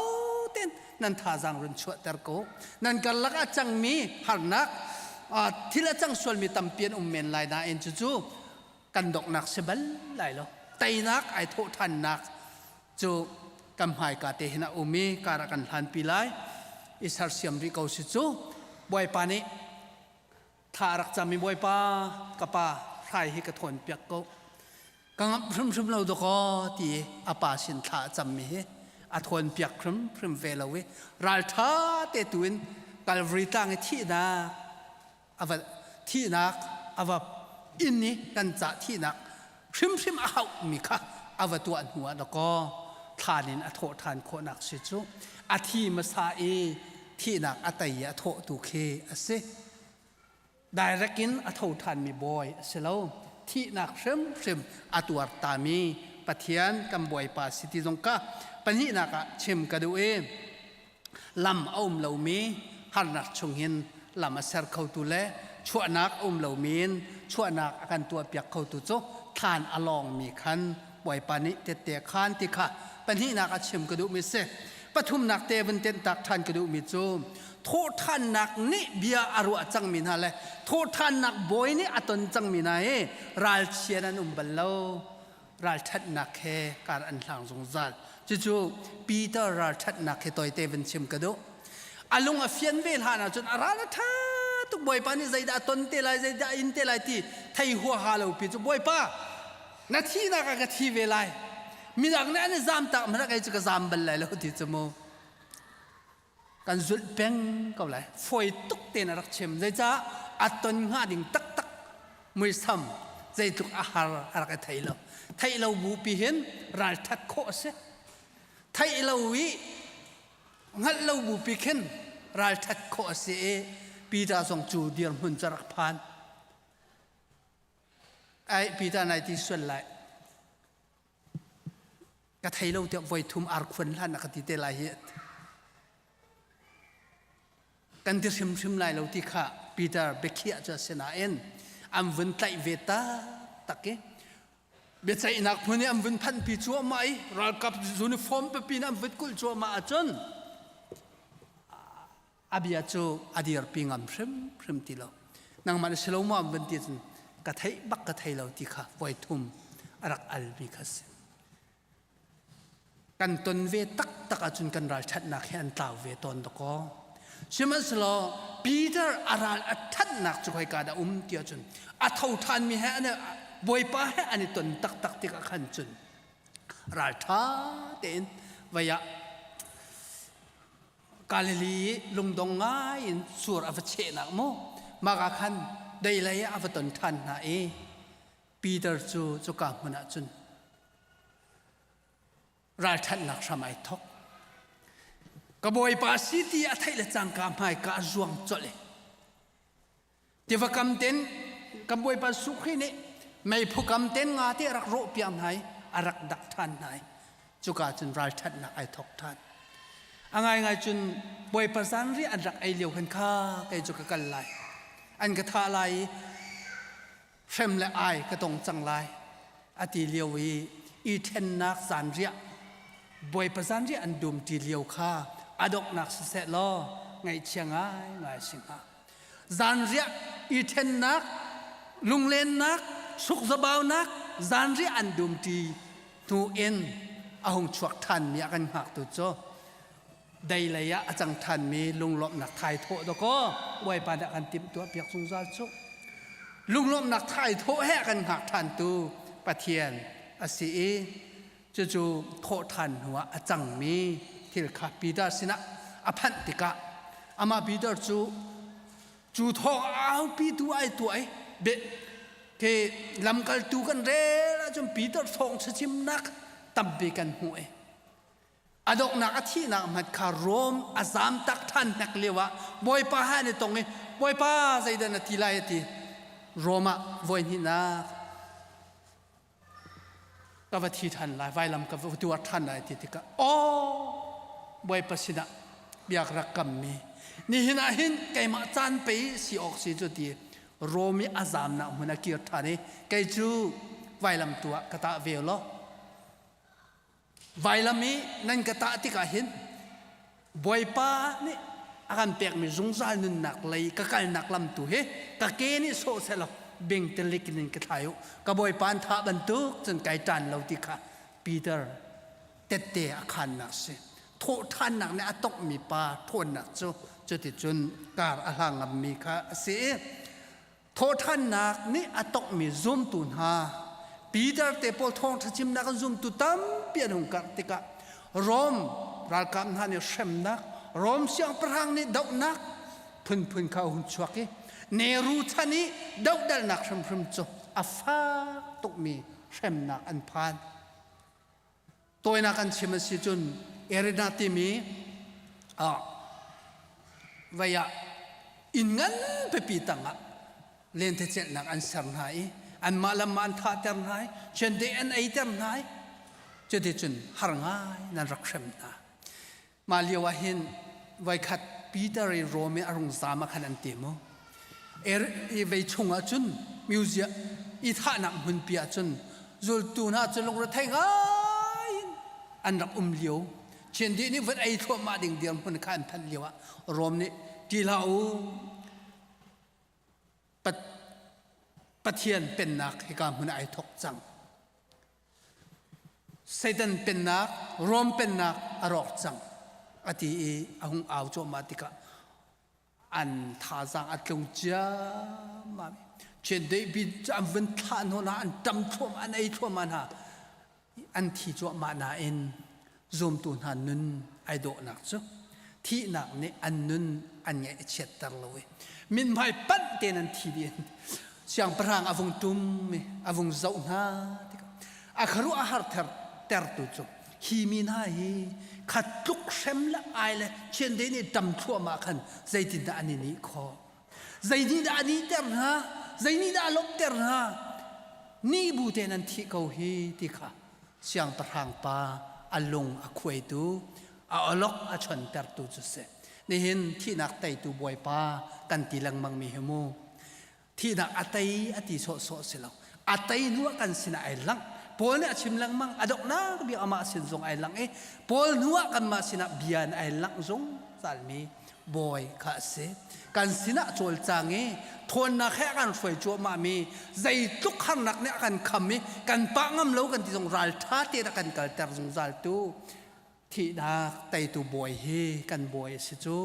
tein nan thazaang run chuahter ko. Nan karlak a cangmi harnak thil a cang sualmi tampi an um men lai nain cucu kan donghnak si bal lai lo. Teinak ai thawh ṭhannak cu kan hmaika te hin a um i kar ah kan hlanpi lai i sersiam rih ko si cu Bawipa nih thla a rak cam i Bawipa ka pa hrai hi ka thawn piak ko ka ngamh hrimhrim lo dakaw ti i a pa sin thla a cammi hi a thawn piak hrimhrim ve lo i ralṭha te tu in Calvary tlang i thihnak a va thihnak a va inn i kan cah thihnak hrimhrim a hauhmi kha a va tuah hnu ah dakaw thlan in a thawh ṭhan khawhnak si cu a thi hmasa i. Thihnak a tei i a thawhtu khi a si. Direct in a tho ṭhanmi bawi a si lo. Thihnak hrimhrim a tuar tami Pathian kan Bawipa si ti zong ka pahnihnak ah chim ka duh i lam a um lomi harnak chungin lam a ser khotu le chuahnak a um lomi in chuahnak a kan tuahpiak khotu cu thlan a lawngmi khan Bawipa nih tette khan ti kha pahnihnak ah chim ka duhmi si. Pathumnak te vun tenhtak ṭhan ka duhmi cu thawhṭhannak nih bia a ruah cangmi hna le thawhṭhannak bawi nih a ton cangmi hna hi ralchian an um bal lo. Ralṭhatnak he kar an hlang zungzal. Cucu Peter ralṭhatnak he tawite vun chim ka duh. A lung a fian ve hlan ahcun a ral a ṭha tuk Bawipa nih zeidah a ton te lai zeidah a in te lai ti thei huaha lo pi cu Bawipa na thihnak ah ka thi ve lai midang nih an i zam tak hmanh ah kei cu ka zam bal lai lo ti cu mu kan zulh peng ko lai fawi tuk tein a rak chim zeicah a ton hnga ding taktak muisam zeitluk a har a rak i thei lo theih lo bu pi hin ralthat khawh a si theih lo i hngalh lo bu pi khin ralthat khawh a si i Peter zong cu dirhmun cu rak phan Ai Peter nai ti sual lai. Ka thei lo tiah voi thum ar khuan hlan na ka ti te lai hi. Kan ti hrimhrim lai lo ti kha Peter biakhiah cu a si nain an vun tlaih ve ta tak i biaceihnak hmun i an vun phanhpi cuahmah i ralkap uniform pipi in an vun kulh cuahmah ahcun a bia cu a dirpi ngam hrimhrim ti lo nangmah na si lo maw an van ti cun ka theih bak ka thei lo ti kha voi thum a rak almi kha si kan ton ve taktak ahcun kan ralṭhatnak hi an tlau ve tawn dakaw sihmanhsehlaw Peter a ral a ṭhatnak cu khoika dah um ti ahcun a tho ṭhanmi he an Bawipa he an i ton taktak tikah khan cun ralṭha tein vei ah Galilee i lungdong ngai in sur a va chehnak mu mah ah khan deilei ah a va ton ṭhan hna i Peter cu cuka hmun ah cun ralṭhatnak hram ai thawk. Ka bawipa si ti a theih le cangka hmaika a zuang colh i Tiva kam ten kan Bawipa Jesuh Khrih nih meiphu kam ten nga te a rak rawh piak hna i a rak dak ṭhan hna i cuka cun ralṭhatnak ai thawk ṭhan. A ngaingai cun Bawipa zanriah an rak ei lio khan kha kei cu ka kal lai. An ka thah lai i hrem le ai ka tong cang lai a ti lio i i ṭhennak zanriah Bawipa zanriah an dum ṭi lio kha a donghnak siseh law ngaihchia ngaingai si hnga. Zanriah i ṭhennak, lunglennak, sukzabaunak, zanriah an dumṭi hnu in a hung chuak ṭhanmi a kan hngaktu cu deilei ah a cang ṭhanmi lunglawmhnak thaithawh dawkaw Bawipa nih a kan timhtuah piak zungzal cu. Lunglawmhnak thaithawh he a kan hngak ṭhantu Pathian a si i cucu thawhṭhan hnuah a cangmi thil kha Peter sinah a phanh tikah amah Peter cu cu thawng aupitu ai tuah i ke lamkaltu kan rel ahcun Peter thawng chimnak tampi kan hmuh i a donghnak a thihnak hmanh kha Rom a zamtak ṭhan hnek lio ah Bawipa he an i tong i Bawipa zeidah na ti lai a ti Rom ah voi hnihnak ka va thi ṭhan lai vailam ka va tuar ṭhan lai ti tikah aw Bawipa sinah biak rak kammi nihin ah hin keimah caan pei si awk si cu ti Rom i a zamnak hmun a kir ṭhan i kei cu vailam tu ah ka tah ve law Vailam i nan ka tah tikah hin Bawipa nih a kan pekmi zungzal nunnak lei ka kalnak lam tu hi ka ke nih sawh sehlaw bingtelik in ka thlai u. Ka Bawipa an thah bantuk cun kai ṭan lo ti kha Peter tette a khannak si. Thawhṭhannak nih a tonghmi pa ṭhawnnak cu cuticun kar a hlang ngammi kha a si i Thawhṭhannak nih a tonghmi zumtu hna Peter te pawl thawngṭha chimnak an zumtu tampi an hung karh tikah Rom ralkap hna nih hremnak, Rom siangpahrang nih dohnak phunphun kha a hun chuak i Neru chan i dohdalnak hrimhrim cu a fak tukmi hremnak an phan. Tawinak an chim a si cun Erina timi ah. Vai ah inn ngan pipi tangah lentecelhnak an ser hna i anmah lam ah an thahter hna i chiandeih an eiter hna i cuticun har ngai nan rak hrem hna. Mah lio ah hin voikhat Peter i Rom i a rung zaam ah khan an ti mu. Er i vei chung ah cun museum i thahnak hmunpi ah cun zultu hna cu lungrethei ngai in an rak um lio. Chiandeih nih van ei thluahmah ding dirhmun kha an phanh lio ah Rom nih ṭih hlah u Pathian pennak hika hmun ah ai thawk cang. Satan pennak, Rom pennak a rawk cang a ti i a hung au cuahmah tikah an thazaang a tlung ciammam. Chiandeih bi cu an vun thlah hnu hna, an ṭam thluahmah, an ei thluahmah hna. An thi cuahmah nain zumtu hna nun ai dawhnak cu thihnak nih an nun an ngaih a chiatter lo i mithmai panh tein an thi dih. Siangpahrang a vung ṭum i a vung zoh hna tikah a khuaruah a har tertu cu hi mi hna hi khat tluk hrem le ai le chiandeih nih ṭam thluahmah khan zeitindah an i nih khawh? Zeinih dah a nihter hna? Zeinih dah a lawmhter hna? Nih bu tein an thih ko hi ti kha siangpahrang pa a lung a khuaitu, a awlok a chontertu cu si. Nihin thihnak teitu Bawipa kan ti lengmang mi hi mu. Thihnak a tei a ti sawhsawh si lo. A tei hnu ah kan sinah ai langh. Paul nih a chim lengmang, a donghnak bik amah sin zong ai langh i Paul hnu ah kanmah sinah bia in ai langh zungzalmi Bawi kha a si. Kan sinah cawlcang i ṭhawnnak he a kan hruai cuahmahmi zeitluk harnak nih a kan kham i kan pah ngam lo kan ti zong ralṭha tein a kan kalter zungzaltu thihnak teitu bawi hi kan bawi a si cu.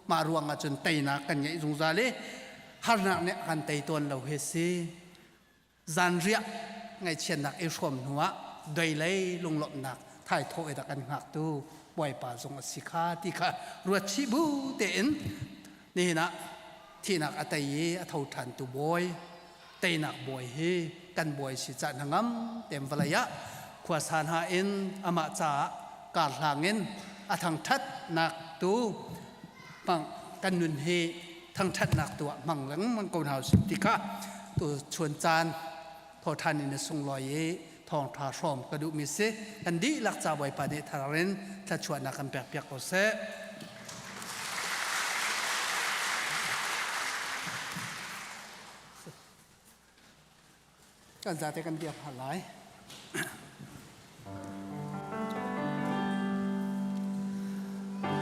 Mah ruangah cun teinak kan ngeih zungzal i harnak nih a kan tei tawn lo hi a si. Zanriah ngaihchiatnak i hrawm hnuah doilei lunglawmhnak thaithawh i rak kan hngaktu Bawipa zong a si kha ti kha ruat chih bu tein nihin ah thihnak a tei i a tho ṭhantu bawi teinak bawi hi kan bawi si cah hnangam tem vawlei ah khuasa hna in amah caah kar hlang in a thangṭhatnak tu kan nun hi thangṭhatnak tu ah hmang lengmang ko hna usih ti kha tu chun caan thawṭhan in a sunglawi i thawngṭha hrawm ka duhmi si kan dihlak ca Bawipa nih thar in thluachuahnak kan pekpiak ko seh. Kan zate kan biak hna lai.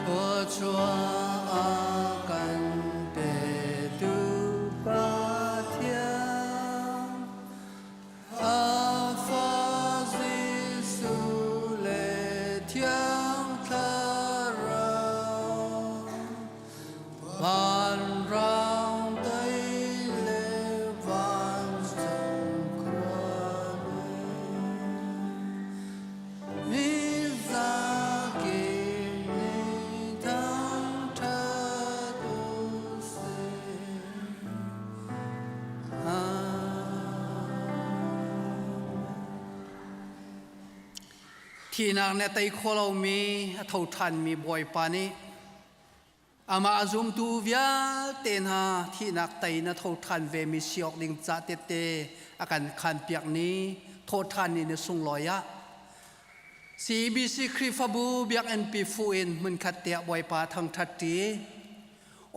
Thluachuah kan petu Pathian A fa Jesuh le Thiang Thlarau Vanrang tei le vancung khuanu mi zakip nih thangṭhat u sih. Thihnak nih a tei kho lomi a tho ṭhanmi Bawipa nih Amah a zumtu vialte hna thihnak tei na tho ṭhan vemi si awk ding ca tette a kan khanpiak ni thawhṭhan ni na sunglawi ah CBC Khrihfabu Biakinn pi fuh in hmunkhat te ah Bawipa thangṭhat ṭi.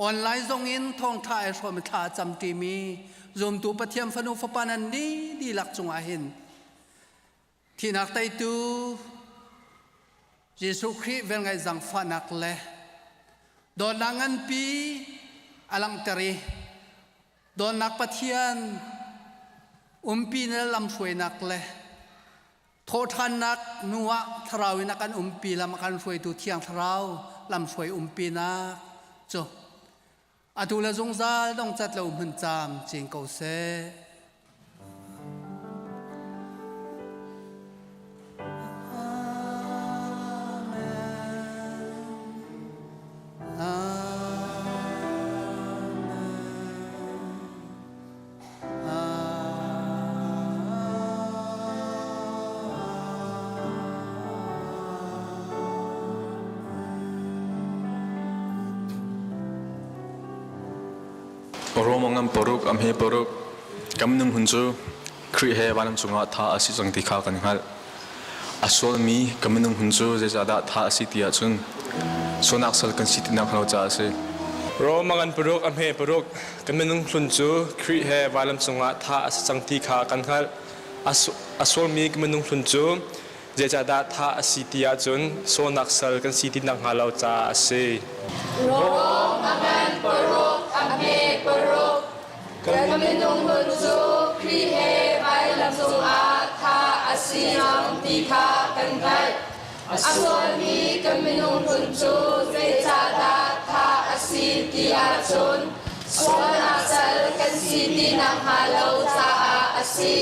Online zong in thawngṭha ai hrawm i thla a cam ṭimi zumtu Pathian fanu fapa nan ni dihlak cungah hin Thihnak teitu Jesuh Khrih velngeih zaangfahnak le dawtnak nganpi a langhter i dawtnak Pathian umpi na lamhruainak le thawhṭhannak hnu ah thlarau in a kan umpi lam a kan hruaitu Thiang Thlarau lamhruai umpinak cu atu le zungzal dongcat lo hmun caam cin ko seh. Rom a ngan paruk, a hme paruk. Kan minung hun cu Khrih he vanlam cungah tha a si cang ti kha kan hngalh. A sualmi kan minung hun cu zeicahdah tha a si ti ahcun sualnak sal kan si ti nak lo caah a si. Rom a ngan paruk, a hme paruk. Kan minung hlun cu Khrih he vailam cungah tha a si cang ti kha kan hngalh. A sualmi kan minung hlun cu zeicahdah thah a si ti ahcun sualnak sal kan si ti nakhnga lo caah a si. Rom a ngan paruk, a hme paruk. Kan minung hlun cu Khrih he vailam cungah thah a si cang ti kha kan hngalh. A sualmi kan minung hlun cu zeicahdah thah a si ti ahcun sualnak sal kan si ti nakhnga lo caah a si.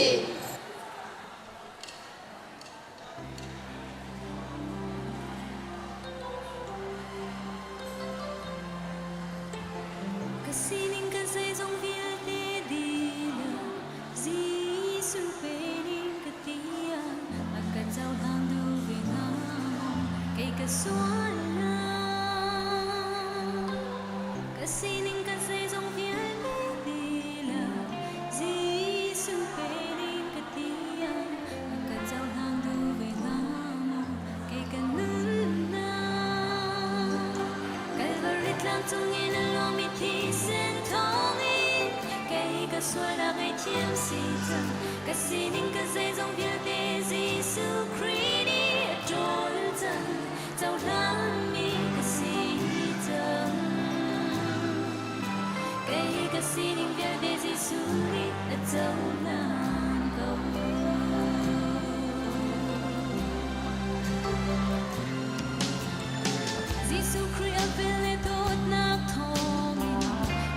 Ka sining ka zeizong vialte dihlak Jesuh pening ka tiang a ka cohlang duh ve hnga maw kei ka sual Ka sining ka zeizong vialte dihlak Jesuh pening ka tiang a ka cohlang duh ve hnga maw kei ka nunnak Kalvari tlang cungin a lawmi thisen thawngin kei ka sualnak ngaihthiam si cang ka sining ka zeizong vialte Jesuh Khrih nih a ṭawl cang cohlangmi ka si cang kei ka sining vialte Jesuh nih a cohlan ko. Jesuh Khrih a vel le dawtnak thawngin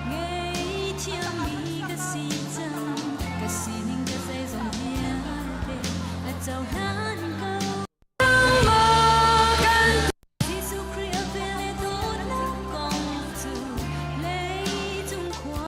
ngaihthiammi ka si cang. Ka sining ka zeizong vialte a cohlan ko. Jesuh Khrih a vel le dawtnak kong cu leicung khua